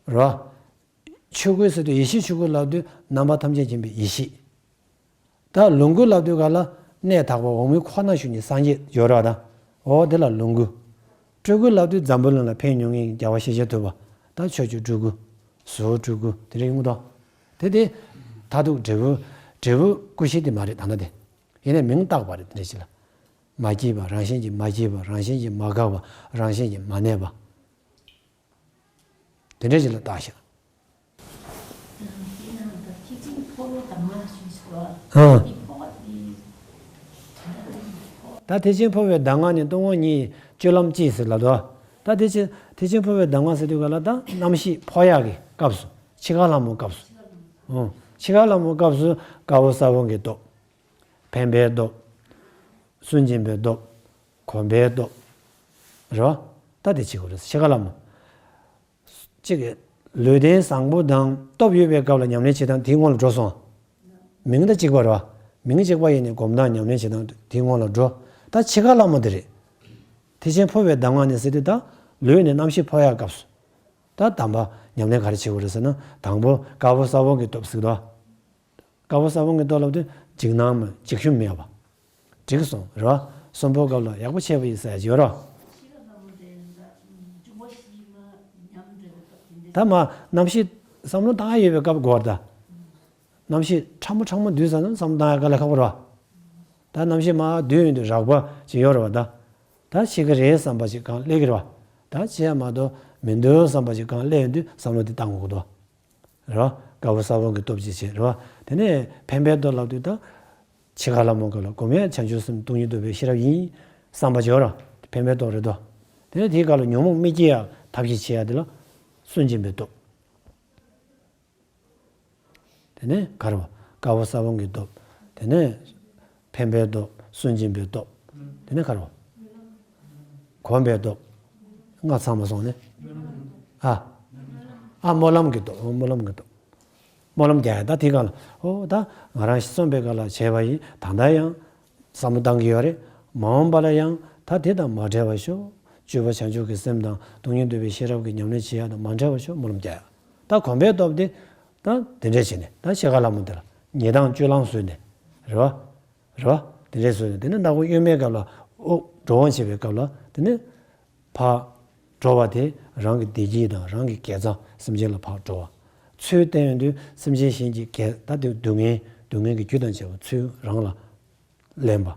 རོ། ཆོས་སྐུ་ཟེར་དུས་ཡེ་ཤེས་ཆོས་སྐུ་ལབ་དུས་རྣམ་པ་ཐམས་ཅད་མཁྱེན་པའི་ཡེ་ཤེས། ད་ལོངས་སྐུ་ལབ་དུས་ག་ལ་གནས་དག་པ་འོག་མིན་ཁོ་ན་བཞུགས་ནས་སངས་རྒྱས་ཡོད་ར་ད། འོ་དེ་ལ་ལོངས་སྐུ། སྤྲུལ་སྐུ་ལབ་དུས་འཛམ་བུ་གླིང་ལ་ཕེབས་མྱོང་མཁན་རྒྱལ་བ་ཤཱཀྱ་ཐུབ་པ། ད་ཕྱོགས་བཅུའི་སྤྲུལ་སྐུ། ཟུར་སྤྲུལ་སྐུ་དེ་འདྲ་ཡོང་གི་འདུག་དེ་དེ། མཐར་ཐུག་འབྲས་བུ། འབྲས་བུ་སྐུ་གཞི་དེ་མ་རེད་ད་ལྟ་དེ། ཡིན་ནའི་མིང་བཏགས་པ་རེད་དེ་འདྲ་ཞིག་ལ། མ་སྐྱེས་པ་རང་བཞིན་གྱིས་མ་སྐྱེས་པ་རང་བཞིན་གྱིས་མ་འགགས་པ་རང་བཞིན་གྱིས་མ་གནས་པ། དེ་འདྲ་ཞིག་ལ་བཏགས་ཤག་ཨ། ད་ཐེག་ཆེན་འཕོ་བའི་གདམས་ངག་ནི་སྟོང་པ་ཉིད་སྤྱོད་ལམ་གཅིག་ཟེར་ལབ་འདུག་ད་ཐེག་ཆེན་ཐེག་ཆེན་འཕོ་བའི་གདམས་ངག་ཟེར་དུས་ག་ལ་ད་རྣམ་ཤེས་འཕོ་ཡག་གི་སྐབས་སུ་འཆི་ཁ་ལྷ་མོའི་སྐབས་སུ། ཨོ། འཆི་ཁ་ལྷ་མོའི་སྐབས་སུ་དཀར་པོ་ས་བོན་གྱི་སྟོབས། འཕེན་པའི་སྟོབས། སུན་འབྱིན་པའི་སྟོབས། གོམས་པའི་སྟོབས། རེད་བ། ད་དེ་བྱེད་དགོས་རེད། ཕྱི་ཁ་ལ་མོ། གཅིག་གིས་ལུས་རྟེན་བཟང་པོ་དང་སྟོབས་ཡོད་པའི་སྐབས་ལ་ཉམས་ལེན་བྱེད་སྟངས་དེའི་སྔོན་ལ་འགྲོ་སོང་། མིང་ད་གཅིག་པ་རེད་བ། མིང་གཅིག་པ་ཡིན་ནའི་སྒོམ་སྟངས་ཉམས་ལེན་བྱེད་སྟངས་དེའི་སྔོན་ལ་འགྲོ། ད་ཕྱི་ཁ་ལ་མོ་དེ་རེད། ཐེག་ཆེན་འཕོ་བའི་གདམས་ངག་ནས་ཟེར་དུས། ད་ལུས་ནས་རྣམ་ཤེས་འཕོ་ཡག་སྐབས་སུ། ད་དམ་པ་ཉམས་ལེན་ག་རེ་བྱེད་དགོས་རེད་ཟེར་ན། དང་པོ་དཀར་པོ་ས་བོན་གྱི་སྟོབས་ཟེར་གི་འདུག། དཀར་པོ་ས་བོན་གྱི་སྟོབས་ལབ་དུས་འཇིགས་སྣང་མེད། འཇིགས་ཞུམ་མེད་པ། འགྲིག་སོང་རེད་བ། གསོན་པོའི་སྐབས་ལ་ཡག་པོ་བྱས་པ་ཡིན་ཟེར་ཡག་ཡོད་རེད་བ། ད་མ་རྣམ་ཤེས་བསམ་བློ་བཏང་ཡག་ཡོད་པའི་སྐབས་དགོས་རེད་ད། རྣམ་ཤེས་ཕྲ་མོ་ཕྲ་མོ་འདུག་ཟེར་ན་བསམ་བློ་བཏང་ཡག་དཀའ་ལས་ཁག་པོ་རེད་བ། ད་རྣམ་ཤེས་མར་འདུས་ཡོང་དུས་རགས་པ་ཅིག་ཡོད་རེད་བ་ད། ད་ཤི་གི་རེད་བསམ་པ་ཅིག་གང་སླེབས་ཀྱི་རེད་བ། ད་ཤི་ཡག་མ་གཏོགས་མི་འདུག་བསམ་པ་ཅིག་གང་སླེབས་ཡོང་དུས་བསམ་བློ་དེ་བཏང་དགོས་ཀྱི་འདུག་བ། རེད་བ། དཀར་པོ་ས་བོན་གྱི་སྟོབས་ཀྱིས་བྱེད་རེད་བ། དེ་ནས་འཕེན་པའི་སྟོབས་ལབ་དུས་ད། ཕྱི་ཁ་ལ་མོ་ག་ལ་སྒོམ་ཡག་བྱང་ཆུབ་སེམས་སྟོང་ཉིད་རྟོགས་པའི་ཤེས་རབ་ཡིན་བསམ་པ་ཅིག་ཡོད་རེད་བ། འཕེན་པའི་སྟོབས་རེད་དོ། དེ་ནས་དེའི་སྐབས་ལ་ཉོན་མོངས་མི་སྐྱེ་ཡག་ཐབས་ཤེས་བྱེད་ཡག་དེ་ལ་སུན་འབྱིན་པའི་སྟོབས། དེ་ནས་ག་རེ་བ། དཀར་པོ་ས་བོན་གྱི་སྟོབས། དེ་ནས་འཕེན་པའི་སྟོབས། སུན་འབྱིན་པའི་སྟོབས། དེ་ནས་ག་རེ་བ། གོམས་པའི་སྟོབས། ལྔ་ཚང་མ་སོང་ནས། ཨ། ཨ། སྨོན་ལམ་གྱི་སྟོབས། སྨོན་ལམ་གྱི་སྟོབས། སྨོན་ལམ་རྒྱག་ཡག་ད་དེའི་སྒང་ལ། ཨོ་ད་ང་རང་གསོན་པའི་སྐབས་ལ་བྱས་པ་ཡིན། ད་ལྟ་ཡང་བསམ་བློ་བཏང་གི་ཡོད་རེད། མ་འོངས་པ་ལ་ཡང་ད་དེ་དང་མ་བྲལ་བར་ཤོག། སྤྱོད་པ་བྱང་ཆུབ་ཀྱི་སེམས་དང་སྟོང་ཉིད་རྟོགས་པའི་ཤེས་རབ་ཀྱི་ཉམས་ལེན་བྱེད་ཡག་དང་མ་བྲལ་བར་ཤོག། སྨོན་ལམ་རྒྱག་ཡག་ད་གོམས་པའི་སྟོབས་དེ། ད་དེ་འདྲས་བྱས་ནས་ད་ཤི་ཁ་ལ་མོ་དེ་ལ་ཉལ་སྟངས་སྤྱོད་ལམ་བཟོས་ནས། རེད་བ། རེད་བ། དེ་འདྲས་བཟོས་ནས། དེ་ནས་སྣ་ཁུག་གཡོན་མའི་སྐབས་ལ་དབུགས་འགྲོ་འོང་བྱེད་པའི་སྐབས་ལ། དེ་ནས་ཕར་འགྲོ་བ་དེ་རང་གི་བདེ་སྐྱིད་དང་རང་གི་དགེ་རྩ་སེམས་ཅན་ལ་ཕར་འགྲོ་བ། ཚུར་བསྟན་ཡོང་དུས་སེམས་ཅན་གཞན་གྱི་དགེ། ད་དེ་སྡུག་བསྔལ། སྡུག་བསྔལ་གྱི་རྒྱུ་དང་བཅས་པ་ཚུར་རང་ལ་ལེན་པ།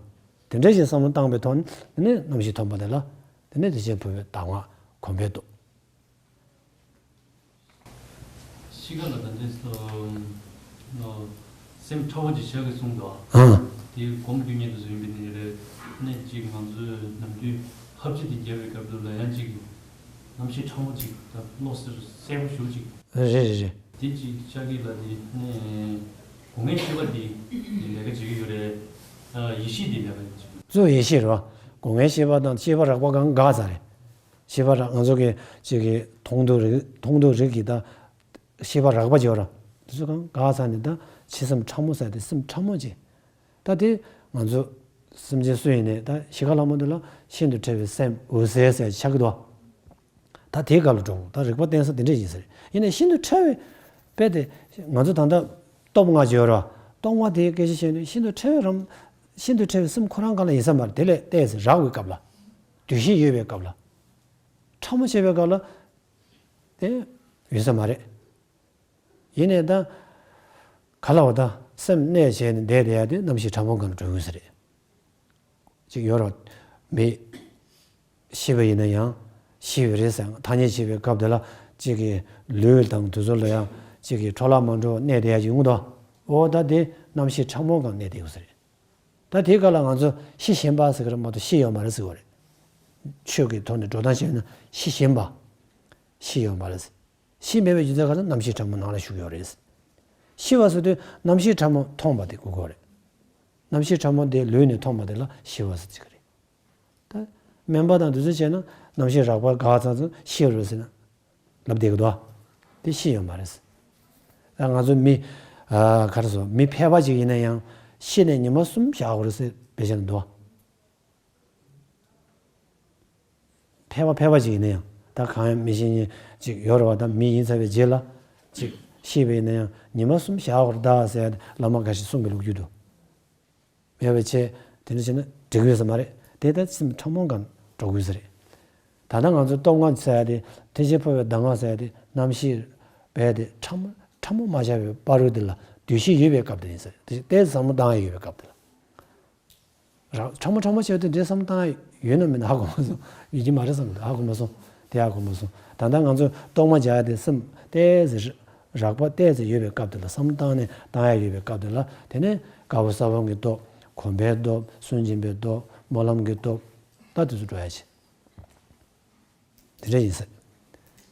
དེ་འདྲ་ཞིག་བསམ་བློ་བཏང་པའི་ཐོག་ནས། དེ་ནས་རྣམ་ཤེས་ཐོན་པ་དེ་ལ། དེ་ནས་དེ་བཞིན་འཕོ་བའི་གདམས་ངག་གོམས་པའི་སྟོབས། ཤི་ཁ་ལ་ད་འདྲས་སོ། སེམས་ཕྲ་བོ་ཅིག་བཞག་གི་གསུངས་འདུག་ཨ། དེ་སྒོམ་རྒྱུ་ཉིད་དུ་བཟུང་བའི་ནི་རེད། ནས་ཅིག་ང་ཚོའི་ནམ་དུས་ཧབ་ཆི་དེ་རྒྱབ་པའི་སྐབས་དུ་ལ་ཡང་ཅིག་རྣམ་ཤེས་ཕྲ་མོ་ཅིག་ད་བློ་གསལ་གསལ་པོ་ཞེ་པོ་ཅིག་རེད་རེད་རེད། དེ་ཅིག་ཤར་གི་ལ་དེ་ནས་སྒོ་ལྔའི་ཤེས་པ་དེ་དེ་ལས་ཀ་བྱེད་ཀྱི་ཡོད་རེད། ཡེ་ཤེས་དེ་ལས་ཀ་བྱེད་ཀྱི་ཡོད། གཙོ་ཡེ་ཤེས་རེད་བ། སྒོ་ལྔའི་ཤེས་པ་དང་ཤེས་པ་རགས་པ་གང་འགག་ཚར་རེད། ཤེས་པ་རགས། ང་ཚོ་གི་ཅིག་གི་མཐོང་ཐོས་རིག་མཐོང་ཐོས་རིག་གི་ད་ཤེས་པ་རགས་པ་ཅིག་ཡོད་ར། དེ་ཚོ་གང་འགག་ཚར་ནས་ད་ཕྱི་སེམས་ཕྲ་མོ་ཟེར་དེ་སེམས་ཕྲ་མོ་ཅིག་ད་དེ་ང་ཚོ་སེམས་ཅན་སུ་ཡིན་ནའི་ད་ཤི་ཁ་ལ་མོ་དེ་ལ་ཤིན་ཏུ་ཕྲ་བའི་སེམས་འོད་གསལ་ཟེར་ཆགས་ཀྱི་འདུག་ད་དེའི་སྐབས་ལ་འགྲོ་དགོས། ད་རིག་པ་བརྟེན་ས་དེ་འདྲ་ཡིན་ས་རེད། ཡིན་ནའི་ཤིན་ཏུ་ཕྲ་བའི་དཔེ་དེ་ང་ཚོ་ད་ལྟ་སྟོབས་ལྔ་ཅིག་ཡོད་ར། སྟོབས་ལྔ་དེའི་སྐད་ཆ་བཤད་དུས་ཤིན་ཏུ་ཕྲ་བའི་རམ། ཤིན་ཏུ་ཕྲ་བའི་སེམས་ཁོ་རང་སྒང་ལ་ཡིན་ས་མ་རེད། དེ་ལས་ཏོག་ཙམ་རགས་པའི་སྐབས་ལ། འདུ་ཤེས་ཡོད་པའི་སྐབས་ལ། ཕྲ་མོ་བྱེད་པའི་སྐབས་ལ། དེ་ཡོད་ས་མ་རེད། ཡིན་ནའི་ད་ག་ལ་བ་ད་སེམས་གནས་བྱས་ནས་བསྡད་བསྡད་ཡ་དེ་རྣམ་ཤེས་ཕྲ་མོ་སྒང་ལ་འགྲོ་གི་ཡོད་ས་རེད། ཅིག་ཡོད་ར། མི་ཤི་བ་ཡིན་ན་ཡང་ཤི་བ་རེད་ཟེར། ཐ་སྙད་བྱེད་པའི་སྐབས་དེ་ལ་ཅིག་གི་ལུས་དང་དེ་ཚོ་ལ་ཡང་ཅིག་གི་འཕྲོ་བརླག་མ་འགྲོ་བ་གནས་བསྡད་ཡ་ཅིག་ཡོང་གི་འདུག་འོ་ད་དེ་རྣམ་ཤེས་ཕྲ་མོ་སྒང་གནས་བསྡད་ཡོད་ས་རེད། ད་དེའི་སྐབས་ལ་ང་ཚོ་ཤི་ཞེན་པ་ཟེར་གི་རེད་མ་གཏོགས་ཤི་ཡོད་མ་རེད་ཟེར་གི་རེད། ཆོས་ཀྱི་ཐོག་ནས་འགྲོ་སྟངས་བཤད་ན་ཤི་ཞེན་པ། ཤི་ཡོད་མ་རེད་ཟེར། ཤི་མེད་པའི་རྒྱུ་མཚན་ག་རེ། རྣམ་ཤེས་ཕྲ་མོ་ནང་ལ་ཞུགས་ཡོད་རེད་ཟེར། ཤི་བ་ཟེར་དུས་རྣམ་ཤེས་ཕྲ་མོ་མཐོང་བ་དེ་གོ་དགོས་རེད། རྣམ་ཤེས་ཕྲ་མོ་དེ་ལུས་ནས་མཐོང་བ་དེ་ལ་ཤི་བ་ཟེར་གྱི་རེད། ད་སྨན་པ་དང་དེ་ཚོས་བྱས་ན་རྣམ་ཤེས་རགས་པ་འགག་ཚར་ཚར་ཤི་རེད་ཟེར་ན། ལབ་བསྡད་ཀྱི་འདུག་བ། དེ་ཤི་ཡོད་མ་རེད། ཨ། ང་ཚོ་མི། ཨ། ག་རེ་ཟེར། མི་ཕལ་པ་ཅིག་ཡིན་ན་ཡང་ཤི་ནས་ཉི་མ་གསུམ་བཞག་དགོས་རེད་ཟེར་བེད་སྤྱོད་འདུག་བ། ཕལ་པ་ཕལ་པ་ཅིག་ཡིན་ན་ཡང་ད་གང་ཡང་མི་ཤི་མཁན་ཅིག་ཡོད་རེད་བ། ད་མི་ཡིན་ཚར་བའི་རྗེས་ལ་ཅིག་ཤི་བ་ཡིན་ན་ཡང་ཉི་མ་གསུམ་བཞག་དགོས་རེད་ད་ཟེར་བླ་མ་འགའ་ཞིག་གསུང་གི་ལོ་རྒྱུས་འདུག་མེད་པའི་ཆེད་དེ་འདྲ་བྱས་ན་འགྲིག་ཡོད་ས་མ་རེད། དེ་ལྟར་སེམས་ཕྲ་མོ་སྒང་འགྲོ་དགོས་ས་རེད། ད་ལྟ་ང་ཚོ་སྟོབས་ལྔ་ཟེར་ཡ་དེ། ཐེག་ཆེན་འཕོ་བའི་གདམས་ངག་ཟེར་ཡ་དེ། རྣམ་ཤེས་པས་དེ་ཕྲ་མོ་ཕྲ་མོ་མ་བཞག་པའི་བར་དུ་དེ་ལ་འདུ་ཤེས་ཡོད་པའི་སྐབས་དེ་ཡིན་ས་རེད། དེ་ལྟར་བསམ་བློ་བཏང་ཡ་ཡོད་པའི་སྐབས་དེ་ལ། ར། ཕྲ་མོ་ཕྲ་མོ་བྱས་ཏེ་འདྲེ་བསམ་བཏང་ཡོད་ན་མིན་ན་ཧ་གོ་མ་སོང་། ཡོད་ཀྱི་མ་རེད་བསམ། ཧ་གོ་མ་སོང་། དེ་ཧ་གོ་མ་སོང་། ད་ལྟ་ང་ཚོ་སྟོབས་ལྔ་སྦྱར་ཏེ་སེམས་ཏོག་ཙམ་རགས་པ་ཏོག་ཙམ་ཡོད་པའི་སྐབས་དེ་ལ། བསམ་བཏང་ནས་བཏང་ཡ་ཡོད་པའི་སྐབས་དེ་ལ། དེ་ནས་དཀར་པོ་ས་བོན་གྱི་སྟོབས། གོམས་པའི་སྟོབས། སུན་འབྱིན་པའི་སྟོབས། སྨོན་ལམ་གྱི་སྟོབས། ད་དེ་ཚོ་འགྲོ་ཡ་ཆེ། དེ་འདྲ་ཡིན་ས།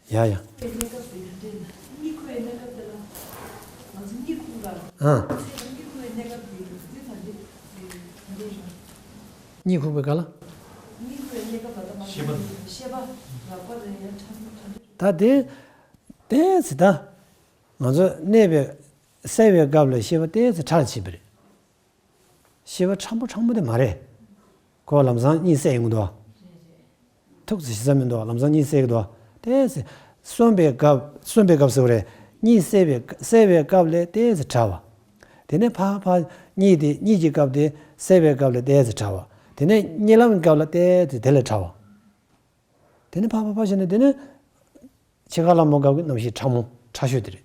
ཡ་ཡ། གནས་སྐབས་དེ་འདྲ་ན་གཉིད་ཁུག་པའི་གནས་སྐབས་དེ་ལ་ང་ཚོ་གཉིད་ཁུག་ལ། ཨ། ཚེ་གཉིད་ཁུག་པའི་གནས་སྐབས་དེ་དེ་ཚོ་འདི། གཉིད་ཁུག་པའི་སྐབས་ལ། གཉིད་ཁུག་པའི་གནས་སྐབས་ལ་ད་མ་ཤེས་པ། ཤེས་པ་རགས་པ་རེད་ཡ་ཕྲ་ཕྲ་ཕྲ། ད་དེ་དེ་ཚེ་ད་ང་ཚོ་གནས་པའི་སད་པའི་སྐབས་ལ་ཤེས་པ་དེ་ཚེ་ཕྲ་ཕྱིན་པ་རེད། ཤེས་པ་ཕྲ་མོ་ཕྲ་མོ་དེ་མ་རེད། ཁོ་ལམ་སང་གཉིད་སད་ཡོང་གི་འདུག་ཐུག་ཙམ་ཞིག་ཙམ་མི་འདུག་ལམ་སང་གཉིད་སད་ཀྱི་འདུག་དེ་ཚེ་གསོན་པའི་སྐབས་གསོན་པའི་སྐབས་ཟེར་བ་རེད། གཉིད་སད་པའི་སད་པའི་སྐབས་ལས་དེ་ཚེ་ཕྲ་བ། དེ་ནས་ཕར་ཕར་གཉིད་དེ་གཉིད་ཀྱི་སྐབས་དེ་སད་པའི་སྐབས་ལས་དེ་ཚེ་ཕྲ་བ། དེ་ནས་གཉིད་ལམ་གྱི་སྐབས་ལ་དེ་ཚེ་དེ་ལས་ཕྲ་བ། དེ་ནས་ཕར་ཕར་ཕར་བྱས་ནས་དེ་ནས་འཆི་ཁ་ལྷ་མོ་སྐབས་ཀྱི་རྣམ་ཤེས་ཕྲ་མོ་ཕྲ་ཤོས་དེ་རེད།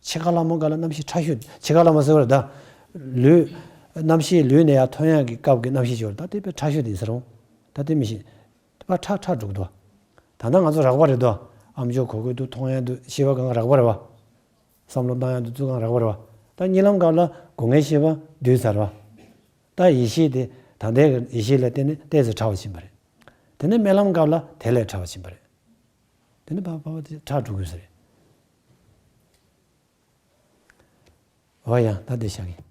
འཆི་ཁ་ལྷ་མོ་སྐབས་ལ་རྣམ་ཤེས་ཕྲ་ཤོས། འཆི་ཁ་ལྷ་མོ་ཟེར་བ་རེད་ད། ལུས། རྣམ་ཤེས་ལུས་ནས་ཡར་ཐོན་ཡག་གི་སྐབས་ཀྱི་རྣམ་ཤེས་ཅིག་ཡོད་རེད། ད་དེ་དཔེ་ཕྲ་ཤོས་དེ་ཡིན་ས་རུང་། ད་དེ་མི་ཤེས། དེ་ཕར་ཕྲ་ཕྲ་འགྲོ་གི་འདུག་ད་ལྟ་ང་ཚོ་རགས་པ་རེད་དོ། ཨམ་ཅོག་གོ་གི་འདུག་མཐོང་ཡག་འདུག་ཤེས་པ་གང་རགས་པ་རེད་བ། བསམ་བློ་བཏང་ཡག་འདུག་ཚུལ་གང་རགས་པ་རེད་བ། ད་གཉིད་ལམ་སྐབས་ལ་སྒོ་ལྔའི་ཤེས་པ་བསྡུས་ཚར་བ། ད་ཡེ་ཤེས་དེ་ད་ལྟའི་ཡེ་ཤེས་ལ་བརྟེན་ནས་ཏོག་ཙམ་ཕྲ་བ་ཕྱིན་པ་རེད། དེ་ནས་རྨི་ལམ་སྐབས་ལ་དེ་ལས་ཕྲ་བ་ཕྱིན་པ་རེད། དེ་ནི་ཕར་ཕར་དེ་ཕྲ་འགྲོ་དགོས་ས་རེད། འོ་ཡ་ད་དེ་བཞག་གི།